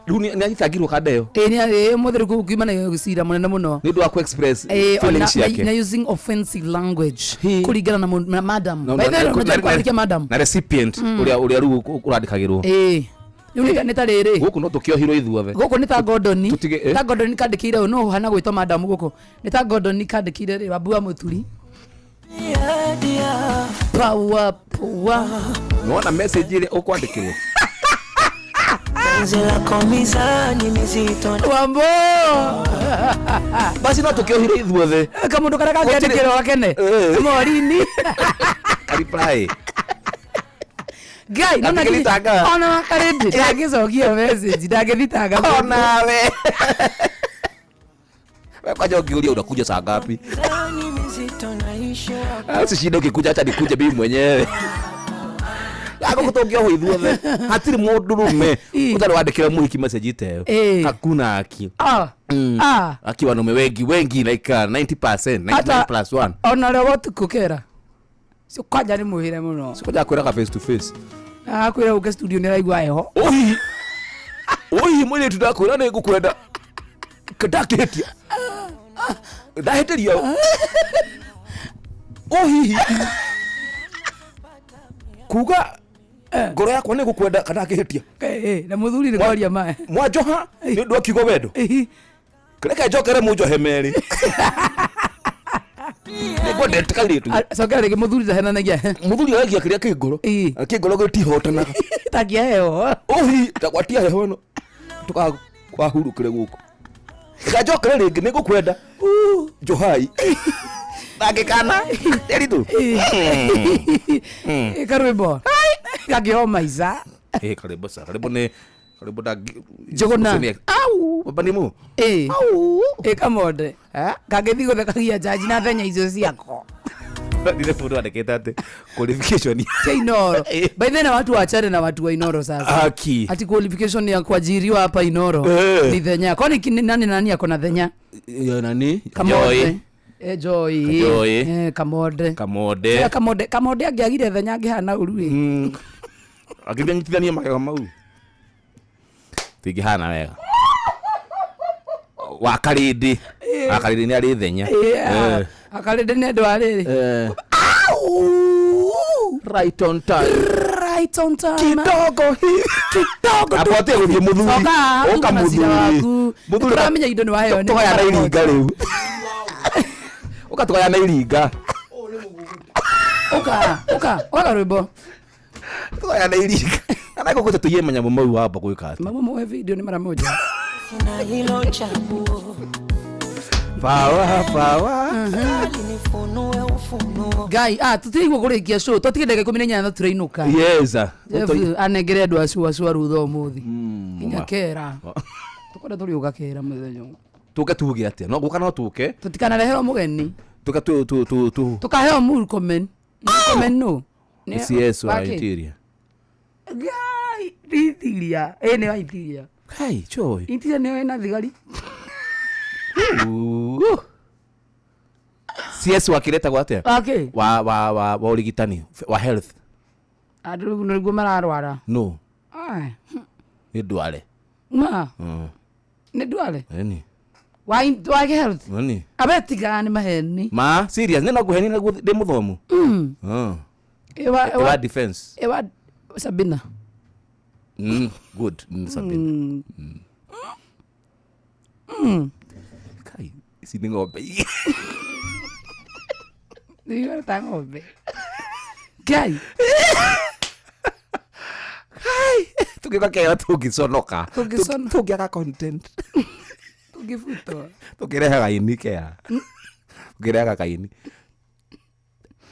rĩu nĩ anyitangirwo kanda ĩyo. Nĩ ũmũthĩ rĩu kuuma na gũcira mũnene mũno. Nĩ ũndũ wa ku-express feelings ciake. Na using offensive language kũringana na madam. By the way, unajua kwandĩkia madam. Na recipient ũrĩa rĩu ũrandĩkagĩrwo. Rĩu nĩ ta rĩrĩ. Gũkũ no tũkĩohirwo ithuothe. Gũkũ nĩ ta Gordon. Ta Gordon kandĩkĩire ũũ, no ũhana gwĩtwo madam gũkũ. Nĩ ta Gordon kandĩkĩire rĩ, Wambua Mũturi. Power, power. Nona message ile ũkwandĩkĩrwo. Wambo. Basi no tũkĩohirwo ithuothe. Kamũndũ karĩa kangĩandĩkĩrwo gakene. Morini. Reply. Ngai, nona ona karĩndĩ ndangĩcokia message, ndangĩthitanga. Onawe. Wewe kwaja ukiulia unakuja saa ngapi? Usishinde ukikuja, acha nikuje mimi mwenyewe. Ako kutongea ithuothe. Hatirĩ mũndũ rume ũtarĩ wandĩkĩra mũhiki message ta ĩyo. Hakuna haki. Haki wanaume wengi like 90%, 99 plus 1. Ona rĩo ũtukũ kera. Sio kwanja nĩ mwĩre mũno. Sio kwanja akwĩraga face to face. Akwĩra ũke studio nĩ araigua heho. Oi. Oi mũirĩtu ndakwĩra nĩ ngũkwenda. Ndakĩhĩtia. Ndahĩtĩria. Oi. Kuga ngoro yakwa nĩ ngũkwenda kana akĩhĩtia. Na mũthuri nĩ kwaria mae. Mwanjoha nĩ ũndũ wa kiugo wendo. Reke njokere mũnjohe merĩ. Nĩngwendete kairĩtu. Cokera rĩngĩ mũthuri ndahenanagia. Mũthuri aragia kĩrĩa kĩ ngoro. Kĩ ngoro gĩtihotanaga. Tagia heho. Ũhi tagwatia heho ĩno. Tũkahurũkĩre gũkũ. Reke njokere rĩngĩ nĩ ngũkwenda. Njohai. Ndangĩkana. Nderitu. Karwĩmbo. Gakĩhoma ica. Karwĩmbo ca. Karwĩmbo nĩ karwĩmbo ndangi. Njũgũna. Au, baba nĩ mũ. Ĩkamonde. Kangĩthiĩ gũthekagia njanji na thenya icio ciako. Ndire mundu andikite ati qualification Cia Inoro. By then watu waachane na watu wa Inoro sasa. Haki. Ati qualification ya kuajiriwa hapa Inoro Eh. ni Thenya. Kwani nani nani ako na Thenya? Ya nani? Kamode. Eh, Joy. Joy. Eh, Kamode. Kamode. Eh, Kamode, Kamode angĩagire Thenya angĩhana ũru ĩ. Akĩnyitithania magego mau. Tingĩhana wega. Wa Karindi. Wa Karindi nĩ arĩ Thenya. Yeah. Eh. Akarindi nĩ andũ a rĩrĩ. Eh. Right on time. Right on time. Kidogo hivi. Kidogo tu. Apote gũthiĩ mũthuri. Coka, Ũka tuma na cira mũthuri. waku. Mũthuri Tũramenya indo nĩ waheo nĩ tũgayana iringa rĩu. Ũka tũgayana iringa. Ũka, ũka, ũka rwĩmbo. Tũgayana iringa. Kana gũkũ tũiye manyamũ mau wamba gwĩka atĩa. Mamu muhe video nĩ mara moja. Sina hilo chaguo. Pawa, pawa. Nifunue ufunuo. Ngai, tũtirigwo kũrĩkia show. Twatige ndagĩka 18 tũrainũka. Yes. Jeff anengere andũ acio acio arutha ũmũthĩ. Nginya kera. Tũkwenda tũrĩũka kera mũthenya ũmwe. Tũke tuge atĩa? No gũka no tũke. Tũtikanareherwo mũgeni. Tũke tu tu tu tu. Tũkaheo Murkomen. Murkomen no. CS wa Wake? Interior. Ngai, nĩ Interior. Ĩ nĩ wa Interior. Kai, choi. Interior nĩyo ĩna thigari. Ooh. CS wa kĩretagwo atĩa? Wake? Wa wa wa wa ũrigitani, wa health. Andũ rĩu nĩguo mararwara. No, Ai. nĩ ndware. Ma, Mm. nĩ ndware. Ĩni. Wa wa health. Ĩni. Abe tigaga nĩ maheni. Ma, serious, nĩ no ngũheni nĩguo ndĩ mũthomu. Ewa Wa defense. Ewa Sabina. Good. Sabina. Kai, ici nĩ ng'ombe. Nĩ ta ng'ombe. Ngai. Kai, tũngĩũka kera tũngĩconoka. Tũngĩconoka. Tũngĩaga content. Tũngĩbutwo. Tũngĩrehaga ini kera. Tũngĩrehaga kaini.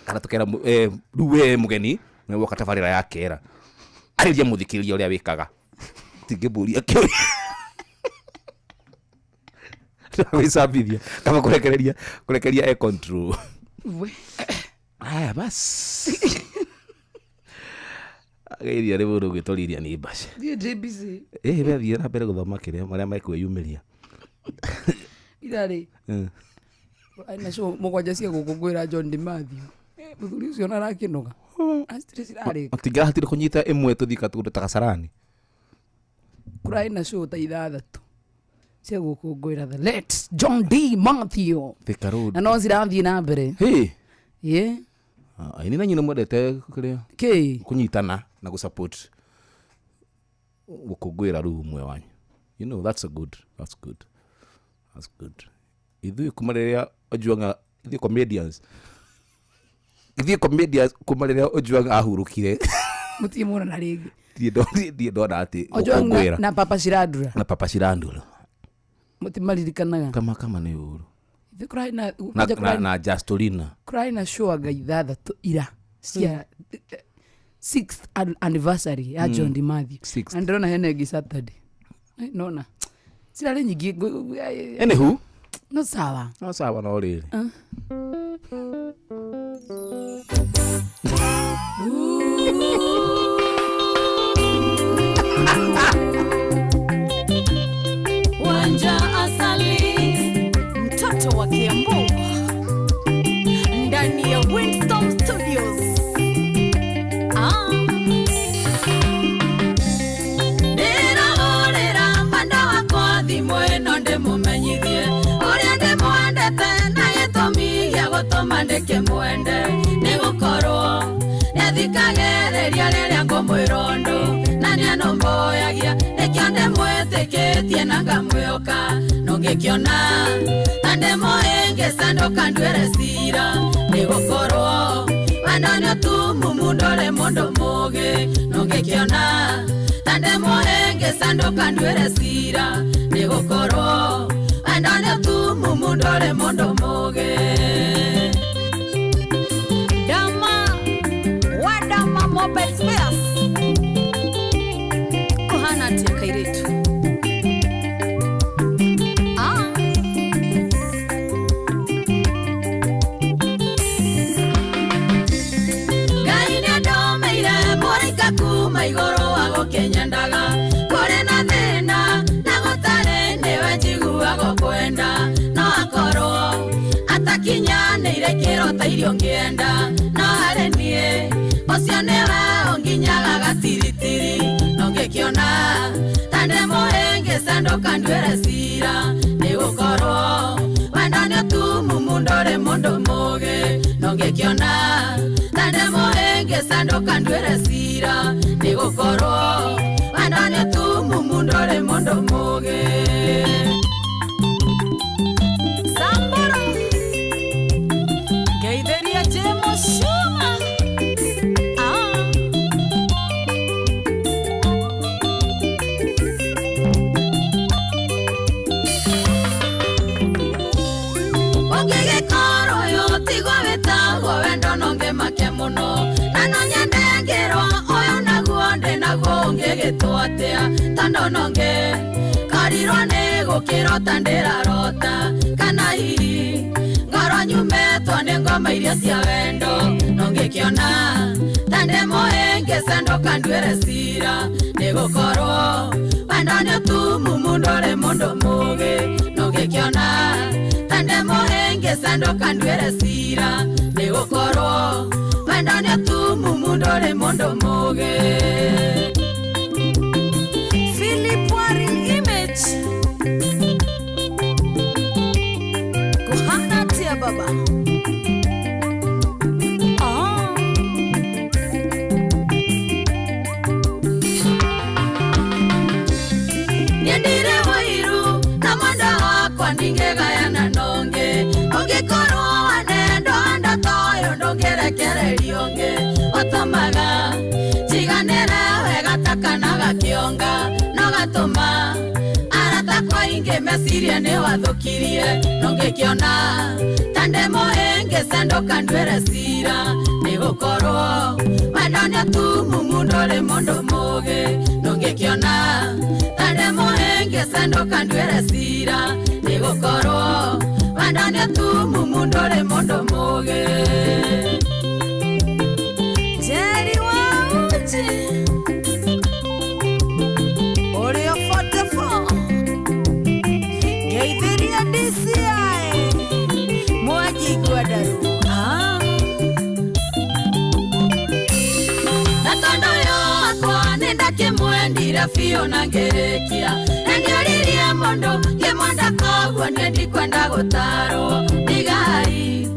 Kana tũkera rĩu we mũgeni nĩ woka tabarĩra ya kera. Arĩria mũthikĩrĩria ũrĩa wĩkaga. Tingĩmũria kĩũria. Ndagwĩcambithia kaba kũrekereria kũrekeria air control. We. Aya bas. Ageithia nĩ mũndũ ũgĩtũriria nĩ mbaca. Thiĩ JBC. Ĩ we thiĩ na mbere gũthoma kĩrĩa marĩa mekwĩyumĩria. Irarĩ. Na show mũgwanja cia gũkũngũĩra John D. Mathew. Mũthuri ũcio ona arakĩnoga. Acitirĩ cirarĩka. Matingĩrahotire kũnyita ĩmwe tũthiĩ katũndũ ta Kasarani. Kũrarĩ na show ta ithathatũ cia gũkũngũĩra the late John D. Mathew. Thika Road. Na no cirathiĩ na mbere. Hĩ. Ĩ. Aini na nyina mwendete kĩrĩa? Kĩ? Kũnyitana na gũsupport gũkũngũĩra rĩu ũmwe wanyu. You know, that's a good. That's good. That's good. Ithuĩ kuma rĩrĩa Ojwang ithuĩ comedians. Ithuĩ comedians kuma rĩrĩa Ojwang ahurũkire. Mũtirĩ muonana rĩngĩ. Ndirĩ ndona atĩ Ojwang gũkũngũĩra. na Papa Shirandula. Na Papa Shirandula. Mũtimaririkanaga. Kama kama nĩ ũru. Ithuĩ kũrarĩ na Na kũrarĩ na Justolina. kũrarĩ na show anga ithathatũ ira cia 6th anniversary ya John D. Mathew. Sixth. Na ndĩrona hena ĩngĩ Saturday. Nona. Cirarĩ nyingĩ. Anywho. No sawa. No sawa no rĩrĩ. Wanja Asali, mtoto wa Kiambu, ndani ya Windstorm Studios. Ndĩrahũrĩra mwenda wakwa thimũ ĩno ndĩmũmenyithie ũrĩa ndĩmwendete na gĩtũmi gĩa gũtũma ndĩkĩmwende nĩ gũkorwo nĩathikagĩrĩria rĩrĩa ngũmwĩra ũndũ na nĩanũmbũyagia nĩkĩo ndĩmwĩtĩkĩtie na ngamwĩhoka nũngĩkĩona na ndĩmũhĩngĩca ndũkanduĩre cira nĩ gũkorwo wendo nĩ ũtumumu ndũrĩ mũndũ mũũgĩ nũngĩkĩona na ndĩmũhĩngĩca ndũkanduĩre cira nĩ gũkorwo wendo nĩ ũtumumu ndũrĩ mũndũ mũũgĩ. Dama wadama mobile spares kuhana atia kairitu. ngĩrota irio ngĩenda no harĩ niĩ ũcio nĩwe ũnginyaga gatiritiri no ngĩkĩona ta ndĩ mũhĩngĩca ndũkanduĩre cira nĩgũkorwo wendo nĩ ũtumumu ndũrĩ mũndũ mũũgĩ no ngĩkĩona ta ndĩ mũhĩngĩca ndũkanduĩre cira nĩgũkorwo wendo nĩ ũtumumu ndũrĩ mũndũ mũũgĩ. Samburu ngeithĩria Jemo Shuma. Ũngĩgĩkorwo ũyũ tiguo wĩtagwo wendo no ngĩmake mũno na no nyende ngĩrwo ũyũ naguo ndĩ naguo ũngĩgĩtwo atĩa tondũ no ngĩkorirwo nĩ gũkĩrota ndĩrarota kana hihi ngorwo nyumĩtwo nĩ ngoma iria cia wendo no ngĩkĩona ta ndĩ mũhĩngĩca ndũkanduĩre cira nĩgũkorwo wendo nĩ ũtumumu ndũrĩ mũndũ mũũgĩ no ngĩkĩona ta ndĩ mũhĩngĩca ndũkanduĩre cira nĩgũkorwo wendo nĩ ũtumumu ndũrĩ mũndũ mũũgĩ. Philip Waring Image kuhana tia baba. Nyendire wairu na mwenda wakwa ndingĩgayana nonge ũngĩkorwo wanendwo wendo ta ũyũ ndũngĩrekererio ũngĩ ũtũmaga njiganĩre wega ta kana gakĩonga no gatũma arata kwa aingĩ mecirie nĩ wathũkirie no ngĩkĩona ta ndĩ mũhĩngĩca ndũkanduĩre cira nĩgũkorwo wendo nĩ ũtumumu ndũrĩ mũndũ mũũgĩ no ngĩkĩona ta ndĩ mũhĩngĩca ndũkanduĩre cira nĩgũkorwo wendo nĩ ũtumumu ndũrĩ mũndũ mũũgĩ. Jerry wa uji ũrĩa 44 ngeithĩria DCI Mwanjigua Ndaru. Na tondũ ũyũ wakwa nĩndakĩmwendire biũ na ngĩrĩkia na ndioririe mũndũ ngĩmwenda koguo niĩ ndikwenda gũtarwo ndigai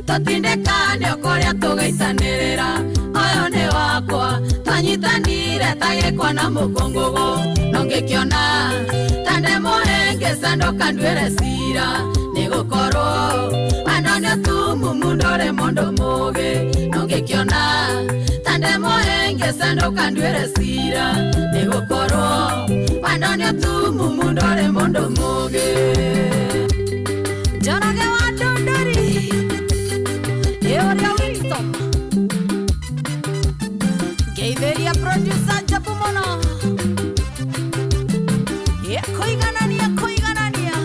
tũtindĩkane o kũrĩa tũgaitanĩrĩra ũyũ nĩ wakwa twanyitanire ta gĩkwa na mũkũngũgũ no ngĩkĩona ta ndĩ mũhĩngĩca ndũkanduĩre cira nĩgũkorwo wendo nĩ ũtumumu ndũrĩ mũndũ mũũgĩ no ngĩkĩona ta ndĩ mũhĩngĩca ndũkanduĩre cira nĩgũkorwo wendo nĩ ũtumumu ndũrĩ mũndũ mũũgĩ. Njoroge wa Ndũndũri ĩ ũrĩa Winston ngeithĩria producer Njabu mũno ĩkũiganania kũiganania.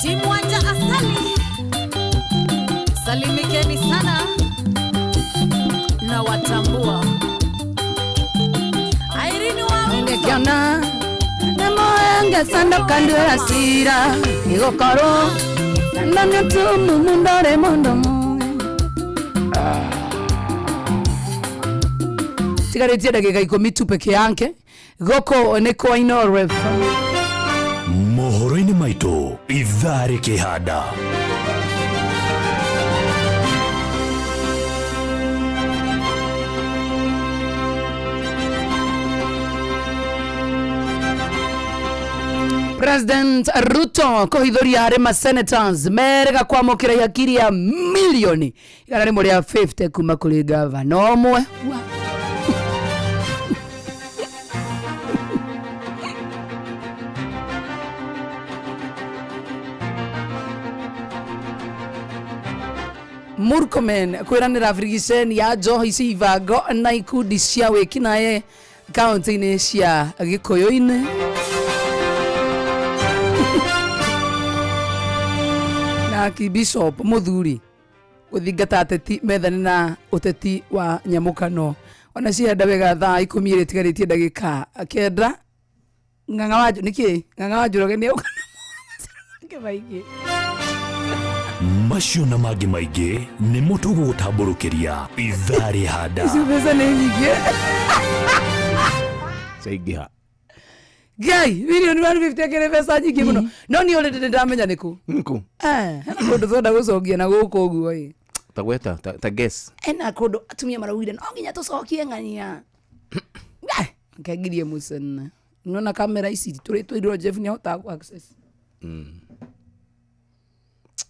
Timu Wanja Asali salimikeni sana na watambua. Irene wa Ngĩkĩona nĩ mũhĩngĩca ndũkanduĩre cira nĩgũkorwo wendo nĩ ũtumumu ndũrĩ mũndũ mũũgĩ. Tigarĩtie ndagĩka 10 tu peke yake gũkũ nĩ kwa Inooro FM. Mohoro-inĩ maitũ ithaa rĩkĩhanda. President Ruto kũhithũria harĩ ma senators merega kwamũkĩra ihaki rĩa milioni 150 kuma kũrĩ gavana ũmwe. Murkomen kwĩranĩra birigiceni ya njohi ci ibango na ikundi cia wĩkinaĩ kaunti-inĩ cia Gĩkũyũ-inĩ. Na Archbishop Muthuri gũthingata ateti methane na ũteti wa nyamũkano. Ona cihanda wega thaa 10 ĩrĩa ĩtigarĩtie ndagĩka 9. Ng'ang'a wa nĩkĩ Ng'ang'a wa Njoroge nĩ oka na maingĩ. Macio na mangĩ maingĩ nĩmo tũgũgũtambũrũkĩria ithaa rĩhanda. Icio mbeca nĩ nyingĩ. Ciaingĩha. Ngai, milioni 150 akĩrĩ mbeca nyingĩ mũno. No niĩ already nĩndamenya nĩkũ. Nĩkũ? Eh, hena kũndũ twenda gũcokia na gũkũ ũguo ĩ. Ta gweta ta guess. Hena kũndũ atumia maraugire no nginya tũcokie ng'ania. Ngengirie mũcene. Nona kamera ici tũrĩ tũirwo Jeff nĩahotaga kũ access.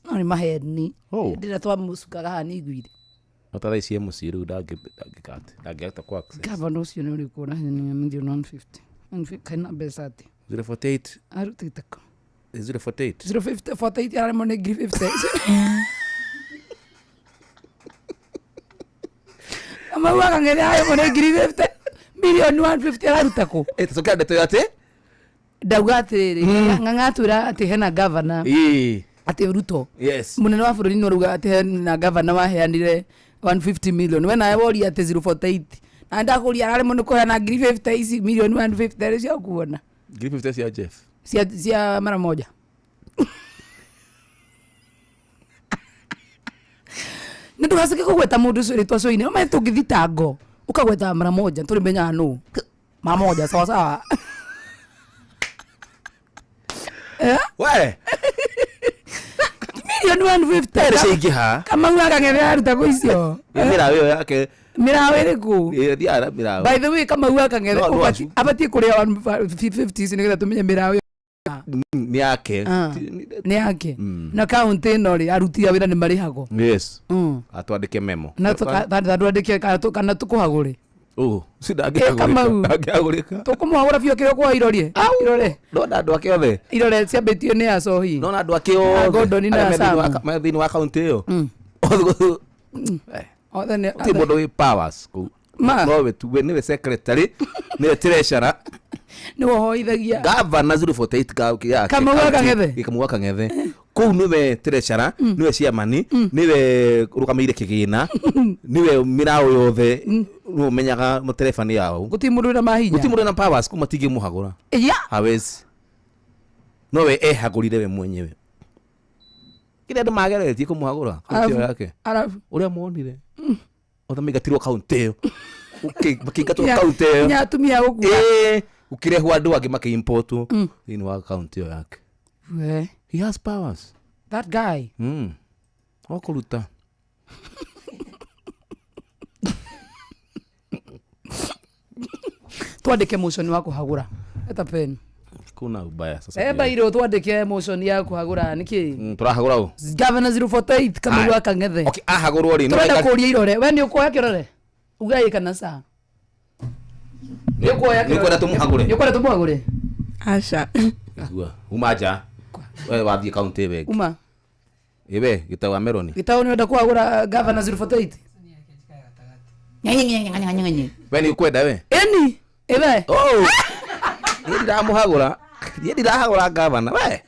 No nĩ maheni. Oh. Hĩndĩ ĩrĩa twamũcukaga haha nĩaiguire. No ta thaa ici e mũciĩ rĩu ndangĩka atĩ ndangĩhota kũ access. Gavana ũcio nĩ ũrĩkũ ũraheanire milioni 150? 150 kaina mbeca atĩa? 048. Arutĩte kũ? 048. 050 48 araremwo nĩ ngiri 50. Kamau akang'ethe araremwo nĩ ngiri 50. Milioni 150 araruta kũ? Eh, tũcokia ndeto ĩyo atĩ? Ndauga atĩrĩrĩ, Ng'ang'a atwĩra atĩ hena gavana. Ĩĩ. Atĩ Ruto. Yes. Mũnene wa bũrũri nĩ arauga atĩ hena gavana waheanire 150 million. We nawe woria atĩ 048. Na ndakũria araremwo nĩ kũheana ngiri 50 ici milioni 150 rĩ cia kuona. Ngiri 50 cia Jeff. Cia mara moja. Nĩ ndũgaceke kũgweta mũndũ ũcio rĩtwa cũinĩ. Ũmenye tũngĩthitango ũkagweta mara moja tũrĩmenyaga nũ. Mara moja sawa sawa. Eh? We. Milioni 150. Erĩ ciaingĩha. Kamau akang'ethe aruta kũ icio? Ĩ mĩraũ ĩyo yake. Mĩraũ ĩrĩkũ? Ĩ thiaga na mĩraũ. By the way, Kamau akang'ethe No, no, abatiĩ kũrĩa 150 ici nĩgetha tũmenye mĩraũ ĩyo. Nĩ yake. Ah, nĩ yake. Na kaũntĩ ĩno rĩ, aruti a wĩra nĩ marĩhagwo. Yes. Atwandĩke memo. Na twandĩke kana tũkũhagũre. Oh, si Eh, Kamau. ndangĩhagũrĩka. Tũkũmũhagũra biũ kĩrĩa ũkuoya irorie. Irore. Ndona andũ ake othe. Irore ciambĩtio nĩ acohi. Ndona andũ ake othe. Gordon na arĩa me thĩinĩ wa Sam. me thĩinĩ wa kaũntĩ ĩyo. Othe Othe nĩ Gũtirĩ mũndũ wĩ powers kũu. Ma. No we tu we nĩwe secretary, nĩwe treasurer, nĩwe ũhoithagia. Gavana 048 yake. Kamau wa Kang'ethe. Ĩ, Kamau wa Kang'ethe. Kũu nĩwe treasurer, nĩwe chairman, nĩwe ũrũgamĩrĩire kĩgĩna, nĩwe mĩraũ yothe, nĩwe ũmenyaga mũterebani yao. Gũtirĩ mũndũ wĩna mahinya. Gũtirĩ mũndũ wĩna powers kũu matingĩmũhagũra. Ya. Hawezi. No we ehagũrire we mwenyewe. Kĩrĩa andũ mageretie kũmũhagũra kaũntĩ ĩyo yake. Arabu. Ũrĩa monire. Othe maingatirwo kaũntĩ ĩyo. Makĩingatwo kaũntĩ ĩyo. Nginya atumia gũkua. Ĩĩ, gũkĩrehwo andũ angĩ makĩimpotwo thĩinĩ wa kaũntĩ ĩyo yake. We. He has powers. That guy. O kũruta. Twandĩke motion wa kũhagũra. Eta pen. Kuna ubaya sasa. Eh, bairo twandĩke motion ya kũhagũra nĩkĩ? Tũrahagũra ũ? Governor 048 Kamau wa Kang'ethe. Okay, ahagũrwo rĩ. Tũrenda kũria irore. We nĩ ũkuoya kĩrore? Uga ĩ kana ca. Nĩ ũkuoya Nĩ ũkwenda tũmũhagũre? Nĩ ũkwenda tũmũhagũre? Aca. Igua. Uma nja. We wathiĩ kaũntĩ ĩyo ĩngĩ. Uma. Ĩ we gĩtau wa Meroni. Gĩtau nĩ ũrenda kũhagũra Governor 048? Nyenye nyenye nyenye nyenye. We nĩ ũkwenda we? Ĩni. Ĩwe. Oh. Niĩ ndiramũhagũra. Niĩ ndirahagũra gavana we.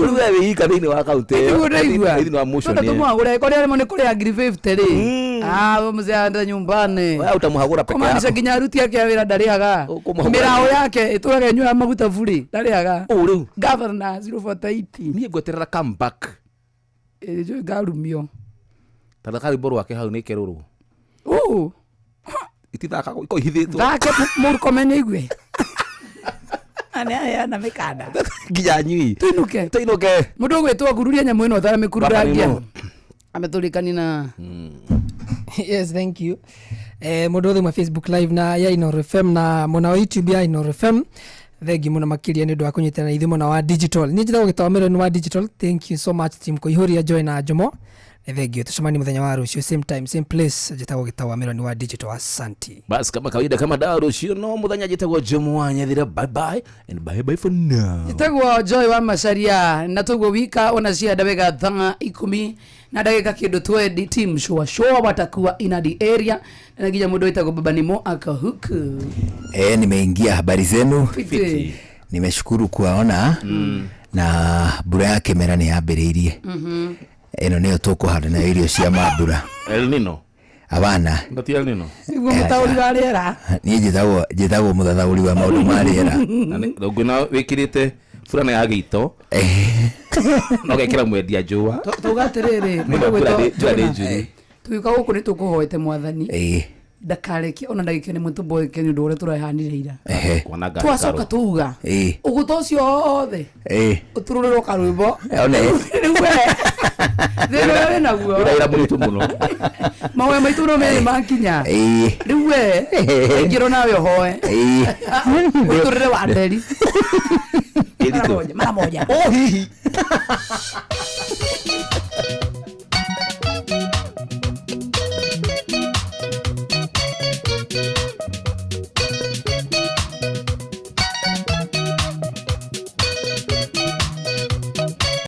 Rĩu we wĩ ika thĩinĩ wa kaũntĩ ĩyo. Nĩguo ndaigua. Thĩinĩ wa motion Twenda ĩyo. tũmũhagũre korĩa aremwo nĩ kũrĩha ngiri 50 rĩ. Ah, we mzee aenda nyumbani. Wewe utamhagũra peke Kũmaanisha yako. nginya aruti ake a wĩra ndarĩhaga. Ũkũmũhagũra. Mĩraũ yake ĩtũraga ĩnyuaga maguta burĩ ndarĩhaga. Ũ rĩu. Governor 048. Niĩ ngweterera come back. Ĩ njũĩ ngarumio. Tathaka rwĩmbo rwake hau nĩ kerũrũ. Ũ. Itithakagwo iko ihithĩtwo. Thake Murkomen aigue. Na nĩ aheana mĩkanda. Nginya nyui. Tuinuke. Tuinuke. Mũndũ ũgwĩtwo ngururia nyamũ ĩno ũtaramĩkururagia. Baba nĩ Ametũrĩkani na Yes, thank you. Mũndũ wothe mwa Facebook live na ya Inooro FM na mwena wa YouTube ya Inooro FM, thengi mũno makĩria nĩ ũndũ wa kũnyitana na ithuĩ mwena wa digital. Niĩ njĩtagwo Gĩtawa Meroni wa digital. Thank you so much team Kũihũria, Joy na Jomo. Nĩ thengiũ, tũcemanie mũthenya wa rũciũ same time same place. Njĩtagwo Gĩtawa Meroni wa digital, asanti. Basi kama kawaida kama dawa rũciũ no mũthenya njĩtagwo Jomo wa Nyathira. Bye bye and bye bye for now. Njĩtagwo Joy wa Macharia na tũguo wika ona cia wega thaa 10 na ndagĩka kĩndũ 20 team shua shua watakuwa ina the area na nginya mũndũ wĩtagwo Baba Nimo akahuku. Nimeingia habari zenu. Fiti. Nimeshukuru kuwaona na mbura ya kĩmera nĩ yambĩrĩirie. Ĩno nĩyo tũkũhanda nayo irio cia mambura. El Nino. Abana. Ngatia nino. Niguo mũtaũri wa rĩera. Niĩ njĩtagwo mũthathaũri wa maũndũ ma rĩera. Ngwina wĩkĩrĩte burana ya gĩito na ũgekĩra mwendia njũa. Tauga atĩrĩrĩ, Nĩ mbura nĩ njũru. Tũgĩũka gũkũ nĩ tũkũhoete mwathani ndakareke ona ndagĩka nĩ tũmboeke nĩ ũndũ ũrĩa tũrahanire ira. Twacoka tuuga ũgũta ũcio wothe ũturũrĩrwo karwĩmbo. One. Rĩu we thĩna ũrĩa wĩ naguo Wĩra mũritũ mũno. Mahoya maitũ no merĩ makinya. Rĩu we aingĩrwo nawe ũhoe ũtũrĩre wa nderi mara moja mara moja. Oh hihi.